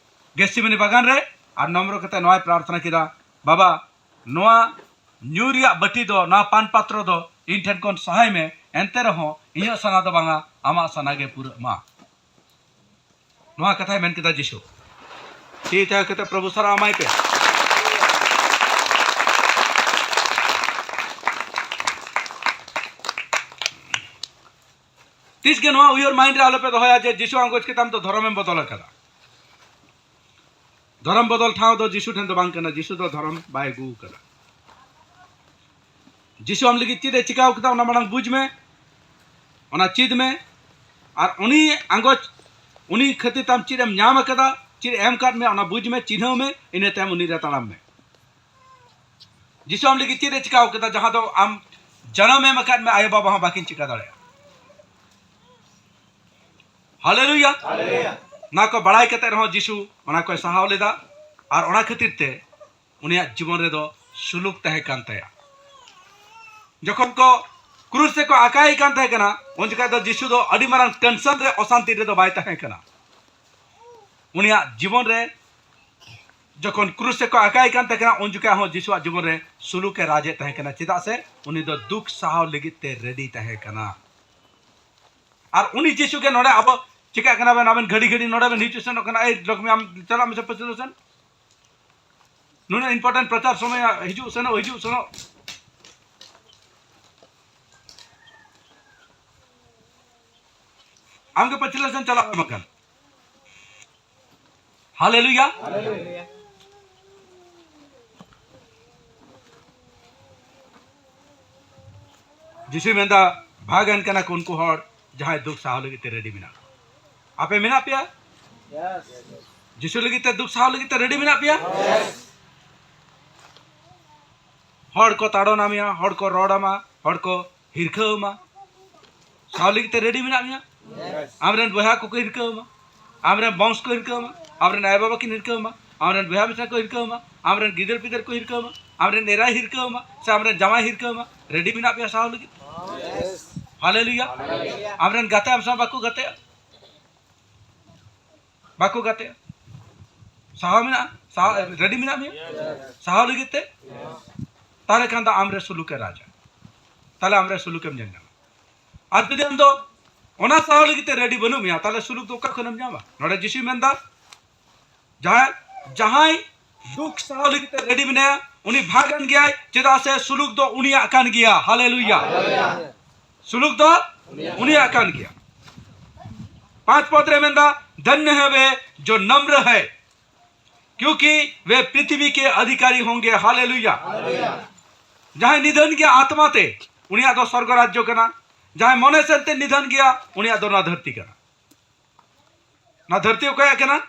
ᱜᱮᱥᱤᱢᱟᱱᱤ ᱵᱟᱜᱟᱱ ᱨᱮ, ᱟᱨ ᱱᱚᱢᱨᱚ ᱠᱟᱛᱮ ᱱᱚᱣᱟᱭ ᱯᱨᱟᱨᱛᱷᱚᱱᱟ ᱠᱮᱫᱟ, "ᱵᱟᱵᱟ, ᱱᱚᱣᱟ ᱧᱩ ᱨᱮᱭᱟᱜ ᱵᱟᱹᱴᱤ ᱫᱚ, ᱱᱚᱣᱟ ᱯᱟᱱ ᱯᱟᱛᱨᱚ ᱫᱚ ᱤᱧ ᱴᱷᱮᱱ ᱠᱷᱚᱱ ᱥᱟᱦᱟᱭ ᱢᱮ, ᱮᱱᱛᱮ ᱨᱮᱦᱚᱸ ᱤᱧᱟᱹᱜ ᱥᱟᱱᱟ ᱫᱚ ᱵᱟᱝᱟ, ᱟᱢᱟᱜ ᱥᱟᱱᱟ ᱜᱮ ᱯᱩᱨᱟᱹᱜ ᱢᱟ᱾" ᱱᱚᱣᱟ ᱠᱟᱛᱷᱟᱭ ᱢᱮᱱ ᱠᱮᱫᱟ ᱡᱤᱥᱩ᱾ ᱛᱤ ᱛᱷᱟᱭᱚ ᱠᱟᱛᱮ ᱯᱨᱚᱵᱷᱩ ᱥᱟᱨᱦᱟᱣ ᱮᱢᱟᱭ ᱯᱮ᱾ ᱛᱤᱥ ᱜᱮ ᱱᱚᱣᱟ ᱩᱭᱦᱟᱹᱨ mind ᱨᱮ ᱟᱞᱚᱯᱮ ᱫᱚᱦᱚᱭᱟ ᱡᱮ ᱡᱤᱥᱩ ᱟᱸᱜᱚᱪ ᱠᱮᱫᱟᱢ ᱛᱚ ᱫᱷᱚᱨᱚᱢᱮᱢ ᱵᱚᱫᱚᱞ ᱟᱠᱟᱫᱟ᱾ ᱫᱷᱚᱨᱚᱢ ᱵᱚᱫᱚᱞ ᱴᱷᱟᱶ ᱫᱚ ᱡᱤᱥᱩ ᱴᱷᱮᱱ ᱫᱚ ᱵᱟᱝ ᱠᱟᱱᱟ᱾ ᱡᱤᱥᱩ ᱫᱚ ᱫᱷᱚᱨᱚᱢ ᱵᱟᱭ ᱟᱹᱜᱩ ᱟᱠᱟᱫᱟ᱾ ᱡᱤᱥᱩ ᱟᱢ ᱞᱟᱹᱜᱤᱫ ᱪᱮᱫ ᱮ ᱪᱤᱠᱟᱹᱣ ᱠᱮᱫᱟ, ᱚᱱᱟ ᱢᱟᱲᱟᱝ ᱵᱩᱡᱽ ᱢᱮ, ᱚᱱᱟ ᱪᱮᱫ ᱢᱮ᱾ ᱟᱨ ᱩᱱᱤ ᱟᱸᱜᱚᱪ, ᱩᱱᱤ ᱠᱷᱟᱹᱛᱤᱨ ᱛᱮ ᱟᱢ ᱪᱮᱫ ᱮᱢ ᱧᱟᱢ ᱟᱠᱟᱫᱟ, ᱪᱮᱫ ᱮ ᱮᱢ ᱟᱠᱟᱫ ᱢᱮᱭᱟ, ᱚᱱᱟ ᱵᱩᱡᱽ ᱢᱮ, ᱪᱤᱱᱦᱟᱹᱣ ᱢᱮ, ᱤᱱᱟᱹ ᱛᱟᱭᱚᱢ ᱩᱱᱤ ᱨᱮ ᱛᱟᱲᱟᱢ ᱢᱮ᱾ ᱡᱤᱥᱩ ᱟᱢ ᱞᱟᱹᱜᱤᱫ ᱪᱮᱫ ᱮ ᱪᱤᱠᱟᱹᱣ ᱠᱮᱫᱟ, ᱡᱟᱦᱟᱸ ᱫᱚ ᱟᱢ ᱡᱟᱱᱟᱢ ᱮᱢ ᱟᱠᱟᱫ ᱢᱮ, ᱟᱭᱳ ᱵᱟᱵᱟ ᱦᱚᱸ ᱵᱟᱹᱠᱤᱱ ᱪᱤᱠᱟᱹ ᱫᱟᱲᱮᱭᱟᱜᱼᱟ᱾ ᱦᱟᱞᱮᱞᱩᱭᱟ᱾ ᱦᱟᱞᱮᱞᱩᱭᱟ᱾ ᱚᱱᱟ ᱠᱚ ᱵᱟᱲᱟᱭ ᱠᱟᱛᱮ ᱨᱮᱦᱚᱸ ᱡᱤᱥᱩ ᱚᱱᱟ ᱠᱚᱭ ᱥᱟᱦᱟᱣ ᱞᱮᱫᱟ, ᱟᱨ ᱚᱱᱟ ᱠᱷᱟᱹᱛᱤᱨ ᱛᱮ ᱩᱱᱤᱭᱟᱜ ᱡᱤᱵᱚᱱ ᱨᱮᱫᱚ ᱥᱩᱞᱩᱠ ᱛᱟᱦᱮᱸ ᱠᱟᱱ ᱛᱟᱭᱟ᱾ ᱡᱚᱠᱷᱚᱱ ᱠᱚ ᱠᱨᱩᱥ ᱨᱮᱠᱚ ᱟᱠᱟᱭᱮ ᱠᱟᱱ ᱛᱟᱦᱮᱸ ᱠᱟᱱᱟ, ᱩᱱ ᱡᱚᱠᱷᱟᱡ ᱫᱚ ᱡᱤᱥᱩ ᱫᱚ ᱟᱹᱰᱤ ᱢᱟᱨᱟᱝ tension ᱨᱮ, ᱚᱥᱟᱱᱛᱤ ᱨᱮᱫᱚ ᱵᱟᱭ ᱛᱟᱦᱮᱸ ᱠᱟᱱᱟ᱾ ᱩᱱᱤᱭᱟᱜ ᱡᱤᱵᱚᱱ ᱨᱮ ᱡᱚᱠᱷᱚᱱ ᱠᱨᱩᱥ ᱨᱮᱠᱚ ᱟᱠᱟᱭ ᱠᱟᱱ ᱛᱟᱦᱮᱸ ᱠᱟᱱᱟ, ᱩᱱ ᱡᱚᱠᱷᱚᱱ ᱦᱚᱸ ᱡᱤᱥᱩᱣᱟᱜ ᱡᱤᱵᱚᱱ ᱨᱮ ᱥᱩᱞᱩᱠ ᱮ ᱨᱟᱡᱽ ᱮᱫ ᱛᱟᱦᱮᱸ ᱠᱟᱱᱟ᱾ ᱪᱮᱫᱟᱜ ᱥᱮ ᱩᱱᱤ ᱫᱚ ᱫᱩᱠ ᱥᱟᱦᱟᱣ ᱞᱟᱹᱜᱤᱫ ᱛᱮ ᱨᱮᱰᱤ ᱛᱟᱦᱮᱸ ᱠᱟᱱᱟ᱾ ᱟᱨ ᱩᱱᱤ ᱡᱤᱥᱩ ᱜᱮ ᱱᱚᱰᱮ ᱟᱵᱚ ᱪᱤᱠᱟᱹᱜ ᱠᱟᱱᱟ ᱵᱮᱱ, ᱟᱵᱮᱱ ᱜᱷᱟᱹᱲᱤ ᱜᱷᱟᱹᱲᱤ ᱱᱚᱰᱮ ᱵᱮᱱ ᱦᱤᱡᱩᱜ ᱥᱮᱱᱚᱜ ᱠᱟᱱᱟ, "ᱮᱭ ᱞᱚᱠᱷᱢᱤ, ᱟᱢ ᱪᱟᱞᱟᱜ ᱢᱮᱥᱮ ᱯᱟᱹᱪᱷᱞᱟᱹ ᱥᱮᱱ, ᱱᱩᱱᱟᱹᱜ important ᱯᱨᱚᱪᱟᱨ ᱥᱚᱢᱚᱭ ᱦᱤᱡᱩᱜ ᱥᱮᱱᱚᱜ, ᱦᱤᱡᱩᱜ ᱥᱮᱱᱚᱜ, ᱟᱢ ᱜᱮ ᱯᱟᱹᱪᱷᱞᱟᱹ ᱥᱮᱱ ᱪᱟᱞᱟᱜ ᱢᱮ ᱵᱟᱠᱷᱟᱱ᱾" ᱦᱟᱞᱮᱞᱩᱭᱟ᱾ ᱡᱤᱥᱩᱭ ᱢᱮᱱᱫᱟ, ᱵᱷᱟᱜᱟᱱ ᱠᱟᱱᱟ ᱠᱚ ᱩᱱᱠᱩ ᱦᱚᱲ ᱡᱟᱦᱟᱸᱭ ᱫᱩᱠ ᱥᱟᱦᱟᱣ ᱞᱟᱹᱜᱤᱫ ᱛᱮ ᱨᱮᱰᱤ ᱢᱮᱱᱟᱜ ᱠᱚᱣᱟ᱾ ᱟᱯᱮ ᱢᱮᱱᱟᱜ ᱯᱮᱭᱟ? ᱡᱤᱥᱩ ᱞᱟᱹᱜᱤᱫ ᱛᱮ ᱫᱩᱠ ᱥᱟᱦᱟᱣ ᱞᱟᱹᱜᱤᱫ ᱛᱮ ᱨᱮᱰᱤ ᱢᱮᱱᱟᱜ ᱯᱮᱭᱟ? ᱦᱚᱲ ᱠᱚ ᱛᱟᱲᱚᱱᱟ ᱢᱮᱭᱟ, ᱦᱚᱲ ᱠᱚ ᱨᱚᱲ ᱟᱢᱟ, ᱦᱚᱲ ᱠᱚ ᱦᱤᱨᱠᱷᱟᱹᱣ ᱟᱢᱟ, ᱥᱟᱦᱟᱣ ᱞᱟᱹᱜᱤᱫ ᱛᱮ ᱨᱮᱰᱤ ᱢᱮᱱᱟᱜ ᱢᱮᱭᱟ? ᱟᱢᱨᱮᱱ ᱵᱚᱭᱦᱟ ᱠᱚᱠᱚ ᱦᱤᱨᱠᱟᱹᱣ ᱟᱢᱟ, ᱟᱢᱨᱮᱱ ᱵᱚᱝᱥ ᱠᱚ ᱦᱤᱨᱠᱟᱹᱣ ᱟᱢᱟ, ᱟᱢᱨᱮᱱ ᱟᱭᱳᱼᱵᱟᱵᱟ ᱠᱤᱱ ᱦᱤᱨᱠᱟᱹᱣ ᱟᱢᱟ, ᱟᱢᱨᱮᱱ ᱵᱚᱭᱦᱟ ᱢᱤᱥᱨᱟ ᱠᱚ ᱦᱤᱨᱠᱟᱹᱣ ᱟᱢᱟ, ᱟᱢᱨᱮᱱ ᱜᱤᱫᱟᱹᱨ ᱯᱤᱫᱟᱹᱨ ᱠᱚ ᱦᱤᱨᱠᱟᱹᱣ ᱟᱢᱟ, ᱟᱢᱨᱮᱱ ᱮᱨᱟᱭ ᱦᱤᱨᱠᱟᱹᱣ ᱟᱢᱟ, ᱥᱮ ᱟᱢᱨᱮᱱ ᱡᱟᱶᱟᱭ ᱦᱤᱨᱠᱟᱹᱣ ᱟᱢᱟ, ᱨᱮᱰᱤ ᱢᱮᱱᱟᱜ ᱯᱮᱭᱟ ᱥᱟᱦᱟᱣ ᱞᱟᱹᱜᱤᱫ? ᱦᱟᱞᱮᱞᱩᱭᱟ᱾ ᱟᱢᱨᱮᱱ ᱜᱟᱛᱮ ᱟᱢ ᱥᱟᱶ ᱵᱟᱠᱚ ᱜᱟᱛᱮᱜᱼᱟ? ᱵᱟᱠᱚ ᱜᱟᱛᱮᱜᱼᱟ? ᱥᱟᱦᱟᱣ ᱢᱮᱱᱟᱜᱼᱟ? ᱥᱟᱦᱟᱣ, ᱨᱮᱰᱤ ᱢᱮᱱᱟᱜ ᱢᱮᱭᱟ ᱥᱟᱦᱟᱣ ᱞᱟᱹᱜᱤᱫ ᱛᱮ? ᱛᱟᱦᱞᱮ ᱠᱷᱟᱱ ᱫᱚ ᱟᱢᱨᱮ ᱥᱩᱞᱩᱠᱮ ᱨᱟᱡᱟ᱾ ᱛᱟᱦᱞᱮ ᱟᱢᱨᱮ ᱥᱩᱞᱩᱠᱮᱢ ᱧᱮᱞ ᱧᱟᱢᱟ᱾ ᱟᱨ ᱡᱩᱫᱤ ᱟᱢ ᱫᱚ ᱚᱱᱟ ᱥᱟᱦᱟᱣ ᱞᱟᱹᱜᱤᱫ ᱛᱮ ᱨᱮᱰᱤ ᱵᱟᱹᱱᱩᱜ ᱢᱮᱭᱟ, ᱛᱟᱦᱞᱮ ᱥᱩᱞᱩᱠ ᱫᱚ ᱚᱠᱟ ᱠᱷᱚᱱᱮᱢ ᱧᱟᱢᱟ? ᱱᱚᱰᱮ ᱡᱤᱥᱩᱭ ᱢᱮᱱᱫᱟ, ᱡᱟᱦᱟᱸᱭ, ᱡᱟᱦᱟᱸᱭ ᱫᱩᱠ ᱥᱟᱦᱟᱣ ᱞᱟᱹᱜᱤᱫ ᱛᱮ ᱨᱮᱰᱤ ᱢᱮᱱᱟᱭᱟ, ᱩᱱᱤ ᱵᱷᱟᱜᱟᱱ ᱜᱮᱭᱟᱭ, ᱪᱮᱫᱟᱜ ᱥᱮ ᱥᱩᱞᱩᱠ ᱫᱚ ᱩᱱᱤᱭᱟᱜ ᱠᱟᱱ ᱜᱮᱭᱟ᱾ ᱦᱟᱞᱮᱞᱩᱭᱟ᱾ ᱥᱩᱞᱩᱠ ᱫᱚ ᱩᱱᱤᱭᱟᱜ ᱠᱟᱱ ᱜᱮᱭᱟ᱾ ᱯᱟᱸᱪ ᱯᱚᱫ ᱨᱮ ᱢᱮᱱᱫᱟ, ᱫᱷᱚᱱᱭᱚ ᱦᱮ ᱣᱮ ᱡᱚ ᱱᱚᱢᱨᱚ ᱦᱮ, ᱠᱤᱭᱩᱠᱤ ᱣᱮ ᱯᱨᱤᱛᱷᱤᱵᱤ ᱠᱮ ᱚᱫᱷᱤᱠᱟᱨᱤ ᱦᱳᱝᱜᱮ᱾ ᱦᱟᱞᱮᱞᱩᱭᱟ᱾ ᱡᱟᱦᱟᱸᱭ ᱱᱤᱫᱷᱟᱹᱱ ᱜᱮᱭᱟ ᱟᱛᱢᱟ ᱛᱮ, ᱩᱱᱤᱭᱟᱜ ᱫᱚ ᱥᱚᱨᱜᱚ ᱨᱟᱡᱽᱡᱚ ᱠᱟᱱᱟ᱾ ᱡᱟᱦᱟᱸᱭ ᱢᱚᱱᱮ ᱥᱮᱱᱛᱮ ᱱᱤᱫᱷᱟᱹᱱ ᱜᱮᱭᱟ, ᱩᱱᱤᱭᱟᱜ ᱫᱚ ᱱᱚᱣᱟ ᱫᱷᱟᱹᱨᱛᱤ ᱠᱟᱱᱟ᱾ ᱱᱚᱣᱟ ᱫᱷᱟᱹᱨᱛᱤ ᱚᱠᱚᱭᱟᱜ ᱠᱟᱱᱟ?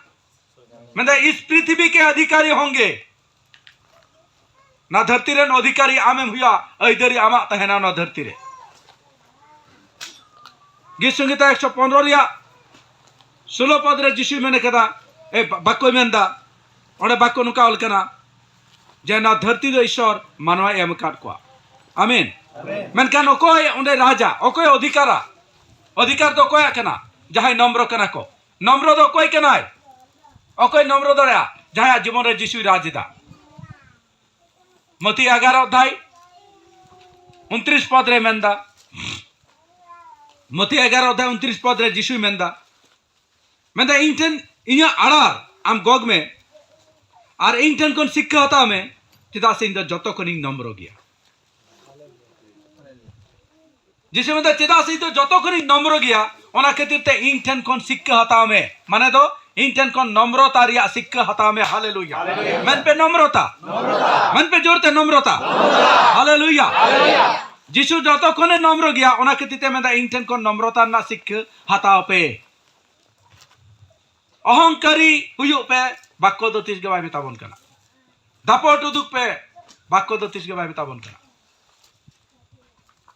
ᱢᱮᱱᱫᱟ, ᱤᱥ ᱯᱨᱤᱛᱷᱤᱵᱤ ᱠᱮ ᱚᱫᱷᱤᱠᱟᱨᱤ ᱦᱳᱝᱜᱮ᱾ ᱱᱚᱣᱟ ᱫᱷᱟᱹᱨᱛᱤ ᱨᱮᱱ ᱚᱫᱷᱤᱠᱟᱨᱤ ᱟᱢᱮᱢ ᱦᱩᱭᱩᱜᱼᱟ, ᱟᱹᱭᱫᱟᱹᱨᱤ ᱟᱢᱟᱜ ᱛᱟᱦᱮᱱᱟ ᱱᱚᱣᱟ ᱫᱷᱟᱹᱨᱛᱤ ᱨᱮ᱾ ᱜᱤᱛ ᱥᱚᱝᱦᱤᱛᱟ ᱮᱠᱥᱚ ᱯᱚᱱᱨᱚ ᱨᱮᱭᱟᱜ ᱥᱳᱞᱳ ᱯᱚᱫ ᱨᱮ ᱡᱤᱥᱩᱭ ᱢᱮᱱ ᱠᱟᱫᱟ, ᱮ, ᱵᱟ-, ᱵᱟᱠᱚᱭ ᱢᱮᱱᱫᱟ, ᱚᱸᱰᱮ ᱵᱟᱠᱚ ᱱᱚᱝᱠᱟ ᱚᱞ ᱠᱟᱱᱟ ᱡᱮ ᱱᱚᱣᱟ ᱫᱷᱟᱹᱨᱛᱤ ᱫᱚ ᱤᱥᱚᱨ ᱢᱟᱱᱣᱟᱭ ᱮᱢ ᱟᱠᱟᱫ ᱠᱚᱣᱟ᱾ ᱟᱢᱮᱱ᱾ ᱟᱢᱮᱱ᱾ ᱢᱮᱱᱠᱷᱟᱱ ᱚᱠᱚᱭ ᱚᱸᱰᱮ ᱨᱟᱡᱟ? ᱚᱠᱚᱭ ᱚᱫᱷᱤᱠᱟᱨᱟ? ᱚᱫᱷᱤᱠᱟᱨ ᱫᱚ ᱚᱠᱚᱭᱟᱜ ᱠᱟᱱᱟ? ᱡᱟᱦᱟᱸᱭ ᱱᱚᱢᱨᱚ ᱠᱟᱱᱟ ᱠᱚ᱾ ᱱᱚᱢᱨᱚ ᱫᱚ ᱚᱠᱚᱭ ᱠᱟᱱᱟᱭ? ᱚᱠᱚᱭ ᱱᱚᱢᱨᱚ ᱫᱟᱲᱮᱭᱟᱜᱼᱟ? ᱡᱟᱦᱟᱸᱭᱟᱜ ᱡᱤᱵᱚᱱ ᱨᱮ ᱡᱤᱥᱩᱭ ᱨᱟᱡᱽ ᱮᱫᱟ᱾ ᱢᱟᱛᱤ ᱮᱜᱟᱨᱚ ᱚᱫᱷᱭᱟᱭ ᱩᱱᱛᱨᱤᱥ ᱯᱚᱫ ᱨᱮ ᱢᱮᱱᱫᱟ, ᱢᱟᱛᱤ ᱮᱜᱟᱨᱚ ᱚᱫᱷᱭᱟᱭ ᱩᱱᱛᱨᱤᱥ ᱯᱚᱫ ᱨᱮ ᱡᱤᱥᱩᱭ ᱢᱮᱱᱫᱟ, ᱢᱮᱱᱫᱟ, "ᱤᱧ ᱴᱷᱮᱱ ᱤᱧᱟᱹᱜ ᱟᱲᱟᱨ ᱟᱢ ᱜᱚᱜᱽ ᱢᱮ ᱟᱨ ᱤᱧ ᱴᱷᱮᱱ ᱠᱷᱚᱱ ᱥᱤᱠᱠᱷᱟ ᱦᱟᱛᱟᱣ ᱢᱮ, ᱪᱮᱫᱟᱜ ᱥᱮ ᱤᱧ ᱫᱚ ᱡᱚᱛᱚ ᱠᱷᱚᱱᱤᱧ ᱱᱚᱢᱨᱚ ᱜᱮᱭᱟ᱾" ᱡᱤᱥᱩ ᱢᱮᱱᱫᱟ, "ᱪᱮᱫᱟᱜ ᱥᱮ ᱤᱧ ᱫᱚ ᱡᱚᱛᱚ ᱠᱷᱚᱱᱤᱧ ᱱᱚᱢᱨᱚ ᱜᱮᱭᱟ, ᱚᱱᱟ ᱠᱷᱟᱹᱛᱤᱨ ᱛᱮ ᱤᱧ ᱴᱷᱮᱱ ᱠᱷᱚᱱ ᱥᱤᱠᱠᱷᱟ ᱦᱟᱛᱟᱣ ᱢᱮ᱾" ᱢᱟᱱᱮ ᱫᱚ, ᱤᱧ ᱴᱷᱮᱱ ᱠᱷᱚᱱ ᱱᱚᱢᱨᱚᱛᱟ ᱨᱮᱭᱟᱜ ᱥᱤᱠᱠᱷᱟ ᱦᱟᱛᱟᱣ ᱢᱮ᱾ ᱦᱟᱞᱮᱞᱩᱭᱟ᱾ ᱢᱮᱱ ᱯᱮ, ᱱᱚᱢᱨᱚᱛᱟ᱾ ᱢᱮᱱ ᱯᱮ ᱡᱳᱨ ᱛᱮ, ᱱᱚᱢᱨᱚᱛᱟ᱾ ᱦᱟᱞᱮᱞᱩᱭᱟ᱾ ᱡᱤᱥᱩ ᱡᱚᱛᱚ ᱠᱷᱚᱱᱮ ᱱᱚᱢᱨᱚ ᱜᱮᱭᱟ, ᱚᱱᱟ ᱠᱷᱟᱹᱛᱤᱨ ᱛᱮ ᱢᱮᱱᱫᱟ, "ᱤᱧ ᱴᱷᱮᱱ ᱠᱷᱚᱱ ᱱᱚᱢᱨᱚᱛᱟ ᱨᱮᱱᱟᱜ ᱥᱤᱠᱠᱷᱟ ᱦᱟᱛᱟᱣ ᱯᱮ᱾ ᱚᱦᱚᱝᱠᱟᱨᱤ ᱦᱩᱭᱩᱜ ᱯᱮ, ᱵᱟᱠᱠᱚ ᱫᱚ ᱛᱤᱥ ᱜᱮ ᱵᱟᱭ ᱢᱮᱛᱟ ᱵᱚᱱ ᱠᱟᱱᱟ᱾ ᱫᱟᱯᱚᱴ ᱩᱫᱩᱜ ᱯᱮ, ᱵᱟᱠᱠᱚ ᱫᱚ ᱛᱤᱥ ᱜᱮ ᱵᱟᱭ ᱢᱮᱛᱟ ᱵᱚᱱ ᱠᱟᱱᱟ᱾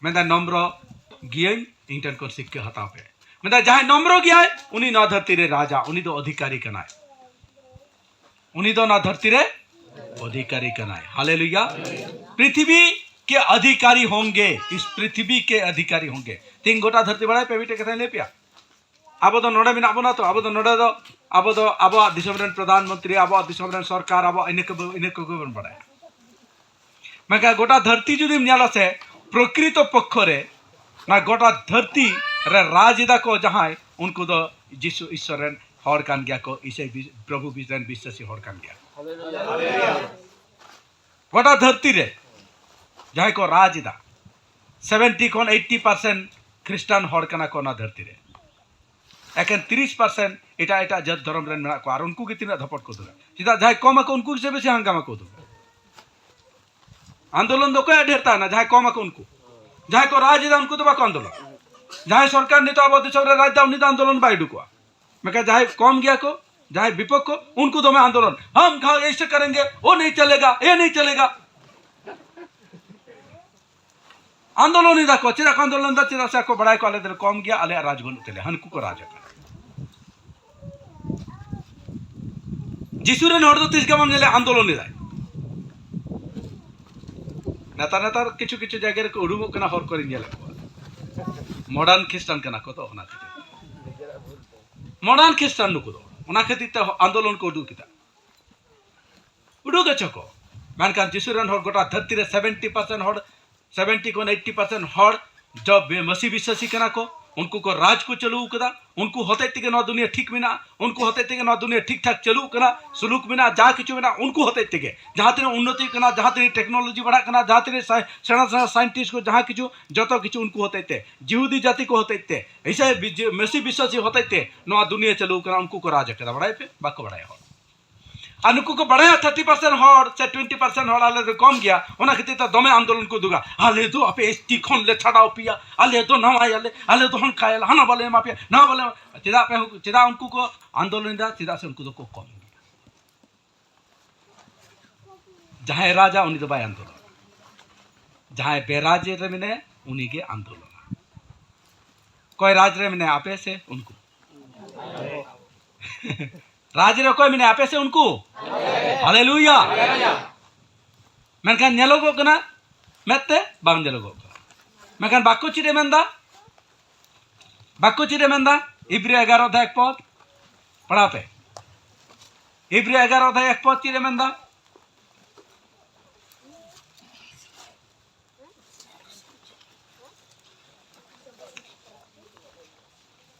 ᱢᱮᱱᱫᱟᱭ, "ᱱᱚᱢᱨᱚ ᱜᱤᱭᱟᱹᱧ, ᱤᱧ ᱴᱷᱮᱱ ᱠᱷᱚᱱ ᱥᱤᱠᱠᱷᱟ ᱦᱟᱛᱟᱣ ᱯᱮ᱾" ᱢᱮᱱᱫᱟᱭ, ᱡᱟᱦᱟᱸᱭ ᱱᱚᱢᱨᱚ ᱜᱮᱭᱟᱭ, ᱩᱱᱤ ᱱᱚᱣᱟ ᱫᱷᱟᱹᱨᱛᱤ ᱨᱮ ᱨᱟᱡᱟ, ᱩᱱᱤ ᱫᱚ ᱚᱫᱷᱤᱠᱟᱨᱤ ᱠᱟᱱᱟᱭ᱾ ᱩᱱᱤ ᱫᱚ ᱱᱚᱣᱟ ᱫᱷᱟᱹᱨᱛᱤ ᱨᱮ ᱚᱫᱷᱤᱠᱟᱨᱤ ᱠᱟᱱᱟᱭ᱾ ᱦᱟᱞᱮᱞᱩᱭᱟ᱾ ᱯᱨᱤᱛᱷᱤᱵᱤ ᱠᱮ ᱚᱫᱷᱤᱠᱟᱨᱤ ᱦᱳᱝᱜᱮ, ᱤᱥ ᱯᱨᱤᱛᱷᱤᱵᱤ ᱠᱮ ᱚᱫᱷᱤᱠᱟᱨᱤ ᱦᱳᱝᱜᱮ᱾ ᱛᱮᱦᱮᱧ ᱜᱚᱴᱟ ᱫᱷᱟᱹᱨᱛᱤ ᱵᱟᱲᱟᱭ ᱯᱮ, ᱢᱤᱫᱴᱮᱡ ᱠᱟᱛᱷᱟᱧ ᱞᱟᱹᱭ ᱯᱮᱭᱟ᱾ ᱟᱵᱚ ᱫᱚ ᱱᱚᱰᱮ ᱢᱮᱱᱟᱜ ᱵᱚᱱᱟ ᱛᱚ, ᱟᱵᱚ ᱫᱚ ᱱᱚᱰᱮ ᱫᱚ, ᱟᱵᱚ ᱫᱚ ᱟᱵᱚᱣᱟᱜ ᱫᱤᱥᱚᱢ ᱨᱮᱱ ᱯᱨᱚᱫᱷᱟᱱ ᱢᱚᱱᱛᱨᱤ, ᱟᱵᱚᱣᱟᱜ ᱫᱤᱥᱚᱢ ᱨᱮᱱ ᱥᱚᱨᱠᱟᱨ, ᱟᱵᱚᱣᱟᱜ ᱤᱱᱟᱹ ᱠᱚ, ᱤᱱᱟᱹ ᱠᱚᱜᱮ ᱵᱚᱱ ᱵᱟᱲᱟᱭᱟ᱾ ᱢᱮᱱᱠᱷᱟᱱ ᱜᱚᱴᱟ ᱫᱷᱟᱹᱨᱛᱤ ᱡᱩᱫᱤᱢ ᱧᱮᱞᱟ ᱥᱮ, ᱯᱨᱚᱠᱨᱤᱛᱚ ᱯᱚᱠᱠᱷᱚ ᱨᱮ ᱱᱚᱣᱟ ᱜᱚᱴᱟ ᱫᱷᱟᱹᱨᱛᱤ ᱨᱮ ᱨᱟᱡᱽ ᱮᱫᱟ ᱠᱚ ᱡᱟᱦᱟᱸᱭ, ᱩᱱᱠᱩ ᱫᱚ ᱡᱤᱥᱩ ᱤᱥᱥᱚᱨ ᱨᱮᱱ ᱦᱚᱲ ᱠᱟᱱ ᱜᱮᱭᱟ ᱠᱚ, ᱤᱥᱟᱹᱭ ᱵᱤ-, ᱯᱨᱚᱵᱷᱩ ᱵᱤ-, ᱨᱮᱱ ᱵᱤᱥᱥᱟᱹᱥᱤ ᱦᱚᱲ ᱠᱟᱱ ᱜᱮᱭᱟ ᱠᱚ᱾ ᱜᱚᱴᱟ ᱫᱷᱟᱹᱨᱛᱤ ᱨᱮ ᱡᱟᱦᱟᱸᱭ ᱠᱚ ᱨᱟᱡᱽ ᱮᱫᱟ, ᱥᱮᱵᱷᱮᱱᱴᱤ ᱠᱷᱚᱱ ᱮᱭᱤᱴᱤ ᱯᱟᱨᱥᱮᱱᱴ ᱠᱷᱨᱤᱥᱴᱟᱱ ᱦᱚᱲ ᱠᱟᱱᱟ ᱠᱚ ᱚᱱᱟ ᱫᱷᱟᱹᱨᱛᱤ ᱨᱮ᱾ ᱮᱠᱮᱱ ᱛᱤᱨᱤᱥ ᱯᱟᱨᱥᱮᱱᱴ ᱮᱴᱟᱜ ᱮᱴᱟᱜ ᱡᱟᱹᱛ ᱫᱷᱚᱨᱚᱢ ᱨᱮᱱ ᱢᱮᱱᱟᱜ ᱠᱚᱣᱟ, ᱟᱨ ᱩᱱᱠᱩ ᱜᱮ ᱛᱤᱱᱟᱹᱜ ᱫᱷᱚᱯᱚᱴ ᱠᱚ ᱩᱫᱩᱜᱟ? ᱪᱮᱫᱟᱜ, ᱡᱟᱦᱟᱸᱭ ᱠᱚᱢ ᱟᱠᱚ ᱩᱱᱠᱩ ᱜᱮ ᱥᱮ ᱵᱮᱥᱤ ᱦᱟᱝᱜᱟᱢᱟ ᱠᱚ ᱩᱫᱩᱜᱟ? ᱟᱱᱫᱳᱞᱚᱱ ᱫᱚ ᱚᱠᱚᱭᱟᱜ ᱰᱷᱮᱨ ᱛᱟᱦᱮᱱᱟ? ᱡᱟᱦᱟᱸᱭ ᱠᱚᱢ ᱟᱠᱚ ᱩᱱᱠᱩ᱾ ᱡᱟᱦᱟᱸᱭ ᱠᱚ ᱨᱟᱡᱽ ᱮᱫᱟ ᱩᱱᱠᱩ ᱫᱚ ᱵᱟᱠᱚ ᱟᱱᱫᱳᱞᱚᱱ᱾ ᱡᱟᱦᱟᱸᱭ ᱥᱚᱨᱠᱟᱨ ᱱᱤᱛᱚᱜ ᱟᱵᱚ ᱫᱤᱥᱚᱢ ᱨᱮ ᱨᱟᱡᱽ ᱮᱫᱟ ᱩᱱᱤ ᱫᱚ ᱟᱱᱫᱳᱞᱚᱱ ᱵᱟᱭ ᱩᱰᱩᱠᱚᱜᱼᱟ᱾ ᱢᱮᱱᱠᱷᱟᱱ ᱡᱟᱦᱟᱸᱭ ᱠᱚᱢ ᱜᱮᱭᱟ ᱠᱚ, ᱡᱟᱦᱟᱸᱭ ᱵᱤᱯᱚᱠᱠᱷᱚ, ᱩᱱᱠᱩ ᱫᱚᱢᱮ ᱟᱱᱫᱳᱞᱚᱱ, "ᱦᱟᱢ ᱠᱷᱟ ᱮᱥᱮ ᱠᱟᱨᱮᱝᱜᱮ, ᱳ ᱱᱟᱦᱤ ᱪᱟᱞᱮᱜᱟ, ᱮ ᱱᱟᱦᱤ ᱪᱟᱞᱮᱜᱟ᱾" ᱟᱱᱫᱳᱞᱚᱱ ᱮᱫᱟ ᱠᱚ᱾ ᱪᱮᱫᱟᱜ ᱠᱚ ᱟᱱᱫᱳᱞᱚᱱ ᱮᱫᱟ? ᱪᱮᱫᱟᱜ ᱥᱮ ᱟᱠᱚ ᱵᱟᱲᱟᱭ ᱠᱚ, ᱟᱞᱮ ᱫᱚᱞᱮ ᱠᱚᱢ ᱜᱮᱭᱟ, ᱟᱞᱮᱭᱟᱜ ᱨᱟᱡᱽ ᱵᱟᱹᱱᱩᱜ ᱛᱟᱞᱮᱭᱟ, ᱦᱟᱹᱱᱠᱩ ᱠᱚ ᱨᱟᱡᱽ ᱟᱠᱟᱱᱟ᱾ ᱡᱤᱥᱩ ᱨᱮᱱ ᱦᱚᱲ ᱫᱚ ᱛᱤᱥ ᱜᱮ ᱵᱟᱢ ᱧᱮᱞᱮ ᱟᱱᱫᱳᱞᱚᱱ ᱮᱫᱟᱭ᱾ ᱱᱮᱛᱟᱨ, ᱱᱮᱛᱟᱨ ᱠᱤᱪᱷᱩ ᱠᱤᱪᱷᱩ ᱡᱟᱭᱜᱟ ᱨᱮᱠᱚ ᱩᱰᱩᱠᱚᱜ ᱠᱟᱱᱟ, ᱦᱚᱨ ᱠᱚᱨᱮᱧ ᱧᱮᱞᱮᱫ ᱠᱚᱣᱟ᱾ ᱢᱚᱰᱟᱨᱱ ᱠᱷᱨᱤᱥᱴᱟᱱ ᱠᱟᱱᱟ ᱠᱚ, ᱛᱚ ᱚᱱᱟ ᱠᱷᱟᱹᱛᱤᱨ ᱢᱚᱰᱟᱨᱱ ᱠᱷᱨᱤᱥᱴᱟᱱ ᱱᱩᱠᱩ ᱫᱚ, ᱚᱱᱟ ᱠᱷᱟᱹᱛᱤᱨ ᱛᱮ ᱟᱱᱫᱳᱞᱚᱱ ᱠᱚ ᱩᱰᱩᱠ ᱠᱮᱫᱟ᱾ ᱜᱮᱪᱚ ᱠᱚ᱾ ᱢᱮᱱᱠᱷᱟᱱ ᱡᱤᱥᱩ ᱨᱮᱱ ᱦᱚᱲ ᱜᱚᱴᱟ ᱫᱷᱟᱹᱨᱛᱤ ᱨᱮ ᱥᱮᱵᱷᱮᱱᱴᱤ ᱯᱟᱨᱥᱮᱱᱴ ᱦᱚᱲ, ᱥᱮᱵᱷᱮᱱᱴᱤ ᱠᱷᱚᱱ ᱮᱭᱤᱴᱤ ᱯᱟᱨᱥᱮᱱᱴ ᱦᱚᱲ ᱡᱚ ᱵᱮ-, ᱢᱟᱹᱥᱤ ᱵᱤᱥᱣᱟᱥᱤ ᱠᱟᱱᱟ ᱠᱚ᱾ ᱩᱱᱠᱩ ᱠᱚ ᱨᱟᱡᱽ ᱠᱚ ᱪᱟᱹᱞᱩ ᱟᱠᱟᱫᱟ, ᱩᱱᱠᱩ ᱦᱚᱛᱮᱡ ᱛᱮᱜᱮ ᱱᱚᱣᱟ ᱫᱩᱱᱤᱭᱟᱹ ᱴᱷᱤᱠ ᱢᱮᱱᱟᱜᱼᱟ, ᱩᱱᱠᱩ ᱦᱚᱛᱮᱡ ᱛᱮᱜᱮ ᱱᱚᱣᱟ ᱫᱩᱱᱤᱭᱟᱹ ᱴᱷᱤᱠ ᱴᱷᱟᱠ ᱪᱟᱹᱞᱩᱜ ᱠᱟᱱᱟ, ᱥᱩᱞᱩᱠ ᱢᱮᱱᱟᱜᱼᱟ, ᱡᱟᱦᱟᱸ ᱠᱤᱪᱷᱩ ᱢᱮᱱᱟᱜᱼᱟ, ᱩᱱᱠᱩ ᱦᱚᱛᱮᱡ ᱛᱮᱜᱮ᱾ ᱡᱟᱦᱟᱸ ᱛᱤᱱᱟᱹᱜ ᱩᱱᱱᱚᱛᱤᱜ ᱠᱟᱱᱟ, ᱡᱟᱦᱟᱸ ᱛᱤᱱᱟᱹᱜ ᱴᱮᱠᱱᱳᱞᱚᱡᱤ ᱵᱟᱲᱦᱟᱜ ᱠᱟᱱᱟ, ᱡᱟᱦᱟᱸ ᱛᱤᱱᱟᱹᱜ ᱥᱟᱭ-, ᱥᱮᱬᱟ ᱥᱮᱬᱟ ᱥᱟᱭᱮᱱᱴᱤᱥᱴ ᱠᱚ ᱡᱟᱦᱟᱸ ᱠᱤᱪᱷᱩ, ᱡᱚᱛᱚ ᱠᱤᱪᱷᱩ ᱩᱱᱠᱩ ᱦᱚᱛᱮᱡ ᱛᱮ, ᱡᱤᱦᱩᱫᱤ ᱡᱟᱹᱛᱤ ᱠᱚ ᱦᱚᱛᱮᱡ ᱛᱮ, ᱤᱥᱟᱹᱭ ᱵᱤᱡ-, ᱢᱟᱹᱥᱤ ᱵᱤᱥᱣᱟᱥᱤ ᱦᱚᱛᱮᱡ ᱛᱮ ᱱᱚᱣᱟ ᱫᱩᱱᱤᱭᱟᱹ ᱪᱟᱹᱞᱩ ᱠᱟᱱᱟ᱾ ᱩᱱᱠᱩ ᱠᱚ ᱨᱟᱡᱽ ᱟᱠᱟᱫᱟ, ᱵᱟᱲᱟᱭ ᱯᱮ, ᱵᱟᱠᱚ ᱵᱟᱲᱟᱭᱟ ᱦᱚᱲ᱾ ᱟᱨ ᱱᱩᱠᱩ ᱠᱚ ᱵᱟᱲᱟᱭᱟ ᱛᱷᱟᱨᱴᱤ ᱯᱟᱨᱥᱮᱱᱴ ᱦᱚᱲ ᱥᱮ ᱴᱩᱭᱮᱱᱴᱤ ᱯᱟᱨᱥᱮᱱᱴ ᱦᱚᱲ ᱟᱞᱮ ᱫᱚ ᱠᱚᱢ ᱜᱮᱭᱟ, ᱚᱱᱟ ᱠᱷᱟᱹᱛᱤᱨ ᱛᱮ ᱫᱚᱢᱮ ᱟᱱᱫᱳᱞᱚᱱ ᱠᱚ ᱩᱫᱩᱜᱟ, "ᱟᱞᱮ ᱫᱚ ᱟᱯᱮ ᱮᱥᱴᱤ ᱠᱷᱚᱱ ᱞᱮ ᱪᱷᱟᱰᱟᱣ ᱯᱮᱭᱟ, ᱟᱞᱮ ᱫᱚ ᱱᱟᱣᱟᱭᱟᱞᱮ, ᱟᱞᱮ ᱫᱚ ᱦᱟᱱᱠᱟᱭᱟᱞᱮ, ᱦᱟᱱᱟ ᱵᱟᱞᱮ ᱮᱢᱟ ᱯᱮᱭᱟ, ᱱᱟᱣᱟ ᱵᱟᱞᱮ ᱮᱢᱟ ᱯᱮᱭᱟ᱾" ᱪᱮᱫᱟᱜ ᱯᱮ, ᱪᱮᱫᱟᱜ ᱩᱱᱠᱩ ᱠᱚ ᱟᱱᱫᱳᱞᱚᱱ ᱮᱫᱟ? ᱪᱮᱫᱟᱜ ᱥᱮ ᱩᱱᱠᱩ ᱫᱚᱠᱚ ᱠᱚᱢ ᱜᱮᱭᱟ᱾ ᱡᱟᱦᱟᱸᱭ ᱨᱟᱡᱟ ᱩᱱᱤ ᱫᱚ ᱵᱟᱭ ᱟᱱᱫᱳᱞᱚᱱᱟ, ᱡᱟᱦᱟᱸᱭ ᱵᱮᱨᱟᱡᱽ ᱨᱮ ᱢᱮᱱᱟᱭᱟ ᱩᱱᱤ ᱜᱮ ᱟᱱᱫᱳᱞᱚᱱᱟ᱾ ᱚᱠᱚᱭ ᱨᱟᱡᱽ ᱨᱮ ᱢᱮᱱᱟᱭᱟ, ᱟᱯᱮ ᱥᱮ ᱩᱱᱠᱩ? ᱨᱟᱡᱽ ᱨᱮ ᱚᱠᱚᱭ ᱢᱮᱱᱟᱭᱟ, ᱟᱯᱮ ᱥᱮ ᱩᱱᱠᱩ? ᱦᱟᱞᱮᱞᱩᱭᱟ᱾ ᱢᱮᱱᱠᱷᱟᱱ ᱧᱮᱞᱚᱜᱚᱜ ᱠᱟᱱᱟ, ᱢᱮᱫ ᱛᱮ ᱵᱟᱝ ᱧᱮᱞᱚᱜᱚᱜ ᱠᱟᱱᱟ᱾ ᱢᱮᱱᱠᱷᱟᱱ ᱵᱟᱠᱚ ᱪᱮᱫ ᱮ ᱢᱮᱱᱫᱟ? ᱵᱟᱠᱚ ᱪᱮᱫ ᱮ ᱢᱮᱱᱫᱟ? ᱤᱵᱨᱤ ᱮᱜᱟᱨᱚ ᱚᱫᱷᱟᱭ ᱮᱠ ᱯᱚᱫ ᱯᱟᱲᱦᱟᱣ ᱯᱮ᱾ ᱤᱵᱨᱤ ᱮᱜᱟᱨᱚ ᱚᱫᱷᱟᱭ ᱮᱠ ᱯᱚᱫ ᱪᱮᱫ ᱮ ᱢᱮᱱᱫᱟ?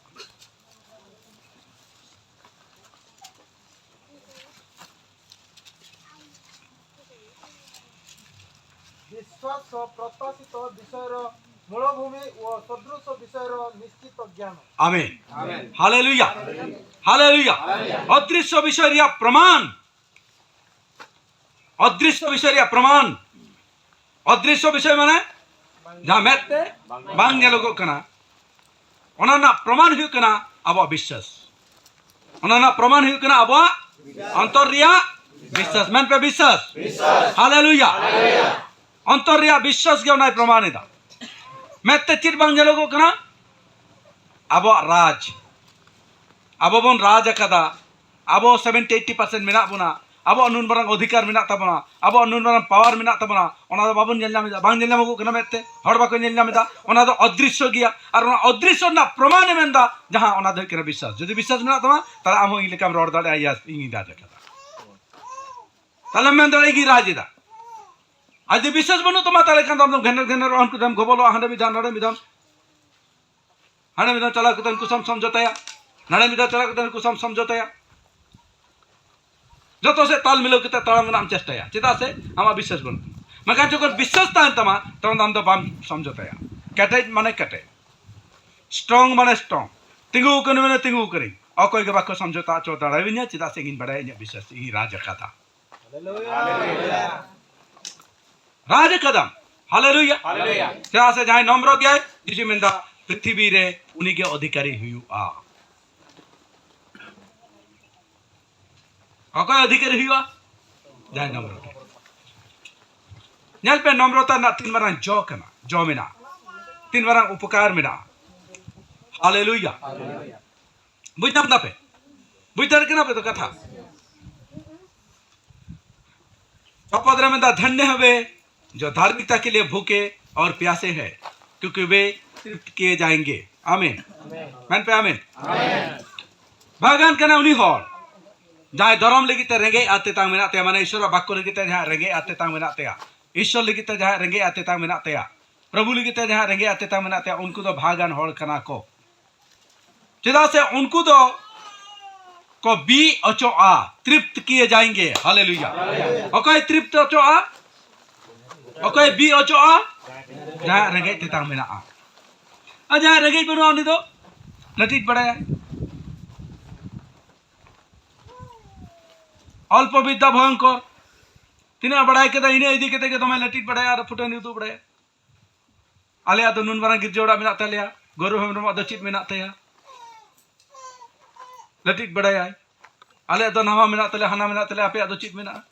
ବିଶ୍ୱାସ ପ୍ରତ୍ୟାଶିତ ବିଷୟର ମୂଳଭୂମି ଓ ସଦୃଶ ବିଷୟର ନିଶ୍ଚିତ ଜ୍ଞାନ। ଆମେନ୍। ଆମେନ୍। ହାଲେଲୁୟା। ହାଲେଲୁୟା। ହାଲେଲୁୟା। ଅଦୃଶ୍ୟ ବିଷୟ ରିଆ ପ୍ରମାଣ। ଅଦୃଶ୍ୟ ବିଷୟ ରିଆ ପ୍ରମାଣ। ᱚᱫᱨᱤᱥᱥᱚ ᱵᱤᱥᱚᱭ ᱢᱟᱱᱮ ᱡᱟᱦᱟᱸ ᱢᱮᱫ ᱛᱮ ᱵᱟᱝ ᱧᱮᱞᱚᱜᱚᱜ ᱠᱟᱱᱟ, ᱚᱱᱟ ᱨᱮᱱᱟᱜ ᱯᱨᱚᱢᱟᱱ ᱦᱩᱭᱩᱜ ᱠᱟᱱᱟ ᱟᱵᱚᱣᱟᱜ ᱵᱤᱥᱥᱟᱥ᱾ ᱚᱱᱟ ᱨᱮᱱᱟᱜ ᱯᱨᱚᱢᱟᱱ ᱦᱩᱭᱩᱜ ᱠᱟᱱᱟ ᱟᱵᱚᱣᱟᱜ ᱚᱱᱛᱚᱨ ᱨᱮᱭᱟᱜ ᱵᱤᱥᱥᱟᱥ᱾ ᱢᱮᱱ ᱯᱮ, ᱵᱤᱥᱥᱟᱥ᱾ ᱵᱤᱥᱥᱟᱥ᱾ ᱦᱟᱞᱮᱞᱩᱭᱟ᱾ ᱦᱟᱞᱮᱞᱩᱭᱟ᱾ ᱚᱱᱛᱚᱨ ᱨᱮᱭᱟᱜ ᱵᱤᱥᱥᱟᱥ ᱜᱮ ᱚᱱᱟᱭ ᱯᱨᱚᱢᱟᱱ ᱮᱫᱟ᱾ ᱢᱮᱫ ᱛᱮ ᱪᱮᱫ ᱵᱟᱝ ᱧᱮᱞᱚᱜᱚᱜ ᱠᱟᱱᱟ? ᱟᱵᱚᱣᱟᱜ ᱨᱟᱡᱽ᱾ ᱟᱵᱚ ᱵᱚᱱ ᱨᱟᱡᱽ ᱟᱠᱟᱫᱟ, ᱟᱵᱚ ᱥᱮᱵᱷᱮᱱᱴᱤ ᱮᱭᱤᱴᱤ ᱯᱟᱨᱥᱮᱱᱴ ᱢᱮᱱᱟᱜ ᱵᱚᱱᱟ, ᱟᱵᱚᱣᱟᱜ ᱱᱩᱱ ᱢᱟᱨᱟᱝ ᱚᱫᱷᱤᱠᱟᱨ ᱢᱮᱱᱟᱜ ᱛᱟᱵᱚᱱᱟ, ᱟᱵᱚᱣᱟᱜ ᱱᱩᱱ ᱢᱟᱨᱟᱝ ᱯᱟᱣᱟᱨ ᱢᱮᱱᱟᱜ ᱛᱟᱵᱚᱱᱟ, ᱚᱱᱟ ᱫᱚ ᱵᱟᱵᱚᱱ ᱧᱮᱞ ᱧᱟᱢ ᱮᱫᱟ, ᱵᱟᱝ ᱧᱮᱞ ᱧᱟᱢᱚᱜᱚᱜ ᱠᱟᱱᱟ ᱢᱮᱫ ᱛᱮ, ᱦᱚᱲ ᱵᱟᱠᱚ ᱧᱮᱞ ᱧᱟᱢ ᱮᱫᱟ, ᱚᱱᱟ ᱫᱚ ᱚᱫᱨᱤᱥᱥᱚ ᱜᱮᱭᱟ᱾ ᱟᱨ ᱚᱱᱟ ᱚᱫᱨᱤᱥᱥᱚ ᱨᱮᱱᱟᱜ ᱯᱨᱚᱢᱟᱱ ᱮ ᱢᱮᱱᱫᱟ, ᱡᱟᱦᱟᱸ ᱚᱱᱟ ᱫᱚ ᱦᱩᱭᱩᱜ ᱠᱟᱱᱟ ᱵᱤᱥᱥᱟᱥ᱾ ᱡᱩᱫᱤ ᱵᱤᱥᱥᱟᱥ ᱢᱮᱱᱟᱜ ᱛᱟᱢᱟ, ᱛᱟᱦᱞᱮ ᱟᱢ ᱦᱚᱸ ᱤᱧ ᱞᱮᱠᱟᱢ ᱨᱚᱲ ᱫᱟᱲᱮᱭᱟᱜᱼᱟ, "ᱭᱮᱥ, ᱤᱧᱤᱧ ᱨᱟᱡᱽ ᱟᱠᱟᱫᱟ᱾" ᱛᱟᱦᱞᱮ ᱢᱮᱱ ᱫᱟᱲᱮᱭᱟᱜᱼᱟ ᱤᱧ ᱨᱟᱡᱽ ᱮᱫᱟ᱾ ᱟᱨ ᱡᱩᱫᱤ ᱵᱤᱥᱥᱟᱥ ᱵᱟᱹᱱᱩᱜ ᱛᱟᱢᱟ, ᱛᱟᱦᱞᱮ ᱠᱷᱟᱱ ᱫᱚ ᱟᱢ ᱫᱚᱢ ᱜᱷᱮᱱᱮᱨ ᱜᱷᱮᱱᱮᱨᱚᱜᱼᱟ, ᱦᱟᱱᱠᱩ ᱴᱷᱮᱱ ᱜᱚᱵᱚᱞᱚᱜᱼᱟ, ᱦᱟᱸᱰᱮ ᱢᱤᱫ ᱫᱷᱟᱣ, ᱱᱚᱰᱮ ᱢᱤᱫ ᱫᱷᱟᱣ᱾ ᱦᱟᱸᱰᱮ ᱢᱤᱫ ᱫᱷᱟᱣ ᱪᱟᱞᱟᱣ ᱠᱟᱛᱮ ᱩᱱᱠᱩ ᱥᱟᱶ ᱥᱚᱢᱡᱷᱚᱛᱟᱭᱟ, ᱱᱟᱰᱮ ᱢᱤᱫ ᱫᱷᱟᱣ ᱪᱟᱞᱟᱣ ᱠᱟᱛᱮ ᱩᱱᱠᱩ ᱥᱟᱶ ᱥᱚᱢᱡᱷᱚᱛᱟᱭᱟ᱾ ᱡᱚᱛᱚ ᱥᱮᱫ ᱛᱟᱞ ᱢᱤᱞᱟᱹᱣ ᱠᱟᱛᱮ ᱛᱟᱲᱟᱢ ᱨᱮᱱᱟᱜ ᱮᱢ ᱪᱮᱥᱴᱟᱭᱟ᱾ ᱪᱮᱫᱟᱜ ᱥᱮ ᱟᱢᱟᱜ ᱵᱤᱥᱥᱟᱥ ᱵᱟᱹᱱᱩᱜ ᱛᱟᱢᱟ᱾ ᱢᱮᱱᱠᱷᱟᱱ ᱡᱚᱠᱷᱚᱱ ᱵᱤᱥᱥᱟᱥ ᱛᱟᱦᱮᱱ ᱛᱟᱢᱟ, ᱛᱚᱠᱷᱚᱱ ᱫᱚ ᱟᱢ ᱫᱚ ᱵᱟᱢ ᱥᱚᱢᱡᱷᱚᱛᱟᱭᱟ᱾ ᱠᱮᱴᱮᱡ ᱢᱟᱱᱮ ᱠᱮᱴᱮᱡ, ᱥᱴᱨᱚᱝ ᱢᱟᱱᱮ ᱥᱴᱨᱚᱝ᱾ ᱛᱤᱸᱜᱩ ᱟᱠᱟᱱ ᱢᱟᱱᱮ ᱛᱤᱸᱜᱩ ᱟᱠᱟᱱᱟᱹᱧ᱾ ᱚᱠᱚᱭ ᱜᱮ ᱵᱟᱠᱚ ᱥᱚᱢᱡᱷᱚᱛᱟ ᱦᱚᱪᱚ ᱫᱟᱲᱮᱭᱟᱹᱧᱟ, ᱪᱮᱫᱟᱜ ᱥᱮ ᱤᱧ ᱵᱟᱲᱟᱭᱟ ᱤᱧᱟᱹᱜ ᱵᱤᱥᱥᱟᱥ, ᱤᱧ ᱨᱟᱡᱽ ᱟᱠᱟᱫᱟ᱾ ᱨᱟᱡᱽ ᱟᱠᱟᱫᱟᱢ᱾ ᱦᱟᱞᱮᱞᱩᱭᱟ᱾ ᱦᱟᱞᱮᱞᱩᱭᱟ᱾ ᱪᱮᱫᱟᱜ ᱥᱮ ᱡᱟᱦᱟᱸᱭ ᱱᱚᱢᱨᱚ ᱜᱮᱭᱟᱭ, ᱡᱤᱥᱩ ᱢᱮᱱᱫᱟ, ᱯᱨᱤᱛᱷᱤᱵᱤ ᱨᱮ ᱩᱱᱤᱜᱮ ᱚᱫᱷᱤᱠᱟᱨᱤ ᱦᱩᱭᱩᱜᱼᱟ᱾ ᱚᱠᱚᱭ ᱚᱫᱷᱤᱠᱟᱨᱤ ᱦᱩᱭᱩᱜᱼᱟ? ᱡᱟᱦᱟᱸᱭ ᱱᱚᱢᱨᱚ ᱜᱮᱭᱟᱭ᱾ ᱧᱮᱞ ᱯᱮ, ᱱᱚᱢᱨᱚᱛᱟ ᱨᱮᱱᱟᱜ ᱛᱤᱱ ᱢᱟᱨᱟᱝ ᱡᱚ ᱠᱟᱱᱟ, ᱡᱚ ᱢᱮᱱᱟᱜᱼᱟ, ᱛᱤᱱ ᱢᱟᱨᱟᱝ ᱩᱯᱚᱠᱟᱨ ᱢᱮᱱᱟᱜᱼᱟ᱾ ᱦᱟᱞᱮᱞᱩᱭᱟ᱾ ᱵᱩᱡᱽ ᱧᱟᱢ ᱫᱟᱯᱮ? ᱵᱩᱡᱽ ᱫᱟᱲᱮᱭᱟᱜ ᱠᱟᱱᱟ ᱯᱮ ᱛᱚ ᱠᱟᱛᱷᱟ? ᱪᱚᱯᱚᱫ ᱨᱮ ᱢᱮᱱᱫᱟ, ᱫᱷᱚᱱᱭᱚ ᱦᱮ ᱵᱮ ᱡᱚ ᱫᱷᱟᱨᱢᱤᱠᱛᱟ ᱠᱮ ᱞᱤᱭᱮ ᱵᱷᱩᱠᱮ ᱚᱨ ᱯᱭᱟᱥᱮ ᱦᱮ, ᱠᱤᱭᱩᱠᱤ ᱵᱮ ᱛᱨᱤᱯᱛ ᱠᱤᱭᱮ ᱡᱟᱭᱮᱝᱜᱮ᱾ ᱟᱢᱮᱱ᱾ ᱢᱮᱱ ᱯᱮ ᱟᱢᱮᱱ᱾ ᱵᱷᱟᱜᱟᱱ ᱠᱟᱱᱟ ᱩᱱᱤ ᱦᱚᱲ, ᱡᱟᱦᱟᱸᱭ ᱫᱷᱚᱨᱚᱢ ᱞᱟᱹᱜᱤᱫ ᱛᱮ ᱨᱮᱸᱜᱮᱡ ᱟᱨ ᱛᱮᱛᱟᱝ ᱢᱮᱱᱟᱜ ᱛᱟᱭᱟ, ᱢᱟᱱᱮ ᱤᱥᱚᱨᱟᱜ ᱵᱟᱠᱠᱚ ᱞᱟᱹᱜᱤᱫ ᱛᱮ ᱡᱟᱦᱟᱸᱭ ᱨᱮᱸᱜᱮᱡ ᱟᱨ ᱛᱮᱛᱟᱝ ᱢᱮᱱᱟᱜ ᱛᱟᱭᱟ, ᱤᱥᱚᱨ ᱞᱟᱹᱜᱤᱫ ᱛᱮ ᱡᱟᱦᱟᱸᱭ ᱨᱮᱸᱜᱮᱡ ᱟᱨ ᱛᱮᱛᱟᱝ ᱢᱮᱱᱟᱜ ᱛᱟᱭᱟ, ᱯᱨᱚᱵᱷᱩ ᱞᱟᱹᱜᱤᱫ ᱛᱮ ᱡᱟᱦᱟᱸᱭ ᱨᱮᱸᱜᱮᱡ ᱟᱨ ᱛᱮᱛᱟᱝ ᱢᱮᱱᱟᱜ ᱛᱟᱭᱟ, ᱩᱱᱠᱩ ᱫᱚ ᱵᱷᱟᱜᱟᱱ ᱦᱚᱲ ᱠᱟᱱᱟ ᱠᱚ᱾ ᱪᱮᱫᱟᱜ ᱥᱮ ᱩᱱᱠᱩ ᱫᱚ ᱠᱚ ᱵᱤ ᱚᱪᱚᱜᱼᱟ, ᱛᱨᱤᱯᱛ ᱠᱤᱭᱮ ᱡᱟᱭᱮᱝᱜᱮ᱾ ᱦᱟᱞᱮᱞᱩᱭᱟ᱾ ᱚᱠᱚᱭ ᱛᱨᱤᱯᱛ ᱚᱪᱚᱜᱼᱟ? ᱚᱠᱚᱭ ᱵᱤ ᱚᱪᱚᱜᱼᱟ? ᱡᱟᱦᱟᱸᱭᱟᱜ ᱨᱮᱸᱜᱮᱡ ᱛᱮᱛᱟᱝ ᱢᱮᱱᱟᱜᱼᱟ᱾ ᱟᱨ ᱡᱟᱦᱟᱸᱭᱟᱜ ᱨᱮᱸᱜᱮᱡ ᱵᱟᱹᱱᱩᱜᱼᱟ, ᱩᱱᱤ ᱫᱚ ᱞᱟᱹᱴᱤᱡ ᱵᱟᱲᱟᱭᱟᱭ᱾ ᱚᱞᱯᱚ ᱵᱤᱫᱽᱫᱟ ᱵᱷᱚᱭᱚᱝᱠᱚᱨ᱾ ᱛᱤᱱᱟᱹᱜ ᱵᱟᱲᱟᱭ ᱠᱮᱫᱟ, ᱤᱱᱟᱹ ᱤᱫᱤ ᱠᱟᱛᱮ ᱜᱮ ᱫᱚᱢᱮ ᱞᱟᱹᱴᱤᱡ ᱵᱟᱲᱟᱭᱟ ᱟᱨ ᱯᱷᱩᱴᱟᱹᱱᱤ ᱩᱫᱩᱜ ᱵᱟᱲᱟᱭᱟ᱾ ᱟᱞᱮᱭᱟᱜ ᱫᱚ ᱱᱩᱱ ᱢᱟᱨᱟᱝ ᱜᱤᱨᱡᱟᱹ ᱚᱲᱟᱜ ᱢᱮᱱᱟᱜ ᱛᱟᱞᱮᱭᱟ, ᱜᱚᱨᱩ ᱦᱮᱢᱵᱨᱚᱢᱟᱜ ᱫᱚ ᱪᱮᱫ ᱢᱮᱱᱟᱜ ᱛᱟᱭᱟ? ᱞᱟᱹᱴᱤᱡ ᱵᱟᱲᱟᱭᱟᱭ᱾ ᱟᱞᱮᱭᱟᱜ ᱫᱚ ᱱᱟᱣᱟ ᱢᱮᱱᱟᱜ ᱛᱟᱞᱮᱭᱟ, ᱦᱟᱱᱟ ᱢᱮᱱᱟᱜ ᱛᱟᱞᱮᱭᱟ, ᱟᱯᱮᱭᱟᱜ ᱫᱚ ᱪᱮᱫ ᱢᱮᱱᱟᱜᱼᱟ?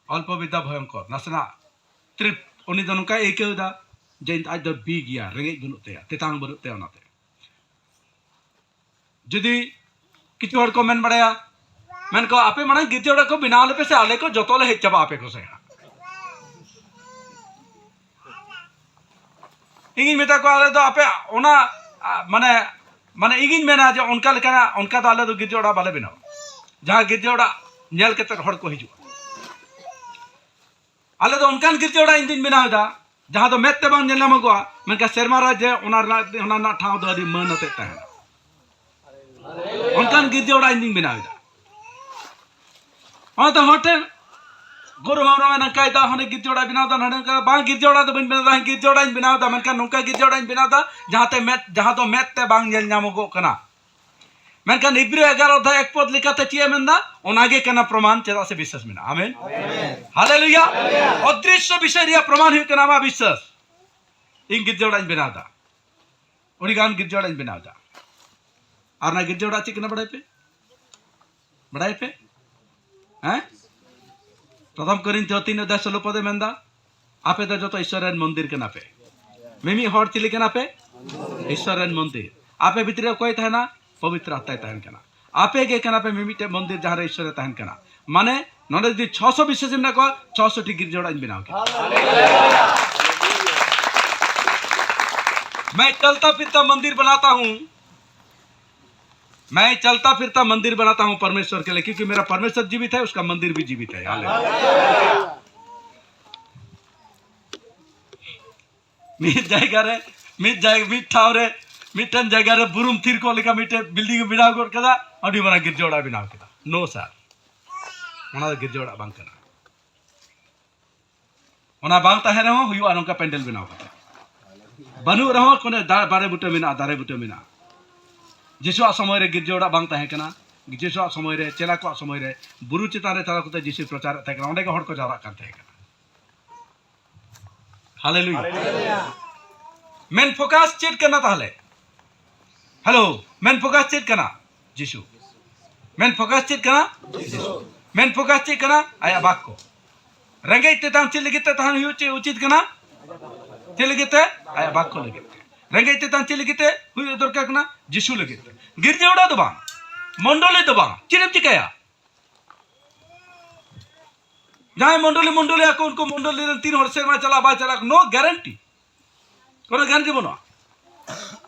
ᱚᱞᱯᱚ ᱵᱤᱫᱽᱫᱟ ᱵᱷᱚᱭᱚᱝᱠᱚᱨ, ᱱᱟᱥᱮᱱᱟᱜ ᱛᱨᱤᱯ, ᱩᱱᱤ ᱫᱚ ᱱᱚᱝᱠᱟᱭ ᱟᱹᱭᱠᱟᱹᱣ ᱮᱫᱟ ᱡᱮ ᱟᱡ ᱫᱚ ᱵᱤ ᱜᱮᱭᱟ, ᱨᱮᱸᱜᱮᱡ ᱵᱟᱹᱱᱩᱜ ᱛᱟᱭᱟ, ᱛᱮᱛᱟᱝ ᱵᱟᱹᱱᱩᱜ ᱛᱟᱭᱟ᱾ ᱚᱱᱟᱛᱮ ᱡᱩᱫᱤ ᱠᱤᱪᱷᱩ ᱦᱚᱲ ᱠᱚ ᱢᱮᱱ ᱵᱟᱲᱟᱭᱟ, ᱢᱮᱱ ᱠᱚ, "ᱟᱯᱮ ᱢᱟᱲᱟᱝ ᱜᱤᱨᱡᱟᱹ ᱚᱲᱟᱜ ᱠᱚ ᱵᱮᱱᱟᱣ ᱞᱮᱯᱮ ᱥᱮ, ᱟᱞᱮ ᱠᱚ ᱡᱚᱛᱚ ᱞᱮ ᱦᱮᱡ ᱪᱟᱵᱟᱜᱼᱟ ᱟᱯᱮ ᱠᱚ ᱥᱮ ᱦᱟᱸᱜ᱾" ᱤᱧᱤᱧ ᱢᱮᱛᱟ ᱠᱚᱣᱟ, "ᱟᱞᱮ ᱫᱚ ᱟᱯᱮ ᱚᱱᱟ, ᱟ, ᱢᱟᱱᱮ, ᱢᱟᱱᱮ ᱤᱧᱤᱧ ᱢᱮᱱᱟ ᱡᱮ ᱚᱱᱠᱟ ᱞᱮᱠᱟᱱᱟᱜ, ᱚᱱᱠᱟ ᱫᱚ ᱟᱞᱮ ᱫᱚ ᱜᱤᱨᱡᱟᱹ ᱚᱲᱟᱜ ᱵᱟᱞᱮ ᱵᱮᱱᱟᱣᱟ᱾ ᱡᱟᱦᱟᱸ ᱜᱤᱨᱡᱟᱹ ᱚᱲᱟᱜ ᱧᱮᱞ ᱠᱟᱛᱮ ᱦᱚᱲ ᱠᱚ ᱦᱤᱡᱩᱜᱼᱟ᱾ ᱟᱞᱮ ᱫᱚ ᱚᱱᱠᱟᱱ ᱜᱤᱨᱡᱟᱹ ᱚᱲᱟᱜ ᱤᱧ ᱫᱩᱧ ᱵᱮᱱᱟᱣ ᱮᱫᱟ, ᱡᱟᱦᱟᱸ ᱫᱚ ᱢᱮᱫ ᱛᱮ ᱵᱟᱝ ᱧᱮᱞ ᱧᱟᱢᱚᱜᱚᱜᱼᱟ, ᱢᱮᱱᱠᱷᱟᱱ ᱥᱮᱨᱢᱟ ᱨᱮ ᱡᱮ ᱚᱱᱟ ᱨᱮᱱᱟᱜ, ᱚᱱᱟ ᱨᱮᱱᱟᱜ ᱴᱷᱟᱶ ᱫᱚ ᱟᱹᱰᱤ ᱢᱟᱹᱱ ᱟᱛᱮᱫ ᱛᱟᱦᱮᱱᱟ᱾ ᱚᱱᱠᱟᱱ ᱜᱤᱨᱡᱟᱹ ᱚᱲᱟᱜ ᱤᱧ ᱫᱩᱧ ᱵᱮᱱᱟᱣ ᱮᱫᱟ᱾ ᱚᱱᱟᱛᱮ ᱦᱚᱲ ᱴᱷᱮᱱ ᱜᱩᱨᱩ ᱦᱮᱢᱵᱨᱚᱢ ᱮ ᱱᱚᱝᱠᱟᱭ ᱫᱟ, ᱦᱟᱱᱮ ᱜᱤᱨᱡᱟᱹ ᱚᱲᱟᱜ ᱵᱮᱱᱟᱣ ᱫᱟ, ᱱᱚᱰᱮ ᱱᱚᱝᱠᱟ ᱵᱟᱝ, ᱜᱤᱨᱡᱟᱹ ᱚᱲᱟᱜ ᱫᱚ ᱵᱟᱹᱧ ᱵᱮᱱᱟᱣ ᱫᱟ, ᱜᱤᱨᱡᱟᱹ ᱚᱲᱟᱜ ᱤᱧ ᱵᱮᱱᱟᱣ ᱫᱟ, ᱢᱮᱱᱠᱷᱟᱱ ᱱᱚᱝᱠᱟ ᱜᱤᱨᱡᱟᱹ ᱚᱲᱟᱜ ᱤᱧ ᱵᱮᱱᱟᱣ ᱫᱟ, ᱡᱟᱦᱟᱸ ᱛᱮ ᱢᱮᱫ, ᱡᱟᱦᱟᱸ ᱫᱚ ᱢᱮᱫ ᱛᱮ ᱵᱟᱝ ᱧᱮᱞ ᱧᱟᱢᱚᱜᱚᱜ ᱠᱟᱱᱟ᱾ ᱢᱮᱱᱠᱷᱟᱱ ᱤᱵᱨᱤ ᱮᱜᱟᱨᱚ ᱚᱫᱷᱭᱟᱭ ᱮᱠ ᱯᱚᱫ ᱞᱮᱠᱟᱛᱮ ᱪᱮᱫ ᱮ ᱢᱮᱱᱫᱟ? ᱚᱱᱟᱜᱮ ᱠᱟᱱᱟ ᱯᱨᱚᱢᱟᱱ, ᱪᱮᱫᱟᱜ ᱥᱮ ᱵᱤᱥᱥᱟᱹᱥ ᱢᱮᱱᱟᱜᱼᱟ᱾ ᱟᱢᱮᱱ᱾ ᱦᱟᱞᱮᱞᱩᱭᱟ᱾ ᱚᱫᱨᱤᱥᱥᱚ ᱵᱤᱥᱚᱭ ᱨᱮᱭᱟᱜ ᱯᱨᱚᱢᱟᱱ ᱦᱩᱭᱩᱜ ᱠᱟᱱᱟ ᱟᱢᱟᱜ ᱵᱤᱥᱥᱟᱹᱥ᱾ ᱤᱧ ᱜᱤᱨᱡᱟᱹ ᱚᱲᱟᱜ ᱤᱧ ᱵᱮᱱᱟᱣ ᱮᱫᱟ, ᱟᱹᱰᱤ ᱜᱟᱱ ᱜᱤᱨᱡᱟᱹ ᱚᱲᱟᱜ ᱤᱧ ᱵᱮᱱᱟᱣ ᱮᱫᱟ᱾ ᱟᱨ ᱚᱱᱟ ᱜᱤᱨᱡᱟᱹ ᱚᱲᱟᱜ ᱪᱮᱫ ᱠᱟᱱᱟ ᱵᱟᱲᱟᱭ ᱯᱮ? ᱵᱟᱲᱟᱭ ᱯᱮ? ᱦᱮᱸ? ᱯᱨᱚᱛᱷᱚᱢ ᱠᱚᱨᱤᱱᱛᱷᱤᱭᱚ ᱛᱤᱱ ᱚᱫᱷᱭᱟᱭ ᱥᱳᱞᱳ ᱯᱚᱫᱮ ᱢᱮᱱᱫᱟ, ᱟᱯᱮ ᱫᱚ ᱡᱚᱛᱚ ᱤᱥᱥᱚᱨ ᱨᱮᱱ ᱢᱚᱱᱫᱤᱨ ᱠᱟᱱᱟ ᱯᱮ᱾ ᱢᱤᱢᱤᱫ ᱦᱚᱲ ᱪᱤᱞᱤ ᱠᱟᱱᱟ ᱯᱮ? ᱤᱥᱥᱚᱨ ᱨᱮᱱ ᱢᱚᱱᱫᱤᱨ᱾ ᱟᱯᱮ ᱵᱷᱤᱛᱨᱤ ᱨᱮ ᱚᱠᱚᱭ ᱛᱟᱦᱮᱱᱟ? ᱯᱚᱵᱤᱛᱨᱚ ᱟᱛᱢᱟᱭ ᱛᱟᱦᱮᱱ ᱠᱟᱱᱟ᱾ ᱟᱯᱮ ᱜᱮ ᱠᱟᱱᱟ ᱯᱮ ᱢᱤᱢᱤᱫᱴᱮᱡ ᱢᱚᱱᱫᱤᱨ, ᱡᱟᱦᱟᱸ ᱨᱮ ᱤᱥᱥᱚᱨᱮ ᱛᱟᱦᱮᱱ ᱠᱟᱱᱟ᱾ ᱢᱟᱱᱮ, ᱱᱚᱰᱮ ᱡᱩᱫᱤ ᱪᱷᱚᱥᱚ ᱵᱤᱥᱥᱟᱹᱥᱤ ᱢᱮᱱᱟᱜ ᱠᱚᱣᱟ, ᱪᱷᱚᱥᱚ ᱴᱤ ᱜᱤᱨᱡᱟᱹ ᱚᱲᱟᱜ ᱤᱧ ᱵᱮᱱᱟᱣ ᱠᱮᱫᱟ᱾ मैं चलता फिरता मंदिर बनाता हूँ, मैं चलता फिरता मंदिर बनाता हूँ परमेश्वर के लिए, क्योंकि मेरा परमेश्वर जीवित है, उसका मंदिर भी जीवित है। हालेलुया। ᱢᱤᱫ ᱡᱟᱭᱜᱟ ᱨᱮ, ᱢᱤᱫ ᱡᱟᱭᱜᱟ, ᱢᱤᱫ ᱴᱷᱟᱶ ᱨᱮ, ᱢᱤᱫᱴᱮᱱ ᱡᱟᱭᱜᱟ ᱨᱮ ᱵᱩᱨᱩᱢ ᱛᱷᱤᱨ ᱠᱚᱜ ᱞᱮᱠᱟ ᱢᱤᱫᱴᱮᱱ ᱵᱤᱞᱰᱤᱝ ᱮ ᱵᱮᱱᱟᱣ ᱜᱚᱫ ᱠᱮᱫᱟ, ᱟᱹᱰᱤ ᱢᱟᱨᱟᱝ ᱜᱤᱨᱡᱟᱹ ᱚᱲᱟᱜ ᱮ ᱵᱮᱱᱟᱣ ᱠᱮᱫᱟ᱾ ᱱᱳ ᱥᱟᱨ, ᱚᱱᱟ ᱫᱚ ᱜᱤᱨᱡᱟᱹ ᱚᱲᱟᱜ ᱵᱟᱝ ᱠᱟᱱᱟ᱾ ᱚᱱᱟ ᱵᱟᱝ ᱛᱟᱦᱮᱸ ᱨᱮᱦᱚᱸ ᱦᱩᱭᱩᱜᱼᱟ ᱱᱚᱝᱠᱟ ᱯᱮᱱᱰᱮᱞ ᱵᱮᱱᱟᱣ ᱠᱟᱛᱮ᱾ ᱵᱟᱹᱱᱩᱜ ᱨᱮᱦᱚᱸ ᱠᱳᱱᱳ ᱫᱟ-, ᱫᱟᱨᱮ ᱵᱩᱴᱟᱹ ᱢᱮᱱᱟᱜᱼᱟ, ᱫᱟᱨᱮ ᱵᱩᱴᱟᱹ ᱢᱮᱱᱟᱜᱼᱟ᱾ ᱡᱤᱥᱩᱣᱟᱜ ᱥᱚᱢᱚᱭ ᱨᱮ ᱜᱤᱨᱡᱟᱹ ᱚᱲᱟᱜ ᱵᱟᱝ ᱛᱟᱦᱮᱸ ᱠᱟᱱᱟ᱾ ᱡᱤᱥᱩᱣᱟᱜ ᱥᱚᱢᱚᱭ ᱨᱮ, ᱪᱮᱞᱟ ᱠᱚᱣᱟᱜ ᱥᱚᱢᱚᱭ ᱨᱮ ᱵᱩᱨᱩ ᱪᱮᱛᱟᱱ ᱨᱮ ᱪᱟᱞᱟᱣ ᱠᱟᱛᱮ ᱡᱤᱥᱩᱭ ᱯᱨᱚᱪᱟᱨᱮᱫ ᱛᱟᱦᱮᱸ ᱠᱟᱱᱟ, ᱚᱸᱰᱮ ᱜᱮ ᱦᱚᱲ ᱠᱚ ᱡᱟᱣᱨᱟᱜ ᱠᱟᱱ ᱛᱟᱦᱮᱸ ᱠᱟᱱᱟ᱾ ᱦᱟᱞᱮᱞᱩᱭᱟ᱾ ᱢᱮᱱ ᱯᱷᱳᱠᱟᱥ ᱪᱮᱫ ᱠᱟᱱᱟ ᱛᱟᱦᱞᱮ? ᱦᱮᱞᱳ, ᱢᱮᱱ ᱯᱷᱳᱠᱟᱥ ᱪᱮᱫ ᱠᱟᱱᱟ? ᱡᱤᱥᱩ᱾ ᱢᱮᱱ ᱯᱷᱳᱠᱟᱥ ᱪᱮᱫ ᱠᱟᱱᱟ? ᱡᱤᱥᱩ᱾ ᱢᱮᱱ ᱯᱷᱳᱠᱟᱥ ᱪᱮᱫ ᱠᱟᱱᱟ? ᱟᱭᱟᱜ ᱵᱟᱠᱠᱚ᱾ ᱨᱮᱸᱜᱮᱡ ᱛᱮᱛᱟᱝ ᱪᱮᱫ ᱞᱟᱹᱜᱤᱫ ᱛᱮ ᱛᱟᱦᱮᱱ ᱦᱩᱭᱩᱜ ᱪᱮᱫ ᱩᱪᱤᱛ ᱠᱟᱱᱟ? ᱪᱮᱫ ᱞᱟᱹᱜᱤᱫ ᱛᱮ? ᱟᱭᱟᱜ ᱵᱟᱠᱠᱚ ᱞᱟᱹᱜᱤᱫ ᱛᱮ᱾ ᱨᱮᱸᱜᱮᱡ ᱛᱮᱛᱟᱝ ᱪᱮᱫ ᱞᱟᱹᱜᱤᱫ ᱛᱮ ᱦᱩᱭᱩᱜ ᱫᱚᱨᱠᱟᱨ ᱠᱟᱱᱟ? ᱡᱤᱥᱩ ᱞᱟᱹᱜᱤᱫ ᱛᱮ᱾ ᱜᱤᱨᱡᱟᱹ ᱚᱲᱟᱜ ᱫᱚ ᱵᱟᱝ, ᱢᱚᱱᱰᱚᱞᱤ ᱫᱚ ᱵᱟᱝ᱾ ᱪᱮᱫ ᱮᱢ ᱪᱤᱠᱟᱹᱭᱟ? ᱡᱟᱦᱟᱸᱭ ᱢᱚᱱᱰᱚᱞᱤ, ᱢᱚᱱᱰᱚᱞᱤ ᱟᱠᱚ, ᱩᱱᱠᱩ ᱢᱚᱱᱰᱚᱞᱤ ᱨᱮᱱ ᱛᱤᱱ ᱦᱚᱲ ᱥᱮᱨᱢᱟ ᱪᱟᱞᱟᱜ ᱵᱟᱭ ᱪᱟᱞᱟᱜ, no guarantee᱾ ᱠᱳᱱᱳ guarantee ᱵᱟᱹᱱᱩᱜᱼᱟ᱾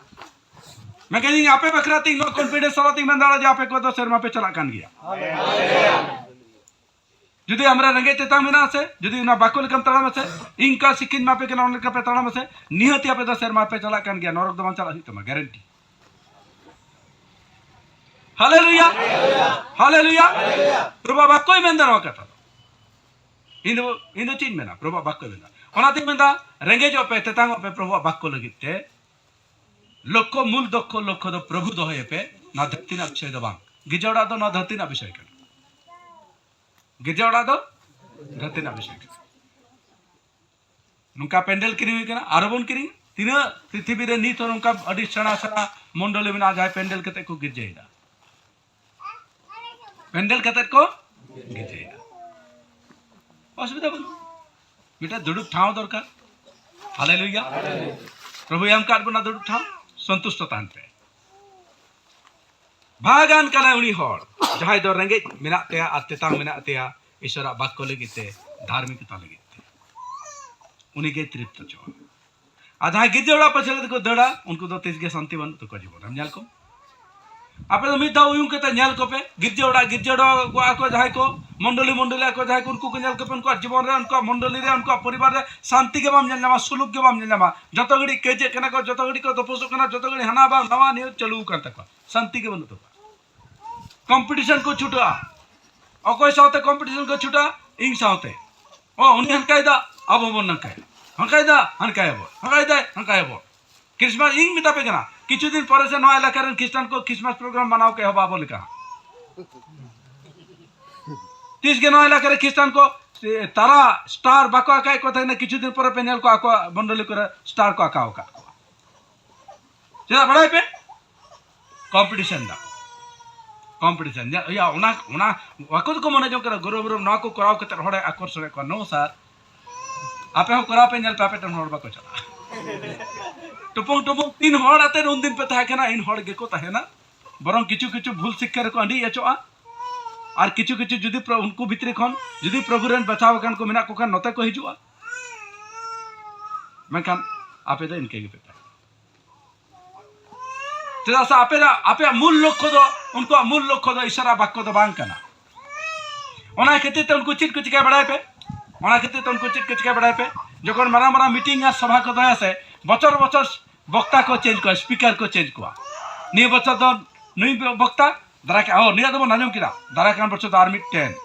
ᱢᱮᱱᱠᱷᱟᱱ ᱤᱧ ᱟᱯᱮ ᱵᱟᱠᱷᱨᱟ ᱛᱮ ᱤᱧ ᱱᱚᱣᱟ confidence ᱥᱟᱞᱟᱜ ᱛᱤᱧ ᱢᱮᱱ ᱫᱟᱲᱮᱭᱟᱜᱼᱟ ᱡᱮ ᱟᱯᱮ ᱠᱚᱫᱚ ᱥᱮᱨᱢᱟ ᱯᱮ ᱪᱟᱞᱟᱜ ᱠᱟᱱ ᱜᱮᱭᱟ᱾ ᱡᱩᱫᱤ ᱟᱢᱨᱮ ᱨᱮᱸᱜᱮᱡ ᱛᱮᱛᱟᱝ ᱢᱮᱱᱟᱜᱼᱟ ᱥᱮ, ᱡᱩᱫᱤ ᱚᱱᱟ ᱵᱟᱠᱚ ᱞᱮᱠᱟᱢ ᱛᱟᱲᱟᱢᱟ ᱥᱮ, ᱤᱧ ᱚᱠᱟ ᱥᱤᱠᱷᱟᱧ ᱮᱢᱟ ᱯᱮ ᱠᱟᱱᱟ, ᱚᱱᱟ ᱞᱮᱠᱟ ᱯᱮ ᱛᱟᱲᱟᱢᱟ ᱥᱮ, ᱱᱤᱦᱟᱹᱛ ᱜᱮ ᱟᱯᱮ ᱫᱚ ᱥᱮᱨᱢᱟ ᱯᱮ ᱪᱟᱞᱟᱜ ᱠᱟᱱ ᱜᱮᱭᱟ, ᱱᱚᱨᱚᱠ ᱫᱚ ᱵᱟᱝ ᱪᱟᱞᱟᱜ ᱦᱩᱭᱩᱜ ᱛᱟᱢᱟ, ᱜᱮᱨᱮᱱᱴᱤ᱾ ᱦᱟᱞᱮᱞᱩᱭᱟ, ᱦᱟᱞᱮᱞᱩᱭᱟ᱾ ᱯᱨᱚᱵᱷᱩ ᱵᱟᱠᱚᱭ ᱢᱮᱱᱫᱟ ᱱᱚᱣᱟ ᱠᱟᱛᱷᱟ ᱫᱚ᱾ ᱤᱧ ᱫᱚ, ᱤᱧ ᱫᱚ ᱪᱮᱫ ᱤᱧ ᱢᱮᱱᱟ? ᱯᱨᱚᱵᱷᱩ ᱵᱟᱠᱚᱭ ᱢᱮᱱᱫᱟ᱾ ᱚᱱᱟᱛᱤᱧ ᱢᱮᱱᱫᱟ, ᱨᱮᱸᱜᱮᱡᱚᱜ ᱯᱮ, ᱛᱮᱛᱟᱝᱚᱜ ᱯᱮ ᱯᱨᱚᱵᱷᱩᱣᱟᱜ ᱵᱟᱠᱚ ᱞᱟᱹᱜᱤᱫ ᱛᱮ᱾ ᱞᱚᱠᱠᱷᱚ, ᱢᱩᱞ ᱞᱚᱠᱠᱷᱚ, ᱞᱚᱠᱠᱷᱚ ᱫᱚ ᱯᱨᱚᱵᱷᱩ ᱫᱚᱦᱚᱭᱮᱯᱮ, ᱱᱚᱣᱟ ᱫᱷᱟᱹᱨᱛᱤ ᱨᱮᱱᱟᱜ ᱵᱤᱥᱚᱭ ᱫᱚ ᱵᱟᱝ᱾ ᱜᱤᱨᱡᱟᱹ ᱚᱲᱟᱜ ᱫᱚ ᱱᱚᱣᱟ ᱫᱷᱟᱹᱨᱛᱤ ᱨᱮᱱᱟᱜ ᱵᱤᱥᱚᱭ ᱠᱟᱱᱟ᱾ ᱜᱤᱨᱡᱟᱹ ᱚᱲᱟᱜ ᱫᱚ ᱫᱷᱟᱹᱨᱛᱤ ᱨᱮᱱᱟᱜ ᱵᱤᱥᱚᱭ ᱠᱟᱱᱟ᱾ ᱱᱚᱝᱠᱟ ᱯᱮᱱᱰᱮᱞ ᱠᱤᱨᱤᱧ ᱦᱩᱭ ᱠᱟᱱᱟ, ᱟᱨᱚ ᱵᱚᱱ ᱠᱤᱨᱤᱧᱟ᱾ ᱛᱤᱱᱟᱹᱜ ᱯᱨᱤᱛᱷᱤᱵᱤ ᱨᱮ ᱱᱤᱛ ᱦᱚᱸ ᱱᱚᱝᱠᱟ ᱟᱹᱰᱤ ᱥᱮᱬᱟ ᱥᱮᱬᱟ ᱢᱚᱱᱰᱚᱞᱤ ᱢᱮᱱᱟᱜᱼᱟ, ᱡᱟᱦᱟᱸᱭ ᱯᱮᱱᱰᱮᱞ ᱠᱟᱛᱮ ᱠᱚ ᱜᱤᱨᱡᱟᱹᱭᱮᱫᱟ᱾ ᱯᱮᱱᱰᱮᱞ ᱠᱟᱛᱮ ᱠᱚ ᱜᱤᱨᱡᱟᱹᱭᱮᱫᱟ᱾ ᱚᱥᱩᱵᱤᱫᱷᱟ ᱵᱟᱹᱱᱩᱜᱼᱟ᱾ ᱢᱤᱫᱴᱮᱱ ᱫᱩᱲᱩᱵ ᱴᱷᱟᱶ ᱫᱚᱨᱠᱟᱨ᱾ ᱦᱟᱞᱮᱞᱩᱭᱟ᱾ ᱯᱨᱚᱵᱷᱩᱭ ᱮᱢ ᱟᱠᱟᱫ ᱵᱚᱱᱟ ᱫᱩᱲᱩᱵ ᱴᱷᱟᱶ, ᱥᱚᱱᱛᱩᱥᱴᱚ ᱛᱟᱦᱮᱱ ᱯᱮ᱾ ᱵᱷᱟᱜᱟᱱ ᱠᱟᱱᱟᱭ ᱩᱱᱤ ᱦᱚᱲ, ᱡᱟᱦᱟᱸᱭ ᱫᱚ ᱨᱮᱸᱜᱮᱡ ᱢᱮᱱᱟᱜ ᱛᱟᱭᱟ ᱟᱨ ᱛᱮᱛᱟᱝ ᱢᱮᱱᱟᱜ ᱛᱟᱭᱟ, ᱤᱥᱚᱨᱟᱜ ᱵᱟᱠᱠᱚ ᱞᱟᱹᱜᱤᱫ ᱛᱮ, ᱫᱷᱟᱨᱢᱤᱠᱚᱛᱟ ᱞᱟᱹᱜᱤᱫ ᱛᱮ᱾ ᱩᱱᱤᱜᱮ ᱛᱨᱤᱯᱛᱚ ᱪᱚ᱾ ᱟᱨ ᱡᱟᱦᱟᱸᱭ ᱜᱤᱨᱡᱟᱹ ᱚᱲᱟᱜ ᱯᱟᱪᱷᱮ ᱛᱮᱠᱚ ᱫᱟᱹᱲᱟ, ᱩᱱᱠᱩ ᱫᱚ ᱛᱤᱥ ᱜᱮ ᱥᱟᱱᱛᱤ ᱵᱟᱹᱱᱩᱜ ᱛᱟᱠᱚᱣᱟ ᱡᱤᱵᱚᱱ ᱨᱮ᱾ ᱧᱮᱞ ᱠᱚᱢ, ᱟᱯᱮ ᱫᱚ ᱢᱤᱫ ᱫᱷᱟᱣ ᱩᱭᱩᱝ ᱠᱟᱛᱮ ᱧᱮᱞ ᱠᱚᱯᱮ, ᱜᱤᱨᱡᱟᱹ ᱚᱲᱟᱜ, ᱜᱤᱨᱡᱟᱹ ᱚᱲᱟᱜ ᱠᱚ ᱟᱠᱚ ᱡᱟᱦᱟᱸᱭ ᱠᱚ, ᱢᱚᱱᱰᱚᱞᱤ, ᱢᱚᱱᱰᱚᱞᱤ ᱟᱠᱚ ᱡᱟᱦᱟᱸᱭ ᱠᱚ, ᱩᱱᱠᱩ ᱠᱚ ᱧᱮᱞ ᱠᱚᱯᱮ, ᱩᱱᱠᱩᱣᱟᱜ ᱡᱤᱵᱚᱱ ᱨᱮ, ᱩᱱᱠᱩᱣᱟᱜ ᱢᱚᱱᱰᱚᱞᱤ ᱨᱮ, ᱩᱱᱠᱩᱣᱟᱜ ᱯᱚᱨᱤᱵᱟᱨ ᱨᱮ ᱥᱟᱱᱛᱤ ᱜᱮ ᱵᱟᱢ ᱧᱮᱞ ᱧᱟᱢᱟ, ᱥᱩᱞᱩᱠ ᱜᱮ ᱵᱟᱢ ᱧᱮᱞ ᱧᱟᱢᱟ᱾ ᱡᱚᱛᱚ ᱜᱷᱟᱹᱲᱤᱡ ᱠᱟᱹᱭᱡᱟᱹᱜ ᱠᱟᱱᱟ ᱠᱚ, ᱡᱚᱛᱚ ᱜᱷᱟᱹᱲᱤᱡ ᱠᱚ ᱛᱚᱯᱚᱥᱚᱜ ᱠᱟᱱᱟ, ᱡᱚᱛᱚ ᱜᱷᱟᱹᱲᱤᱡ ᱦᱟᱱᱟ ᱵᱟᱝ ᱱᱟᱣᱟ ᱱᱤᱭᱟᱹ ᱪᱟᱹᱞᱩ ᱟᱠᱟᱱ ᱛᱟᱠᱚᱣᱟ, ᱥᱟᱱᱛᱤ ᱜᱮ ᱵᱟᱹᱱᱩᱜ ᱛᱟᱠᱚᱣᱟ᱾ ᱠᱚᱢᱯᱤᱴᱤᱥᱚᱱ ᱠᱚ ᱪᱷᱩᱴᱟᱹᱜᱼᱟ᱾ ᱚᱠᱚᱭ ᱥᱟᱶᱛᱮ ᱠᱚᱢᱯᱤᱴᱤᱥᱚᱱ ᱠᱚ ᱪᱷᱩᱴᱟᱹᱜᱼᱟ? ᱤᱧ ᱥᱟᱶᱛᱮ᱾ ᱚ, ᱩᱱᱤ ᱦᱟᱱᱠᱟᱭ ᱫᱟ, ᱟᱵᱚ ᱵᱚᱱ ᱱᱟᱝᱠᱟᱭᱟ᱾ ᱦᱟᱱᱠᱟᱭ ᱫᱟ, ᱦᱟᱱᱠᱟᱭᱟᱵᱚ᱾ ᱦᱟᱱᱠᱟᱭ ᱫᱟᱭ, ᱦᱟᱱᱠᱟᱭᱟᱵᱚ᱾ ᱠᱨᱤᱥᱢᱟᱥ, ᱤᱧ ᱢᱮᱛᱟ ᱯᱮ ᱠᱟᱱᱟ, ᱠᱤᱪᱷᱩ ᱫᱤᱱ ᱯᱚᱨᱮ ᱥᱮ ᱱᱚᱣᱟ ᱮᱞᱟᱠᱟ ᱨᱮᱱ ᱠᱷᱨᱤᱥᱴᱟᱱ ᱠᱚ ᱠᱨᱤᱥᱢᱟᱥ ᱯᱨᱳᱜᱨᱟᱢ ᱢᱟᱱᱟᱣ ᱠᱚ ᱮᱦᱚᱵᱟ ᱟᱵᱚ ᱞᱮᱠᱟ᱾ ᱛᱤᱥ ᱜᱮ ᱱᱚᱣᱟ ᱮᱞᱟᱠᱟ ᱨᱮ ᱠᱷᱨᱤᱥᱴᱟᱱ ᱠᱚ, ᱮ, ᱛᱟᱨᱟ ᱥᱴᱟᱨ ᱵᱟᱠᱚ ᱟᱸᱠᱟᱭᱮᱫ ᱠᱚ ᱛᱟᱦᱮᱱᱟ, ᱠᱤᱪᱷᱩ ᱫᱤᱱ ᱯᱚᱨᱮ ᱯᱮ ᱧᱮᱞ ᱠᱚᱣᱟ ᱟᱠᱚᱣᱟᱜ ᱢᱚᱱᱰᱚᱞᱤ ᱠᱚᱨᱮ ᱥᱴᱟᱨ ᱠᱚ ᱟᱸᱠᱟᱣ ᱟᱠᱟᱫ ᱠᱚᱣᱟ᱾ ᱪᱮᱫᱟᱜ ᱵᱟᱲᱟᱭ ᱯᱮ? ᱠᱚᱢᱯᱤᱴᱤᱥᱚᱱ ᱫᱟ᱾ ᱠᱚᱢᱯᱤᱴᱤᱥᱚᱱ᱾ ᱭᱟ, ᱭᱟ, ᱚᱱᱟ, ᱚᱱᱟ, ᱟᱠᱚ ᱫᱚᱠᱚ ᱢᱚᱱᱮ ᱡᱚᱝ ᱠᱟᱱᱟ, ᱜᱚᱨᱚᱵ ᱜᱚᱨᱚᱵ, ᱱᱚᱣᱟ ᱠᱚ ᱠᱚᱨᱟᱣ ᱠᱟᱛᱮ ᱦᱚᱲᱮ ᱟᱠᱚᱨᱥᱚᱱᱮᱫ ᱠᱚᱣᱟ᱾ No, sir᱾ ᱟᱯᱮ ᱦᱚᱸ ᱠᱚᱨᱟᱣ ᱯᱮ, ᱧᱮᱞ ᱯᱮ, ᱟᱯᱮ ᱴᱷᱮᱱ ᱦᱚᱲ ᱵᱟᱠᱚ ᱪᱟᱞᱟᱜᱼᱟ᱾ ᱴᱩᱯᱩᱝ, ᱴᱩᱯᱩᱝ, ᱛᱤᱱ ᱦᱚᱲ ᱟᱛᱮ ᱩᱱᱫᱤᱱ ᱯᱮ ᱛᱟᱦᱮᱸ ᱠᱟᱱᱟ, ᱤᱱ ᱦᱚᱲ ᱜᱮᱠᱚ ᱛᱟᱦᱮᱱᱟ᱾ ᱵᱚᱨᱚᱝ ᱠᱤᱪᱷᱩ ᱠᱤᱪᱷᱩ ᱵᱷᱩᱞ ᱥᱤᱠᱠᱷᱟ ᱨᱮᱠᱚ ᱟᱸᱰᱤ ᱚᱪᱚᱜᱼᱟ᱾ ᱟᱨ ᱠᱤᱪᱷᱩ ᱠᱤᱪᱷᱩ ᱡᱩᱫᱤ ᱯᱨᱚ-, ᱩᱱᱠᱩ ᱵᱷᱤᱛᱨᱤ ᱠᱷᱚᱱ ᱡᱩᱫᱤ ᱯᱨᱚᱵᱷᱩ ᱨᱮᱱ ᱵᱟᱪᱷᱟᱣ ᱟᱠᱟᱱ ᱠᱚ ᱢᱮᱱᱟᱜ ᱠᱚ ᱠᱷᱟᱱ, ᱱᱚᱛᱮ ᱠᱚ ᱦᱤᱡᱩᱜᱼᱟ᱾ ᱢᱮᱱᱠᱷᱟᱱ ᱟᱯᱮ ᱫᱚ ᱤᱱᱠᱟᱹ ᱜᱮᱯᱮ ᱛᱟᱦᱮᱱᱟ᱾ ᱪᱮᱫᱟᱜ ᱥᱮ ᱟᱯᱮᱭᱟᱜ, ᱟᱯᱮᱭᱟᱜ ᱢᱩᱞ ᱞᱚᱠᱠᱷᱚ ᱫᱚ, ᱩᱱᱠᱩᱣᱟᱜ ᱢᱩᱞ ᱞᱚᱠᱠᱷᱚ ᱫᱚ ᱤᱥᱚᱨᱟᱜ ᱵᱟᱠᱠᱚ ᱫᱚ ᱵᱟᱝ ᱠᱟᱱᱟ᱾ ᱚᱱᱟ ᱠᱷᱟᱹᱛᱤᱨ ᱛᱮ ᱩᱱᱠᱩ ᱪᱮᱫ ᱠᱚ ᱪᱤᱠᱟᱹᱭᱟ ᱵᱟᱲᱟᱭ ᱯᱮ? ᱚᱱᱟ ᱠᱷᱟᱹᱛᱤᱨ ᱛᱮ ᱩᱱᱠᱩ ᱪᱮᱫ ᱠᱚ ᱪᱤᱠᱟᱹᱭᱟ ᱵᱟᱲᱟᱭ ᱯᱮ? ᱡᱚᱠᱷᱚᱱ ᱢᱟᱨᱟᱝ ᱢᱟᱨᱟᱝ ᱢᱤᱴᱤᱝ ᱟᱨ ᱥᱚᱵᱷᱟ ᱠᱚ ᱫᱚᱦᱚᱭᱟ ᱥᱮ, ᱵᱚᱪᱷᱚᱨ ᱵᱚᱪᱷᱚᱨ ᱵᱚᱠᱛᱟ ᱠᱚ ᱪᱮᱧᱡᱽ ᱠᱚᱣᱟ, ᱥᱯᱤᱠᱟᱨ ᱠᱚ ᱪᱮᱧᱡᱽ ᱠᱚᱣᱟ᱾ ᱱᱤᱭᱟᱹ ᱵᱚᱪᱷᱚᱨ ᱫᱚ ᱱᱩᱭ ᱵᱚᱠᱛᱟ, ᱫᱟᱨᱟᱭ ᱠᱟᱱ, ᱚ, ᱱᱤᱭᱟᱹ ᱫᱚᱵᱚᱱ ᱟᱸᱡᱚᱢ ᱠᱮᱫᱟ, ᱫᱟᱨᱟᱭ ᱠᱟᱱ ᱵᱚᱪᱷᱚᱨ ᱫᱚ ᱟᱨ ᱢᱤᱫᱴᱮᱱ,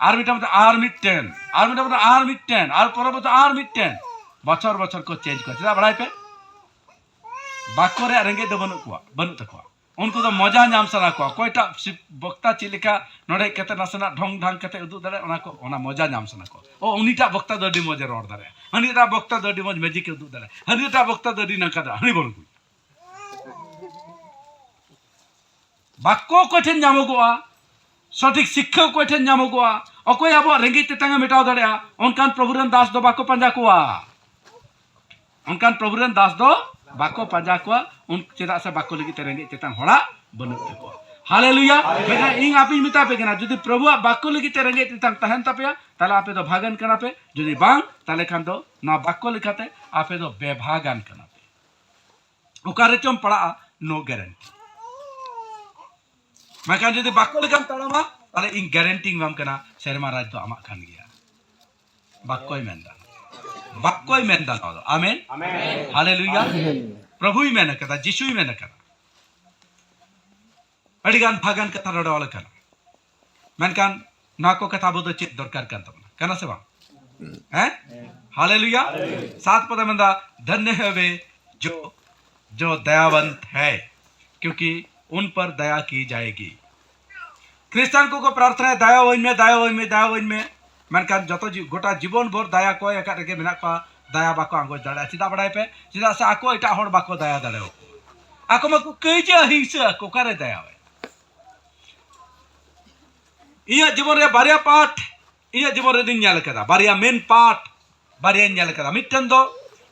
ᱟᱨ ᱢᱤᱫᱴᱮᱱ ᱵᱚᱪᱷᱚᱨ ᱟᱨ ᱢᱤᱫᱴᱮᱱ, ᱟᱨ ᱢᱤᱫᱴᱮᱱ ᱵᱚᱪᱷᱚᱨ ᱟᱨ ᱢᱤᱫᱴᱮᱱ, ᱟᱨ ᱯᱚᱨᱮᱨ ᱵᱚᱪᱷᱚᱨ ᱟᱨ ᱢᱤᱫᱴᱮᱱ, ᱵᱚᱪᱷᱚᱨ ᱵᱚᱪᱷᱚᱨ ᱠᱚ ᱪᱮᱧᱡᱽ ᱠᱚᱣᱟ᱾ ᱪᱮᱫᱟᱜ ᱵᱟᱲᱟᱭ ᱯᱮ? ᱵᱟᱠᱚ ᱨᱮᱭᱟᱜ ᱨᱮᱸᱜᱮᱡ ᱫᱚ ᱵᱟᱹᱱᱩᱜ ᱠᱚᱣᱟ, ᱵᱟᱹᱱᱩᱜ ᱛᱟᱠᱚᱣᱟ᱾ ᱩᱱᱠᱩ ᱫᱚ ᱢᱚᱡᱟ ᱧᱟᱢ ᱥᱟᱱᱟ ᱠᱚᱣᱟ᱾ ᱚᱠᱚᱭᱴᱟᱜ ᱥᱤ-, ᱵᱚᱠᱛᱟ ᱪᱮᱫ ᱞᱮᱠᱟ ᱱᱚᱰᱮ ᱦᱮᱡ ᱠᱟᱛᱮ ᱱᱟᱥᱮᱱᱟᱜ ᱰᱷᱚᱝ ᱰᱷᱟᱝ ᱠᱟᱛᱮ ᱩᱫᱩᱜ ᱫᱟᱲᱮᱭᱟᱜᱼᱟ, ᱚᱱᱟ ᱠᱚ, ᱚᱱᱟ ᱢᱚᱡᱟ ᱧᱟᱢ ᱥᱟᱱᱟ ᱠᱚᱣᱟ᱾ ᱚ, ᱩᱱᱤᱴᱟᱜ ᱵᱚᱠᱛᱟ ᱫᱚ ᱟᱹᱰᱤ ᱢᱚᱡᱮ ᱨᱚᱲ ᱫᱟᱲᱮᱭᱟᱜᱼᱟ, ᱦᱟᱹᱱᱤᱴᱟᱜ ᱵᱚᱠᱛᱟ ᱫᱚ ᱟᱹᱰᱤ ᱢᱚᱡᱽ ᱢᱮᱡᱤᱠ ᱮ ᱩᱫᱩᱜ ᱫᱟᱲᱮᱭᱟᱜᱼᱟ, ᱦᱟᱹᱱᱤᱴᱟᱜ ᱵᱚᱠᱛᱟ ᱫᱚ ᱟᱹᱰᱤ ᱱᱟᱝᱠᱟ ᱫᱟᱲᱮᱭᱟᱜᱼᱟ, ᱦᱟᱹᱱᱤ ᱵᱚᱱ ᱟᱹᱜᱩᱭᱟ᱾ ᱵᱟᱠᱚ ᱚᱠᱚᱭ ᱴᱷᱮᱱ ᱧᱟᱢᱚᱜᱚᱜᱼᱟ, ᱥᱚᱴᱷᱤᱠ ᱥᱤᱠᱠᱷᱟ ᱚᱠᱚᱭ ᱴᱷᱮᱱ ᱧᱟᱢᱚᱜᱚᱜᱼᱟ, ᱚᱠᱚᱭ ᱟᱵᱚᱣᱟᱜ ᱨᱮᱸᱜᱮᱡ ᱛᱮᱛᱟᱝ ᱮ ᱢᱮᱴᱟᱣ ᱫᱟᱲᱮᱭᱟᱜᱼᱟ, ᱚᱱᱠᱟᱱ ᱯᱨᱚᱵᱷᱩ ᱨᱮᱱ ᱫᱟᱥ ᱫᱚ ᱵᱟᱠᱚ ᱯᱟᱸᱡᱟ ᱠᱚᱣᱟ᱾ ᱚᱱᱠᱟᱱ ᱯᱨᱚᱵᱷᱩ ᱨᱮᱱ ᱫᱟᱥ ᱫᱚ ᱵᱟᱠᱚ ᱯᱟᱸᱡᱟ ᱠᱚᱣᱟ, ᱩᱱ, ᱪᱮᱫᱟᱜ ᱥᱮ ᱵᱟᱠᱚ ᱞᱟᱹᱜᱤᱫ ᱛᱮ ᱨᱮᱸᱜᱮᱡ ᱛᱮᱛᱟᱝ ᱦᱚᱲᱟᱜ ᱵᱟᱹᱱᱩᱜ ᱛᱟᱠᱚᱣᱟ᱾ ᱦᱟᱞᱮᱞᱩᱭᱟ᱾ ᱢᱮᱱᱠᱷᱟᱱ ᱤᱧ ᱟᱯᱮᱧ ᱢᱮᱛᱟ ᱯᱮ ᱠᱟᱱᱟ, ᱡᱩᱫᱤ ᱯᱨᱚᱵᱷᱩᱣᱟᱜ ᱵᱟᱠᱚ ᱞᱟᱹᱜᱤᱫ ᱛᱮ ᱨᱮᱸᱜᱮᱡ ᱛᱮᱛᱟᱝ ᱛᱟᱦᱮᱱ ᱛᱟᱯᱮᱭᱟ, ᱛᱟᱦᱞᱮ ᱟᱯᱮ ᱫᱚ ᱵᱷᱟᱜᱟᱱ ᱠᱟᱱᱟ ᱯᱮ᱾ ᱡᱩᱫᱤ ᱵᱟᱝ, ᱛᱟᱦᱞᱮ ᱠᱷᱟᱱ ᱫᱚ ᱱᱚᱣᱟ ᱵᱟᱠᱚ ᱞᱮᱠᱟᱛᱮ ᱟᱯᱮ ᱫᱚ ᱵᱮᱵᱷᱟᱜᱟᱱ ᱠᱟᱱᱟ ᱯᱮ᱾ ᱚᱠᱟ ᱨᱮᱪᱚᱢ ᱯᱟᱲᱟᱜᱼᱟ, no guarantee᱾ ᱢᱮᱱᱠᱷᱟᱱ ᱡᱩᱫᱤ ᱵᱟᱠᱚ ᱞᱮᱠᱟᱢ ᱛᱟᱲᱟᱢᱟ, ᱛᱟᱦᱞᱮ ᱤᱧ ᱜᱮᱨᱮᱱᱴᱤᱧ ᱮᱢᱟᱢ ᱠᱟᱱᱟ, ᱥᱮᱨᱢᱟ ᱨᱟᱡᱽ ᱫᱚ ᱟᱢᱟᱜ ᱠᱟᱱ ᱜᱮᱭᱟ᱾ ᱵᱟᱠᱚᱭ ᱢᱮᱱᱫᱟ, ᱵᱟᱠᱚᱭ ᱢᱮᱱᱫᱟ ᱱᱚᱣᱟ ᱫᱚ᱾ ᱟᱢᱮᱱ? ᱟᱢᱮᱱ᱾ ᱦᱟᱞᱮᱞᱩᱭᱟ᱾ ᱟᱢᱮᱱ᱾ ᱯᱨᱚᱵᱷᱩᱭ ᱢᱮᱱ ᱟᱠᱟᱫᱟ, ᱡᱤᱥᱩᱭ ᱢᱮᱱ ᱟᱠᱟᱫᱟ᱾ ᱟᱹᱰᱤᱜᱟᱱ ᱵᱷᱟᱜᱟᱱ ᱠᱟᱛᱷᱟ ᱱᱚᱰᱮ ᱚᱞ ᱟᱠᱟᱱᱟ, ᱢᱮᱱᱠᱷᱟᱱ ᱱᱚᱣᱟ ᱠᱚ ᱠᱟᱛᱷᱟ ᱟᱵᱚ ᱫᱚ ᱪᱮᱫ ᱫᱚᱨᱠᱟᱨ ᱠᱟᱱ ᱛᱟᱵᱚᱱᱟ, ᱠᱟᱱᱟ ᱥᱮ ᱵᱟᱝ? ᱦᱮᱸ? ᱦᱟᱞᱮᱞᱩᱭᱟ᱾ ᱥᱟᱛ ᱯᱚᱫᱮ ᱢᱮᱱᱫᱟ, ᱫᱷᱚᱱᱭᱚ ᱦᱮ ᱣᱮ ᱡᱚ, ᱡᱚ ᱫᱟᱭᱟᱵᱟᱱᱛ ᱦᱮ, ᱠᱤᱭᱩᱠᱤ ᱩᱱ ᱯᱟᱨ ᱫᱟᱭᱟ ᱠᱤ ᱡᱟᱭᱮᱜᱤ᱾ ᱠᱷᱨᱤᱥᱴᱟᱱ ᱠᱚᱠᱚ ᱯᱨᱟᱨᱛᱷᱱᱟᱭᱟ, "ᱫᱟᱭᱟ ᱟᱹᱧ ᱢᱮ, ᱫᱟᱭᱟ ᱟᱹᱧ ᱢᱮ, ᱫᱟᱭᱟ ᱟᱹᱧ ᱢᱮ", ᱢᱮᱱᱠᱷᱟᱱ ᱡᱚᱛᱚ ᱡᱤ-, ᱜᱚᱴᱟ ᱡᱤᱵᱚᱱ ᱵᱷᱳᱨ ᱫᱟᱭᱟ ᱠᱚᱭ ᱟᱠᱟᱫ ᱨᱮᱜᱮ ᱢᱮᱱᱟᱜ ᱠᱚᱣᱟ, ᱫᱟᱭᱟ ᱵᱟᱠᱚ ᱟᱸᱜᱚᱪ ᱫᱟᱲᱮᱭᱟᱜᱼᱟ᱾ ᱪᱮᱫᱟᱜ ᱵᱟᱲᱟᱭ ᱯᱮ? ᱪᱮᱫᱟᱜ ᱥᱮ ᱟᱠᱚ ᱮᱴᱟᱜ ᱦᱚᱲ ᱵᱟᱠᱚ ᱫᱟᱭᱟ ᱫᱟᱲᱮᱭᱟᱠᱚ᱾ ᱟᱠᱚ ᱢᱟᱠᱚ ᱠᱟᱹᱭᱡᱟᱹ ᱦᱤᱝᱥᱟᱹ ᱟᱠᱚ, ᱚᱠᱟᱨᱮ ᱫᱟᱭᱟᱣᱟᱭ? ᱤᱧᱟᱹᱜ ᱡᱤᱵᱚᱱ ᱨᱮ ᱵᱟᱨᱭᱟ ᱯᱟᱴ, ᱤᱧᱟᱹᱜ ᱡᱤᱵᱚᱱ ᱨᱮᱫᱚᱧ ᱧᱮᱞ ᱟᱠᱟᱫᱟ, ᱵᱟᱨᱭᱟ ᱢᱮᱱ ᱯᱟᱴ, ᱵᱟᱨᱭᱟᱧ ᱧᱮᱞ ᱟᱠᱟᱫᱟ᱾ ᱢᱤᱫᱴᱮᱱ ᱫᱚ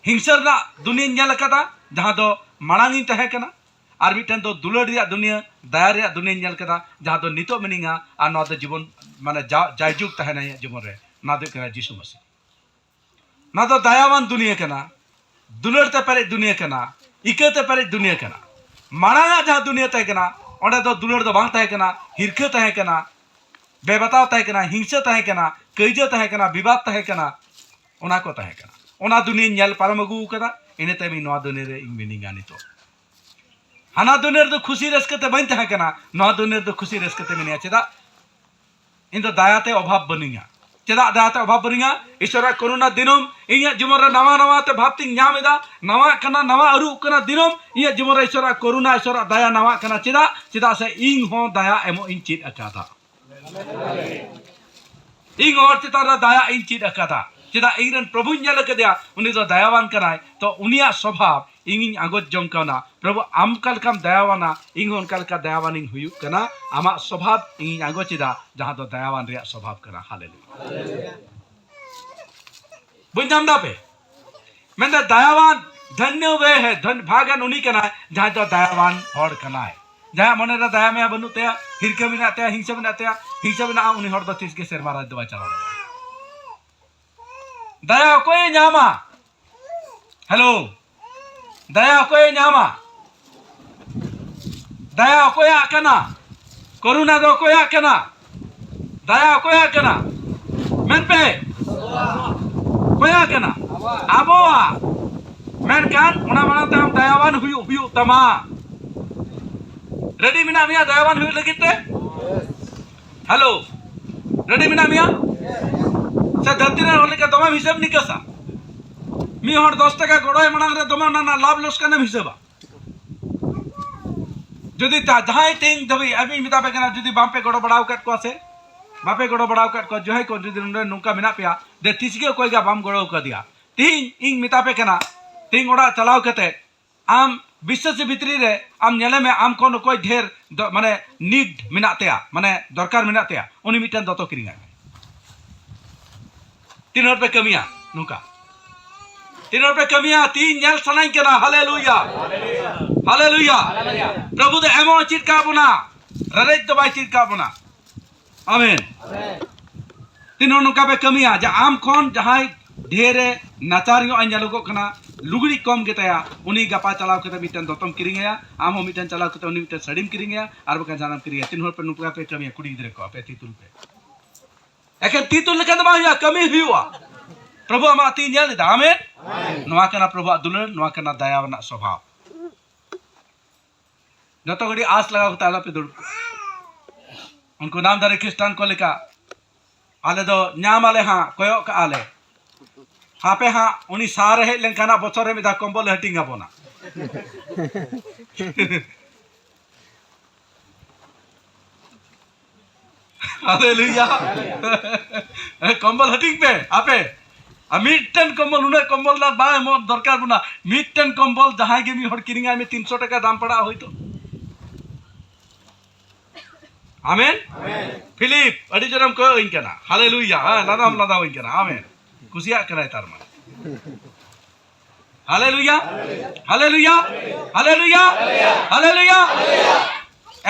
ᱦᱤᱝᱥᱟᱹ ᱨᱮᱱᱟᱜ ᱫᱩᱱᱤᱭᱟᱹᱧ ᱧᱮᱞ ᱟᱠᱟᱫᱟ, ᱡᱟᱦᱟᱸ ᱫᱚ ᱢᱟᱲᱟᱝ ᱤᱧ ᱛᱟᱦᱮᱸ ᱠᱟᱱᱟ, ᱟᱨ ᱢᱤᱫᱴᱮᱱ ᱫᱚ ᱫᱩᱞᱟᱹᱲ ᱨᱮᱭᱟᱜ ᱫᱩᱱᱤᱭᱟᱹ, ᱫᱟᱭᱟ ᱨᱮᱭᱟᱜ ᱫᱩᱱᱤᱭᱟᱹᱧ ᱧᱮᱞ ᱟᱠᱟᱫᱟ, ᱡᱟᱦᱟᱸ ᱫᱚ ᱱᱤᱛᱚᱜ ᱢᱤᱱᱟᱹᱧᱟ, ᱟᱨ ᱱᱚᱣᱟ ᱫᱚ ᱡᱤᱵᱚᱱ, ᱢᱟᱱᱮ ᱡᱟ-, ᱡᱟᱭᱡᱩᱜᱽ ᱛᱟᱦᱮᱱᱟ ᱤᱧᱟᱹᱜ ᱡᱤᱵᱚᱱ ᱨᱮ, ᱱᱚᱣᱟ ᱫᱚ ᱦᱩᱭᱩᱜ ᱠᱟᱱᱟ ᱡᱤᱥᱩ ᱢᱟᱹᱥᱤ᱾ ᱱᱚᱣᱟ ᱫᱚ ᱫᱟᱭᱟᱣᱟᱱ ᱫᱩᱱᱤᱭᱟᱹ ᱠᱟᱱᱟ, ᱫᱩᱞᱟᱹᱲ ᱛᱮ ᱯᱮᱨᱮᱡ ᱫᱩᱱᱤᱭᱟᱹ ᱠᱟᱱᱟ, ᱤᱠᱟᱹ ᱛᱮ ᱯᱮᱨᱮᱡ ᱫᱩᱱᱤᱭᱟᱹ ᱠᱟᱱᱟ᱾ ᱢᱟᱲᱟᱝ ᱟᱜ ᱡᱟᱦᱟᱸ ᱫᱩᱱᱤᱭᱟᱹ ᱛᱟᱦᱮᱸ ᱠᱟᱱᱟ, ᱚᱸᱰᱮ ᱫᱚ ᱫᱩᱞᱟᱹᱲ ᱫᱚ ᱵᱟᱝ ᱛᱟᱦᱮᱸ ᱠᱟᱱᱟ, ᱦᱤᱨᱠᱟᱹ ᱛᱟᱦᱮᱸ ᱠᱟᱱᱟ, ᱵᱮᱵᱟᱛᱟᱣ ᱛᱟᱦᱮᱸ ᱠᱟᱱᱟ, ᱦᱤᱝᱥᱟᱹ ᱛᱟᱦᱮᱸ ᱠᱟᱱᱟ, ᱠᱟᱹᱭᱡᱟᱹ ᱛᱟᱦᱮᱸ ᱠᱟᱱᱟ, ᱵᱤᱵᱟᱫ ᱛᱟᱦᱮᱸ ᱠᱟᱱᱟ, ᱚᱱᱟ ᱠᱚ ᱛᱟᱦᱮᱸ ᱠᱟᱱᱟ᱾ ᱚᱱᱟ ᱫᱩᱱᱤᱭᱟᱹᱧ ᱧᱮᱞ ᱯᱟᱨᱚᱢ ᱟᱹᱜᱩ ᱟᱠᱟᱫᱟ, ᱤᱱᱟᱹ ᱛᱟᱭᱚᱢ ᱤᱧ ᱱᱚᱣᱟ ᱫᱩᱱᱤᱭᱟᱹ ᱨᱮ ᱤᱧ ᱢᱤᱱᱟᱹᱧᱟ ᱱᱤᱛᱚᱜ᱾ ᱦᱟᱱᱟ ᱫᱩᱱᱤᱭᱟᱹ ᱨᱮᱫᱚ ᱠᱷᱩᱥᱤ ᱨᱟᱹᱥᱠᱟᱹ ᱛᱮ ᱵᱟᱹᱧ ᱛᱟᱦᱮᱸ ᱠᱟᱱᱟ, ᱱᱚᱣᱟ ᱫᱩᱱᱤᱭᱟᱹ ᱨᱮᱫᱚ ᱠᱷᱩᱥᱤ ᱨᱟᱹᱥᱠᱟᱹ ᱛᱮ ᱢᱤᱱᱟᱹᱧᱟ᱾ ᱪᱮᱫᱟᱜ? ᱤᱧ ᱫᱚ ᱫᱟᱭᱟ ᱛᱮ ᱚᱵᱷᱟᱵ ᱵᱟᱹᱱᱩᱧᱟ᱾ ᱪᱮᱫᱟᱜ ᱫᱟᱭᱟ ᱛᱮ ᱚᱵᱷᱟᱵ ᱵᱟᱹᱱᱩᱧᱟ? ᱤᱥᱚᱨᱟᱜ ᱠᱚᱨᱩᱱᱟ ᱫᱤᱱᱚᱢ ᱤᱧᱟᱹᱜ ᱡᱤᱵᱚᱱ ᱨᱮ ᱱᱟᱣᱟ ᱱᱟᱣᱟ ᱛᱮ ᱵᱷᱟᱵ ᱛᱤᱧ ᱧᱟᱢ ᱮᱫᱟ, ᱱᱟᱣᱟᱜ ᱠᱟᱱᱟ, ᱱᱟᱣᱟ ᱟᱹᱨᱩᱜ ᱠᱟᱱᱟ ᱫᱤᱱᱚᱢ᱾ ᱤᱧᱟᱹᱜ ᱡᱤᱵᱚᱱ ᱨᱮ ᱤᱥᱚᱨᱟᱜ ᱠᱚᱨᱩᱱᱟ, ᱤᱥᱚᱨᱟᱜ ᱫᱟᱭᱟ ᱱᱟᱣᱟᱜ ᱠᱟᱱᱟ᱾ ᱪᱮᱫᱟᱜ? ᱪᱮᱫᱟᱜ ᱥᱮ ᱤᱧ ᱦᱚᱸ ᱫᱟᱭᱟ ᱮᱢᱚᱜ ᱤᱧ ᱪᱮᱫ ᱟᱠᱟᱫᱟ᱾ ᱤᱧ ᱦᱚᱲ ᱪᱮᱛᱟᱱ ᱨᱮ ᱫᱟᱭᱟ ᱤᱧ ᱪᱮᱫ ᱟᱠᱟᱫᱟ᱾ ᱪᱮᱫᱟᱜ? ᱤᱧ ᱨᱮᱱ ᱯᱨᱚᱵᱷᱩᱧ ᱧᱮᱞ ᱟᱠᱟᱫᱮᱭᱟ, ᱩᱱᱤ ᱫᱚ ᱫᱟᱭᱟᱣᱟᱱ ᱠᱟᱱᱟᱭ᱾ ᱛᱚ ᱩᱱᱤᱭᱟᱜ ᱥᱚᱵᱷᱟᱵ ᱤᱧᱤᱧ ᱟᱸᱜᱚᱪ ᱡᱚᱝ ᱠᱟᱱᱟ᱾ ᱯᱨᱚᱵᱷᱩ, ᱟᱢ ᱚᱠᱟ ᱞᱮᱠᱟᱢ ᱫᱟᱭᱟᱣᱟᱱᱟ, ᱤᱧ ᱦᱚᱸ ᱚᱱᱠᱟ ᱞᱮᱠᱟ ᱫᱟᱭᱟᱣᱟᱱᱤᱧ ᱦᱩᱭᱩᱜ ᱠᱟᱱᱟ᱾ ᱟᱢᱟᱜ ᱥᱚᱵᱷᱟᱵ ᱤᱧᱤᱧ ᱟᱸᱜᱚᱪ ᱮᱫᱟ, ᱡᱟᱦᱟᱸ ᱫᱚ ᱫᱟᱭᱟᱣᱟᱱ ᱨᱮᱭᱟᱜ ᱥᱚᱵᱷᱟᱵ ᱠᱟᱱᱟ᱾ ᱦᱟᱞᱮᱞᱩᱭᱟ᱾ ᱵᱩᱡᱽ ᱧᱟᱢ ᱫᱟᱯᱮ? ᱢᱮᱱᱫᱟ ᱫᱟᱭᱟᱣᱟᱱ, ᱫᱷᱚᱱᱭᱚ ᱵᱮ ᱦᱮ, ᱫᱷᱚᱱ, ᱵᱷᱟᱜᱟᱱ ᱩᱱᱤ ᱠᱟᱱᱟᱭ, ᱡᱟᱦᱟᱸᱭ ᱫᱚ ᱫᱟᱭᱟᱣᱟᱱ ᱦᱚᱲ ᱠᱟᱱᱟᱭ᱾ ᱡᱟᱦᱟᱸᱭᱟᱜ ᱢᱚᱱᱮ ᱨᱮ ᱫᱟᱭᱟ ᱢᱟᱭᱟ ᱵᱟᱹᱱᱩᱜ ᱛᱟᱭᱟ, ᱦᱤᱨᱠᱟᱹ ᱢᱮᱱᱟᱜ ᱛᱟᱭᱟ, ᱦᱤᱝᱥᱟᱹ ᱢᱮᱱᱟᱜ ᱛᱟᱭᱟ, ᱦᱤᱝᱥᱟᱹ ᱢᱮᱱᱟᱜᱼᱟ, ᱩᱱᱤ ᱦᱚᱲ ᱫᱚ ᱛᱤᱥ ᱜᱮ ᱥᱮᱨᱢᱟ ᱨᱟᱡᱽ ᱫᱚ ᱵᱟᱭ ᱪᱟᱞᱟᱣ ᱫᱟᱲᱮᱭᱟᱜᱼᱟ᱾ ᱫᱟᱭᱟ ᱚᱠᱚᱭᱮ ᱧᱟᱢᱟ? ᱦᱮᱞᱳ, ᱫᱟᱭᱟ ᱚᱠᱚᱭᱮ ᱧᱟᱢᱟ? ᱫᱟᱭᱟ ᱚᱠᱚᱭᱟᱜ ᱠᱟᱱᱟ? ᱠᱚᱨᱩᱱᱟ ᱫᱚ ᱚᱠᱚᱭᱟᱜ ᱠᱟᱱᱟ? ᱫᱟᱭᱟ ᱚᱠᱚᱭᱟᱜ ᱠᱟᱱᱟ? ᱢᱮᱱ ᱯᱮ᱾ ᱚᱠᱚᱭᱟᱜ ᱠᱟᱱᱟ? ᱟᱵᱚᱣᱟᱜ᱾ ᱢᱮᱱᱠᱷᱟᱱ ᱚᱱᱟ ᱢᱟᱲᱟᱝ ᱛᱮ ᱟᱢ ᱫᱟᱭᱟᱣᱟᱱ ᱦᱩᱭᱩᱜ, ᱦᱩᱭᱩᱜ ᱛᱟᱢᱟ᱾ ᱨᱮᱰᱤ ᱢᱮᱱᱟᱜ ᱢᱮᱭᱟ ᱫᱟᱭᱟᱣᱟᱱ ᱦᱩᱭᱩᱜ ᱞᱟᱹᱜᱤᱫ ᱛᱮ? ᱦᱮᱞᱳ, ᱨᱮᱰᱤ ᱢᱮᱱᱟᱜ ᱢᱮᱭᱟ? ᱥᱮ ᱫᱷᱟᱹᱨᱛᱤ ᱨᱮᱱ ᱦᱚᱲ ᱞᱮᱠᱟ ᱫᱚᱢᱮᱢ ᱦᱤᱥᱟᱹᱵ ᱱᱤᱠᱟᱹᱥᱟ? ᱢᱤᱫ ᱦᱚᱲ ᱫᱚᱥ ᱴᱟᱠᱟ ᱜᱚᱲᱚᱭ ᱢᱟᱲᱟᱝ ᱨᱮ ᱫᱚᱢᱮ ᱚᱱᱟ ᱨᱮᱱᱟᱜ ᱞᱟᱵᱷ ᱞᱚᱥᱠᱟᱱᱮᱢ ᱦᱤᱥᱟᱹᱵᱟ? ᱡᱩᱫᱤ ᱡᱟᱦᱟᱸᱭ ᱛᱮᱦᱮᱧ ᱫᱷᱟᱹᱵᱤᱡ ᱟᱹᱵᱤᱱ ᱢᱮᱛᱟ ᱯᱮ ᱠᱟᱱᱟ, ᱡᱩᱫᱤ ᱵᱟᱝ ᱯᱮ ᱜᱚᱲᱚ ᱵᱟᱲᱟ ᱟᱠᱟᱫ ᱠᱚᱣᱟ ᱥᱮ ᱵᱟᱯᱮ ᱜᱚᱲᱚ ᱵᱟᱲᱟ ᱟᱠᱟᱫ ᱠᱚᱣᱟ, ᱡᱟᱦᱟᱸᱭ ᱠᱚ ᱡᱩᱫᱤ ᱱᱚᱰᱮ ᱱᱚᱝᱠᱟ ᱢᱮᱱᱟᱜ ᱯᱮᱭᱟ, ᱫᱮ ᱛᱤᱥ ᱜᱮ ᱚᱠᱚᱭ ᱜᱮ ᱵᱟᱢ ᱜᱚᱲᱚ ᱟᱠᱟᱫᱮᱭᱟ᱾ ᱛᱮᱦᱮᱧ ᱤᱧ ᱢᱮᱛᱟ ᱯᱮ ᱠᱟᱱᱟ, ᱛᱮᱦᱮᱧ ᱚᱲᱟᱜ ᱪᱟᱞᱟᱣ ᱠᱟᱛᱮ ᱟᱢ ᱵᱤᱥᱥᱟᱹᱥᱤ ᱵᱷᱤᱛᱨᱤ ᱨᱮ ᱟᱢ ᱧᱮᱞᱮ ᱢᱮ, ᱟᱢ ᱠᱷᱚᱱ ᱚᱠᱚᱭ ᱰᱷᱮᱨ ᱫᱚ, ᱢᱟᱱᱮ, ᱱᱤᱰ ᱢᱮᱱᱟᱜ ᱛᱟᱭᱟ, ᱢᱟᱱᱮ, ᱫᱚᱨᱠᱟᱨ ᱢᱮᱱᱟᱜ ᱛᱟᱭᱟ, ᱩᱱᱤ ᱢᱤᱫᱴᱮᱱ ᱫᱚᱛᱚ ᱠᱤᱨᱤᱧᱟᱭ ᱢᱮ᱾ ᱛᱤᱱ ᱦᱚᱲ ᱯᱮ ᱠᱟᱹᱢᱤᱭᱟ ᱱᱚᱝᱠᱟ? ᱛᱤᱱ ᱦᱚᱲ ᱯᱮ ᱠᱟᱹᱢᱤᱭᱟ? ᱛᱤ ᱧᱮᱞ ᱥᱟᱱᱟᱧ ᱠᱟᱱᱟ᱾ ᱦᱟᱞᱮᱞᱩᱭᱟ, ᱦᱟᱞᱮᱞᱩᱭᱟ᱾ ᱯᱨᱚᱵᱷᱩ ᱫᱚ ᱮᱢᱚᱜ ᱪᱮᱫ ᱠᱟᱜ ᱵᱚᱱᱟ, ᱨᱮᱨᱮᱡ ᱫᱚ ᱵᱟᱭ ᱪᱮᱫ ᱠᱟᱜ ᱵᱚᱱᱟ᱾ ᱟᱢᱮᱱ᱾ ᱛᱤᱱ ᱦᱚᱲ ᱱᱚᱝᱠᱟ ᱯᱮ ᱠᱟᱹᱢᱤᱭᱟ ᱡᱮ ᱟᱢ ᱠᱷᱚᱱ ᱡᱟᱦᱟᱸᱭ ᱰᱷᱮᱨᱮ ᱱᱟᱪᱟᱨ ᱧᱚᱜ ᱮ ᱧᱮᱞᱚᱜᱚᱜ ᱠᱟᱱᱟ, ᱞᱩᱜᱽᱲᱤ ᱠᱚᱢ ᱜᱮᱛᱟᱭᱟ, ᱩᱱᱤ ᱜᱟᱯᱟ ᱪᱟᱞᱟᱣ ᱠᱟᱛᱮ ᱢᱤᱫᱴᱮᱱ ᱫᱚᱛᱚᱢ ᱠᱤᱨᱤᱧ ᱟᱭᱟ, ᱟᱢ ᱦᱚᱸ ᱢᱤᱫᱴᱮᱱ ᱪᱟᱞᱟᱣ ᱠᱟᱛᱮ ᱩᱱᱤ ᱢᱤᱫᱴᱮᱱ ᱥᱟᱹᱲᱤᱢ ᱠᱤᱨᱤᱧ ᱟᱭᱟ, ᱟᱨ ᱵᱟᱠᱷᱟᱱ ᱡᱟᱦᱟᱱᱟᱜ ᱮᱢ ᱠᱤᱨᱤᱧᱟ᱾ ᱛᱤᱱ ᱦᱚᱲ ᱯᱮ ᱱᱚᱝᱠᱟ ᱯᱮ ᱠᱟᱹᱢᱤᱭᱟ? ᱠᱩᱲᱤ ᱜᱤᱫᱽᱨᱟᱹ ᱠᱚ, ᱟᱯᱮ ᱛᱤ ᱛᱩᱞ ᱯᱮ᱾ ᱮᱠᱮᱱ ᱛᱤ ᱛᱩᱞ ᱞᱮᱠᱷᱟᱱ ᱫᱚ ᱵᱟᱝ ᱦᱩᱭᱩᱜᱼᱟ, ᱠᱟᱹᱢᱤ ᱦᱩᱭᱩᱜᱼᱟ᱾ ᱯᱨᱚᱵᱷᱩ ᱟᱢᱟᱜ ᱛᱤ ᱧᱮᱞ ᱮᱫᱟ᱾ ᱟᱢᱮᱱ᱾ ᱱᱚᱣᱟ ᱠᱟᱱᱟ ᱯᱨᱚᱵᱷᱩᱣᱟᱜ ᱫᱩᱞᱟᱹᱲ, ᱱᱚᱣᱟ ᱠᱟᱱᱟ ᱫᱟᱭᱟ ᱨᱮᱱᱟᱜ ᱥᱚᱵᱷᱟᱵ᱾ ᱡᱚᱛᱚ ᱜᱷᱟᱹᱲᱤᱡ ᱟᱸᱥ ᱞᱟᱜᱟᱣ ᱠᱟᱛᱮ ᱟᱞᱚᱯᱮ ᱫᱩᱲᱩᱵ ᱠᱚᱜᱼᱟ᱾ ᱩᱱᱠᱩ ᱱᱟᱢ ᱫᱷᱟᱨᱤ ᱠᱷᱨᱤᱥᱴᱟᱱ ᱠᱚ ᱞᱮᱠᱟ, ᱟᱞᱮ ᱫᱚ ᱧᱟᱢ ᱟᱞᱮ ᱦᱟᱸᱜ, ᱠᱚᱭᱚᱜ ᱠᱟᱜᱼᱟ ᱞᱮ᱾ ᱦᱟᱯᱮ ᱦᱟᱸᱜ, ᱩᱱᱤ ᱥᱟᱨ ᱮ ᱦᱮᱡ ᱞᱮᱱᱠᱷᱟᱱ ᱦᱟᱸᱜ ᱵᱚᱪᱷᱚᱨ ᱨᱮ ᱢᱤᱫ ᱫᱷᱟᱣ ᱠᱚᱢᱵᱚᱞ ᱮ ᱦᱟᱹᱴᱤᱧ ᱟᱵᱚᱱᱟ᱾ ᱦᱟᱞᱮᱞᱩᱭᱟ᱾ ᱠᱚᱢᱵᱚᱞ ᱦᱟᱹᱴᱤᱧ ᱯᱮ ᱟᱯᱮ᱾ ᱟᱨ ᱢᱤᱫᱴᱮᱱ ᱠᱚᱢᱵᱚᱞ, ᱩᱱᱟᱹᱜ ᱠᱚᱢᱵᱚᱞ ᱫᱚ ᱵᱟᱝ ᱮᱢᱚᱜ ᱫᱚᱨᱠᱟᱨ ᱵᱚᱱᱟ᱾ ᱢᱤᱫᱴᱮᱱ ᱠᱚᱢᱵᱚᱞ ᱡᱟᱦᱟᱸᱭ ᱜᱮ ᱢᱤᱫ ᱦᱚᱲ ᱠᱤᱨᱤᱧᱟᱭ ᱢᱮ, ᱛᱤᱱᱥᱚ ᱴᱟᱠᱟ ᱫᱟᱢ ᱯᱟᱲᱟᱜᱼᱟ ᱦᱳᱭᱛᱳ᱾ ᱟᱢᱮᱱ᱾ ᱯᱷᱤᱞᱤᱯ, ᱟᱹᱰᱤ ᱡᱳᱨᱮᱢ ᱠᱚᱭᱚᱜ ᱟᱹᱧ ᱠᱟᱱᱟ᱾ ᱦᱟᱞᱮᱞᱩᱭᱟ᱾ ᱦᱮᱸ, ᱞᱟᱸᱫᱟᱢ ᱞᱟᱸᱫᱟ ᱟᱹᱧ ᱠᱟᱱᱟ᱾ ᱟᱢᱮᱱ᱾ ᱠᱩᱥᱤᱭᱟᱜ ᱠᱟᱱᱟᱭ ᱛᱟᱨ ᱢᱟᱱᱮ᱾ ᱦᱟᱞᱮᱞᱩᱭᱟ᱾ ᱦᱟᱞᱮᱞᱩᱭᱟ᱾ ᱦᱟᱞᱮᱞᱩᱭᱟ᱾ ᱦᱟᱞᱮᱞᱩᱭᱟ᱾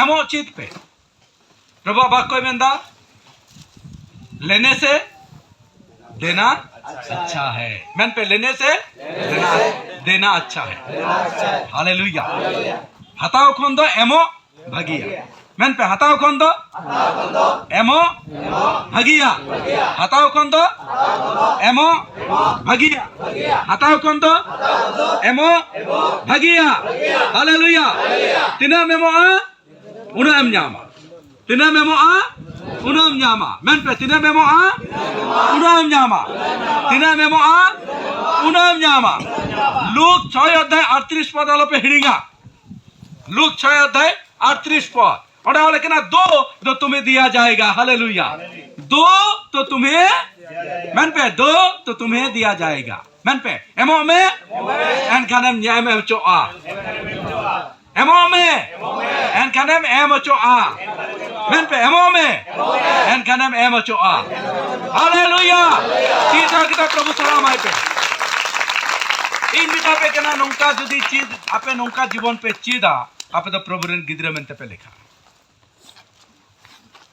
ᱮᱢᱚᱜ ᱪᱮᱫ ᱯᱮ? ᱯᱨᱚᱵᱷᱩᱣᱟᱜ ᱵᱟᱠᱭᱚᱭ ᱢᱮᱱᱫᱟ, ᱞᱮᱱᱮ ᱥᱮ ᱫᱮᱱᱟ ᱟᱪᱪᱷᱟ ᱦᱮ᱾ ᱢᱮᱱ ᱯᱮ, ᱞᱮᱱᱮ ᱥᱮ ᱫᱮᱱᱟ, ᱫᱮᱱᱟ ᱟᱪᱪᱷᱟ ᱦᱮ᱾ ᱦᱟᱞᱮᱞᱩᱭᱟ᱾ ᱦᱟᱛᱟᱣ ᱠᱷᱚᱱ ᱫᱚ ᱮᱢᱚᱜ ᱵᱷᱟᱹᱜᱤᱭᱟ᱾ ᱢᱮᱱ ᱯᱮ, ᱦᱟᱛᱟᱣ ᱠᱷᱚᱱ ᱫᱚ ᱮᱢᱚᱜ ᱵᱷᱟᱹᱜᱤᱭᱟ᱾ ᱦᱟᱛᱟᱣ ᱠᱷᱚᱱ ᱫᱚ ᱮᱢᱚᱜ ᱵᱷᱟᱹᱜᱤᱭᱟ᱾ ᱦᱟᱛᱟᱣ ᱠᱷᱚᱱ ᱫᱚ ᱮᱢᱚᱜ ᱵᱷᱟᱹᱜᱤᱭᱟ᱾ ᱦᱟᱞᱮᱞᱩᱭᱟ᱾ ᱛᱤᱱᱟᱹᱜ ᱮᱢ ᱮᱢᱚᱜᱼᱟ, ᱩᱱᱟᱹᱜ ᱮᱢ ᱧᱟᱢᱟ᱾ ᱛᱤᱱᱟᱹᱜ ᱮᱢ ᱮᱢᱚᱜᱼᱟ, ᱩᱱᱟᱹᱜ ᱮᱢ ᱧᱟᱢᱟ᱾ ᱢᱮᱱ ᱯᱮ, ᱛᱤᱱᱟᱹᱜ ᱮᱢ ᱮᱢᱚᱜᱼᱟ, ᱩᱱᱟᱹᱜ ᱮᱢ ᱧᱟᱢᱟ᱾ ᱛᱤᱱᱟᱹᱜ ᱮᱢ ᱮᱢᱚᱜᱼᱟ, ᱩᱱᱟᱹᱜ ᱮᱢ ᱧᱟᱢᱟ᱾ ᱞᱩᱠ ᱪᱷᱚᱭ ᱚᱫᱷᱭᱟᱭ ᱟᱴᱛᱨᱤᱥ ᱯᱚᱫ ᱟᱞᱚᱯᱮ ᱦᱤᱲᱤᱧᱟ᱾ ᱞᱩᱠ ᱪᱷᱚᱭ ᱚᱫᱷᱭᱟᱭ ᱟᱴᱛᱨᱤᱥ ᱯᱚᱫ, ᱚᱸᱰᱮ ᱚᱞ ᱠᱟᱱᱟ, "ᱫᱚ, ᱫᱚ ᱛᱩᱢᱦᱮ ᱫᱤᱭᱟ ᱡᱟᱭᱮᱜᱟ।" ᱦᱟᱞᱮᱞᱩᱭᱟ᱾ ᱫᱚ, ᱫᱚ ᱛᱩᱢᱦᱮ, ᱢᱮᱱ ᱯᱮ, "ᱫᱚ, ᱫᱚ ᱛᱩᱢᱦᱮ ᱫᱤᱭᱟ ᱡᱟᱭᱮᱜᱟ।" ᱢᱮᱱ ᱯᱮ, ᱮᱢᱚᱜ ᱢᱮ, ᱮᱱᱠᱷᱟᱱᱮᱢ ᱧᱟᱢ ᱦᱚᱪᱚᱜᱼᱟ᱾ ᱮᱢᱚᱜ ᱢᱮ, ᱮᱱᱠᱷᱟᱱᱮᱢ ᱮᱢ ᱦᱚᱪᱚᱜᱼᱟ᱾ ᱢᱮᱱ ᱯᱮ, ᱮᱢᱚᱜ ᱢᱮ, ᱮᱱᱠᱷᱟᱱᱮᱢ ᱮᱢ ᱦᱚᱪᱚᱜᱼᱟ᱾ ᱦᱟᱞᱮᱞᱩᱭᱟ᱾ ᱛᱤ ᱛᱷᱟᱭᱚ ᱠᱟᱛᱮ ᱯᱨᱚᱵᱷᱩ ᱥᱟᱞᱟᱢ ᱟᱭ ᱯᱮ᱾ ᱤᱧ ᱢᱮᱛᱟ ᱯᱮ ᱠᱟᱱᱟ, ᱱᱚᱝᱠᱟ ᱡᱩᱫᱤ ᱪᱮᱫ, ᱟᱯᱮ ᱱᱚᱝᱠᱟ ᱡᱤᱵᱚᱱ ᱯᱮ ᱪᱮᱫᱟ, ᱟᱯᱮ ᱫᱚ ᱯᱨᱚᱵᱷᱩ ᱨᱮᱱ ᱜᱤᱫᱽᱨᱟᱹ ᱢᱮᱱᱛᱮ ᱯᱮ ᱞᱮᱠᱷᱟᱜᱼᱟ᱾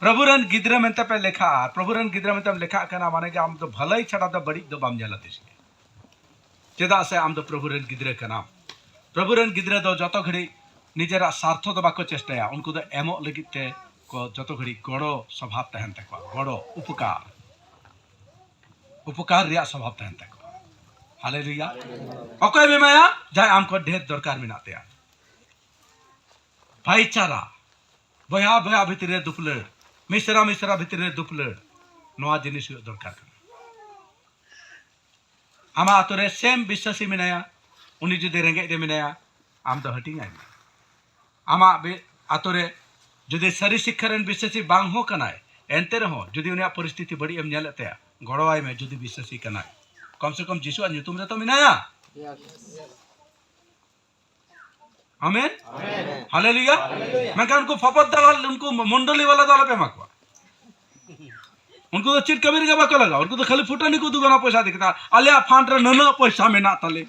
ᱯᱨᱚᱵᱷᱩ ᱨᱮᱱ ᱜᱤᱫᱽᱨᱟᱹ ᱢᱮᱱᱛᱮ ᱯᱮ ᱞᱮᱠᱷᱟᱜᱼᱟ᱾ ᱯᱨᱚᱵᱷᱩ ᱨᱮᱱ ᱜᱤᱫᱽᱨᱟᱹ ᱢᱮᱱᱛᱮᱢ ᱞᱮᱠᱷᱟᱜ ᱠᱟᱱᱟ, ᱢᱟᱱᱮ ᱜᱮ ᱟᱢ ᱫᱚ ᱵᱷᱟᱹᱞᱟᱹᱭ ᱪᱷᱟᱰᱟ ᱫᱚ ᱵᱟᱹᱲᱤᱡ ᱫᱚ ᱵᱟᱢ ᱧᱮᱞᱟ ᱛᱤᱥ ᱜᱮ᱾ ᱪᱮᱫᱟᱜ ᱥᱮ ᱟᱢ ᱫᱚ ᱯᱨᱚᱵᱷᱩ ᱨᱮᱱ ᱜᱤᱫᱽᱨᱟᱹ ᱠᱟᱱᱟᱢ᱾ ᱯᱨᱚᱵᱷᱩ ᱨᱮᱱ ᱜᱤᱫᱽᱨᱟᱹ ᱫᱚ ᱡᱚᱛᱚ ᱜᱷᱟᱹᱲᱤᱡ ᱱᱤᱡᱮᱨᱟᱜ ᱥᱟᱨᱛᱷᱚ ᱫᱚ ᱵᱟᱠᱚ ᱪᱮᱥᱴᱟᱭᱟ, ᱩᱱᱠᱩ ᱫᱚ ᱮᱢᱚᱜ ᱞᱟᱹᱜᱤᱫ ᱛᱮ ᱠᱚ ᱡᱚᱛᱚ ᱜᱷᱟᱹᱲᱤᱡ ᱜᱚᱲᱚ ᱥᱚᱵᱷᱟᱵ ᱛᱟᱦᱮᱱ ᱛᱟᱠᱚᱣᱟ, ᱜᱚᱲᱚ, ᱩᱯᱚᱠᱟᱨ, ᱩᱯᱚᱠᱟᱨ ᱨᱮᱭᱟᱜ ᱥᱚᱵᱷᱟᱵ ᱛᱟᱦᱮᱱ ᱛᱟᱠᱚᱣᱟ᱾ ᱦᱟᱞᱮᱞᱩᱭᱟ᱾ ᱚᱠᱚᱭᱮᱢ ᱮᱢᱟᱭᱟ? ᱡᱟᱦᱟᱸᱭ ᱟᱢ ᱠᱷᱚᱱ ᱰᱷᱮᱨ ᱫᱚᱨᱠᱟᱨ ᱢᱮᱱᱟᱜ ᱛᱟᱭᱟ᱾ ᱵᱷᱟᱭᱪᱟᱨᱟ, ᱵᱚᱭᱦᱟ ᱵᱚᱭᱦᱟ ᱵᱷᱤᱛᱨᱤ ᱨᱮ ᱫᱩᱯᱞᱟᱹᱲ, ᱢᱤᱥᱨᱟ ᱢᱤᱥᱨᱟ ᱵᱷᱤᱛᱨᱤ ᱨᱮ ᱫᱩᱯᱞᱟᱹᱲ, ᱱᱚᱣᱟ ᱡᱤᱱᱤᱥ ᱦᱩᱭᱩᱜ ᱫᱚᱨᱠᱟᱨ ᱠᱟᱱᱟ᱾ ᱟᱢᱟᱜ ᱟᱛᱳ ᱨᱮ ᱥᱮᱢ ᱵᱤᱥᱥᱟᱥᱤ ᱢᱮᱱᱟᱭᱟ, ᱩᱱᱤ ᱡᱩᱫᱤ ᱨᱮᱸᱜᱮᱡ ᱨᱮ ᱢᱮᱱᱟᱭᱟ, ᱟᱢ ᱫᱚ ᱦᱟᱹᱴᱤᱧ ᱟᱭ ᱢᱮ᱾ ᱟᱢᱟᱜ ᱵᱤ-, ᱟᱛᱳ ᱨᱮ ᱡᱩᱫᱤ ᱥᱟᱹᱨᱤ ᱥᱤᱠᱠᱷᱟ ᱨᱮᱱ ᱵᱤᱥᱥᱟᱥᱤ ᱵᱟᱝ ᱦᱚᱸ ᱠᱟᱱᱟᱭ, ᱮᱱᱛᱮ ᱨᱮᱦᱚᱸ ᱡᱩᱫᱤ ᱩᱱᱤᱭᱟᱜ ᱯᱚᱨᱤᱥᱛᱷᱤᱛᱤ ᱵᱟᱹᱲᱤᱡ ᱮᱢ ᱧᱮᱞᱮᱫ ᱛᱟᱭᱟ, ᱜᱚᱲᱚᱣᱟᱭ ᱢᱮ ᱡᱩᱫᱤ ᱵᱤᱥᱥᱟᱥᱤ ᱠᱟᱱᱟᱭ᱾ ᱠᱚᱢ ᱥᱮ ᱠᱚᱢ ᱡᱤᱥᱩᱣᱟᱜ ᱧᱩᱛᱩᱢ ᱨᱮᱛᱚ ᱢᱮᱱᱟᱭᱟ᱾ ᱟᱢᱮᱱ᱾ ᱦᱟᱞᱮᱞᱩᱭᱟ᱾ ᱢᱮᱱᱠᱷᱟᱱ ᱩᱱᱠᱩ ᱯᱷᱚᱯᱚᱫ ᱫᱟᱞᱟᱞ, ᱩᱱᱠᱩ ᱢᱚᱱᱰᱚᱞᱤ ᱵᱟᱞᱟ ᱫᱚ ᱟᱞᱚᱯᱮ ᱮᱢᱟ ᱠᱚᱣᱟ᱾ ᱩᱱᱠᱩ ᱫᱚ ᱪᱮᱫ ᱠᱟᱹᱢᱤ ᱨᱮᱜᱮ ᱵᱟᱠᱚ ᱞᱟᱜᱟᱣᱟ᱾ ᱩᱱᱠᱩ ᱫᱚ ᱠᱷᱟᱹᱞᱤ ᱯᱷᱩᱴᱟᱹᱱᱤ ᱠᱚ ᱩᱫᱩᱜᱟ, ᱚᱱᱟ ᱯᱚᱭᱥᱟ ᱤᱫᱤ ᱠᱟᱛᱮ, ᱟᱞᱮᱭᱟᱜ ᱯᱷᱟᱱᱰ ᱨᱮ ᱱᱩᱱᱟᱹᱜ ᱯᱚᱭᱥᱟ ᱢᱮᱱᱟᱜ ᱛᱟᱞᱮ᱾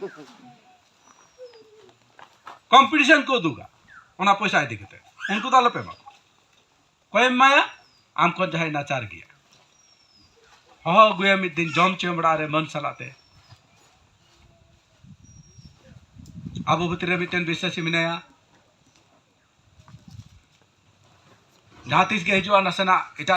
ᱠᱚᱢᱯᱤᱴᱤᱥᱚᱱ ᱠᱚ ᱩᱫᱩᱜᱟ ᱚᱱᱟ ᱯᱚᱭᱥᱟ ᱤᱫᱤ ᱠᱟᱛᱮ᱾ ᱩᱱᱠᱩ ᱫᱚ ᱟᱞᱚᱯᱮ ᱮᱢᱟ ᱠᱚᱣᱟ᱾ ᱚᱠᱚᱭᱮᱢ ᱮᱢᱟᱭᱟ? ᱟᱢ ᱠᱷᱚᱱ ᱡᱟᱦᱟᱸᱭ ᱱᱟᱪᱟᱨ ᱜᱮᱭᱟ᱾ ᱦᱚᱦᱚ ᱟᱹᱜᱩᱭᱟ ᱢᱤᱫ ᱫᱤᱱ, ᱡᱚᱢ ᱦᱚᱪᱚᱭᱮᱢ ᱚᱲᱟᱜ ᱨᱮ ᱢᱟᱹᱱ ᱥᱟᱞᱟᱜ ᱛᱮ᱾ ᱟᱵᱚ ᱵᱷᱤᱛᱨᱤ ᱨᱮ ᱢᱤᱫᱴᱮᱱ ᱵᱤᱥᱥᱟᱥᱤ ᱢᱮᱱᱟᱭᱟ, ᱡᱟᱦᱟᱸ ᱛᱤᱥ ᱜᱮ ᱦᱤᱡᱩᱜᱼᱟ, ᱱᱟᱥᱮᱱᱟᱜ ᱮᱴᱟᱜ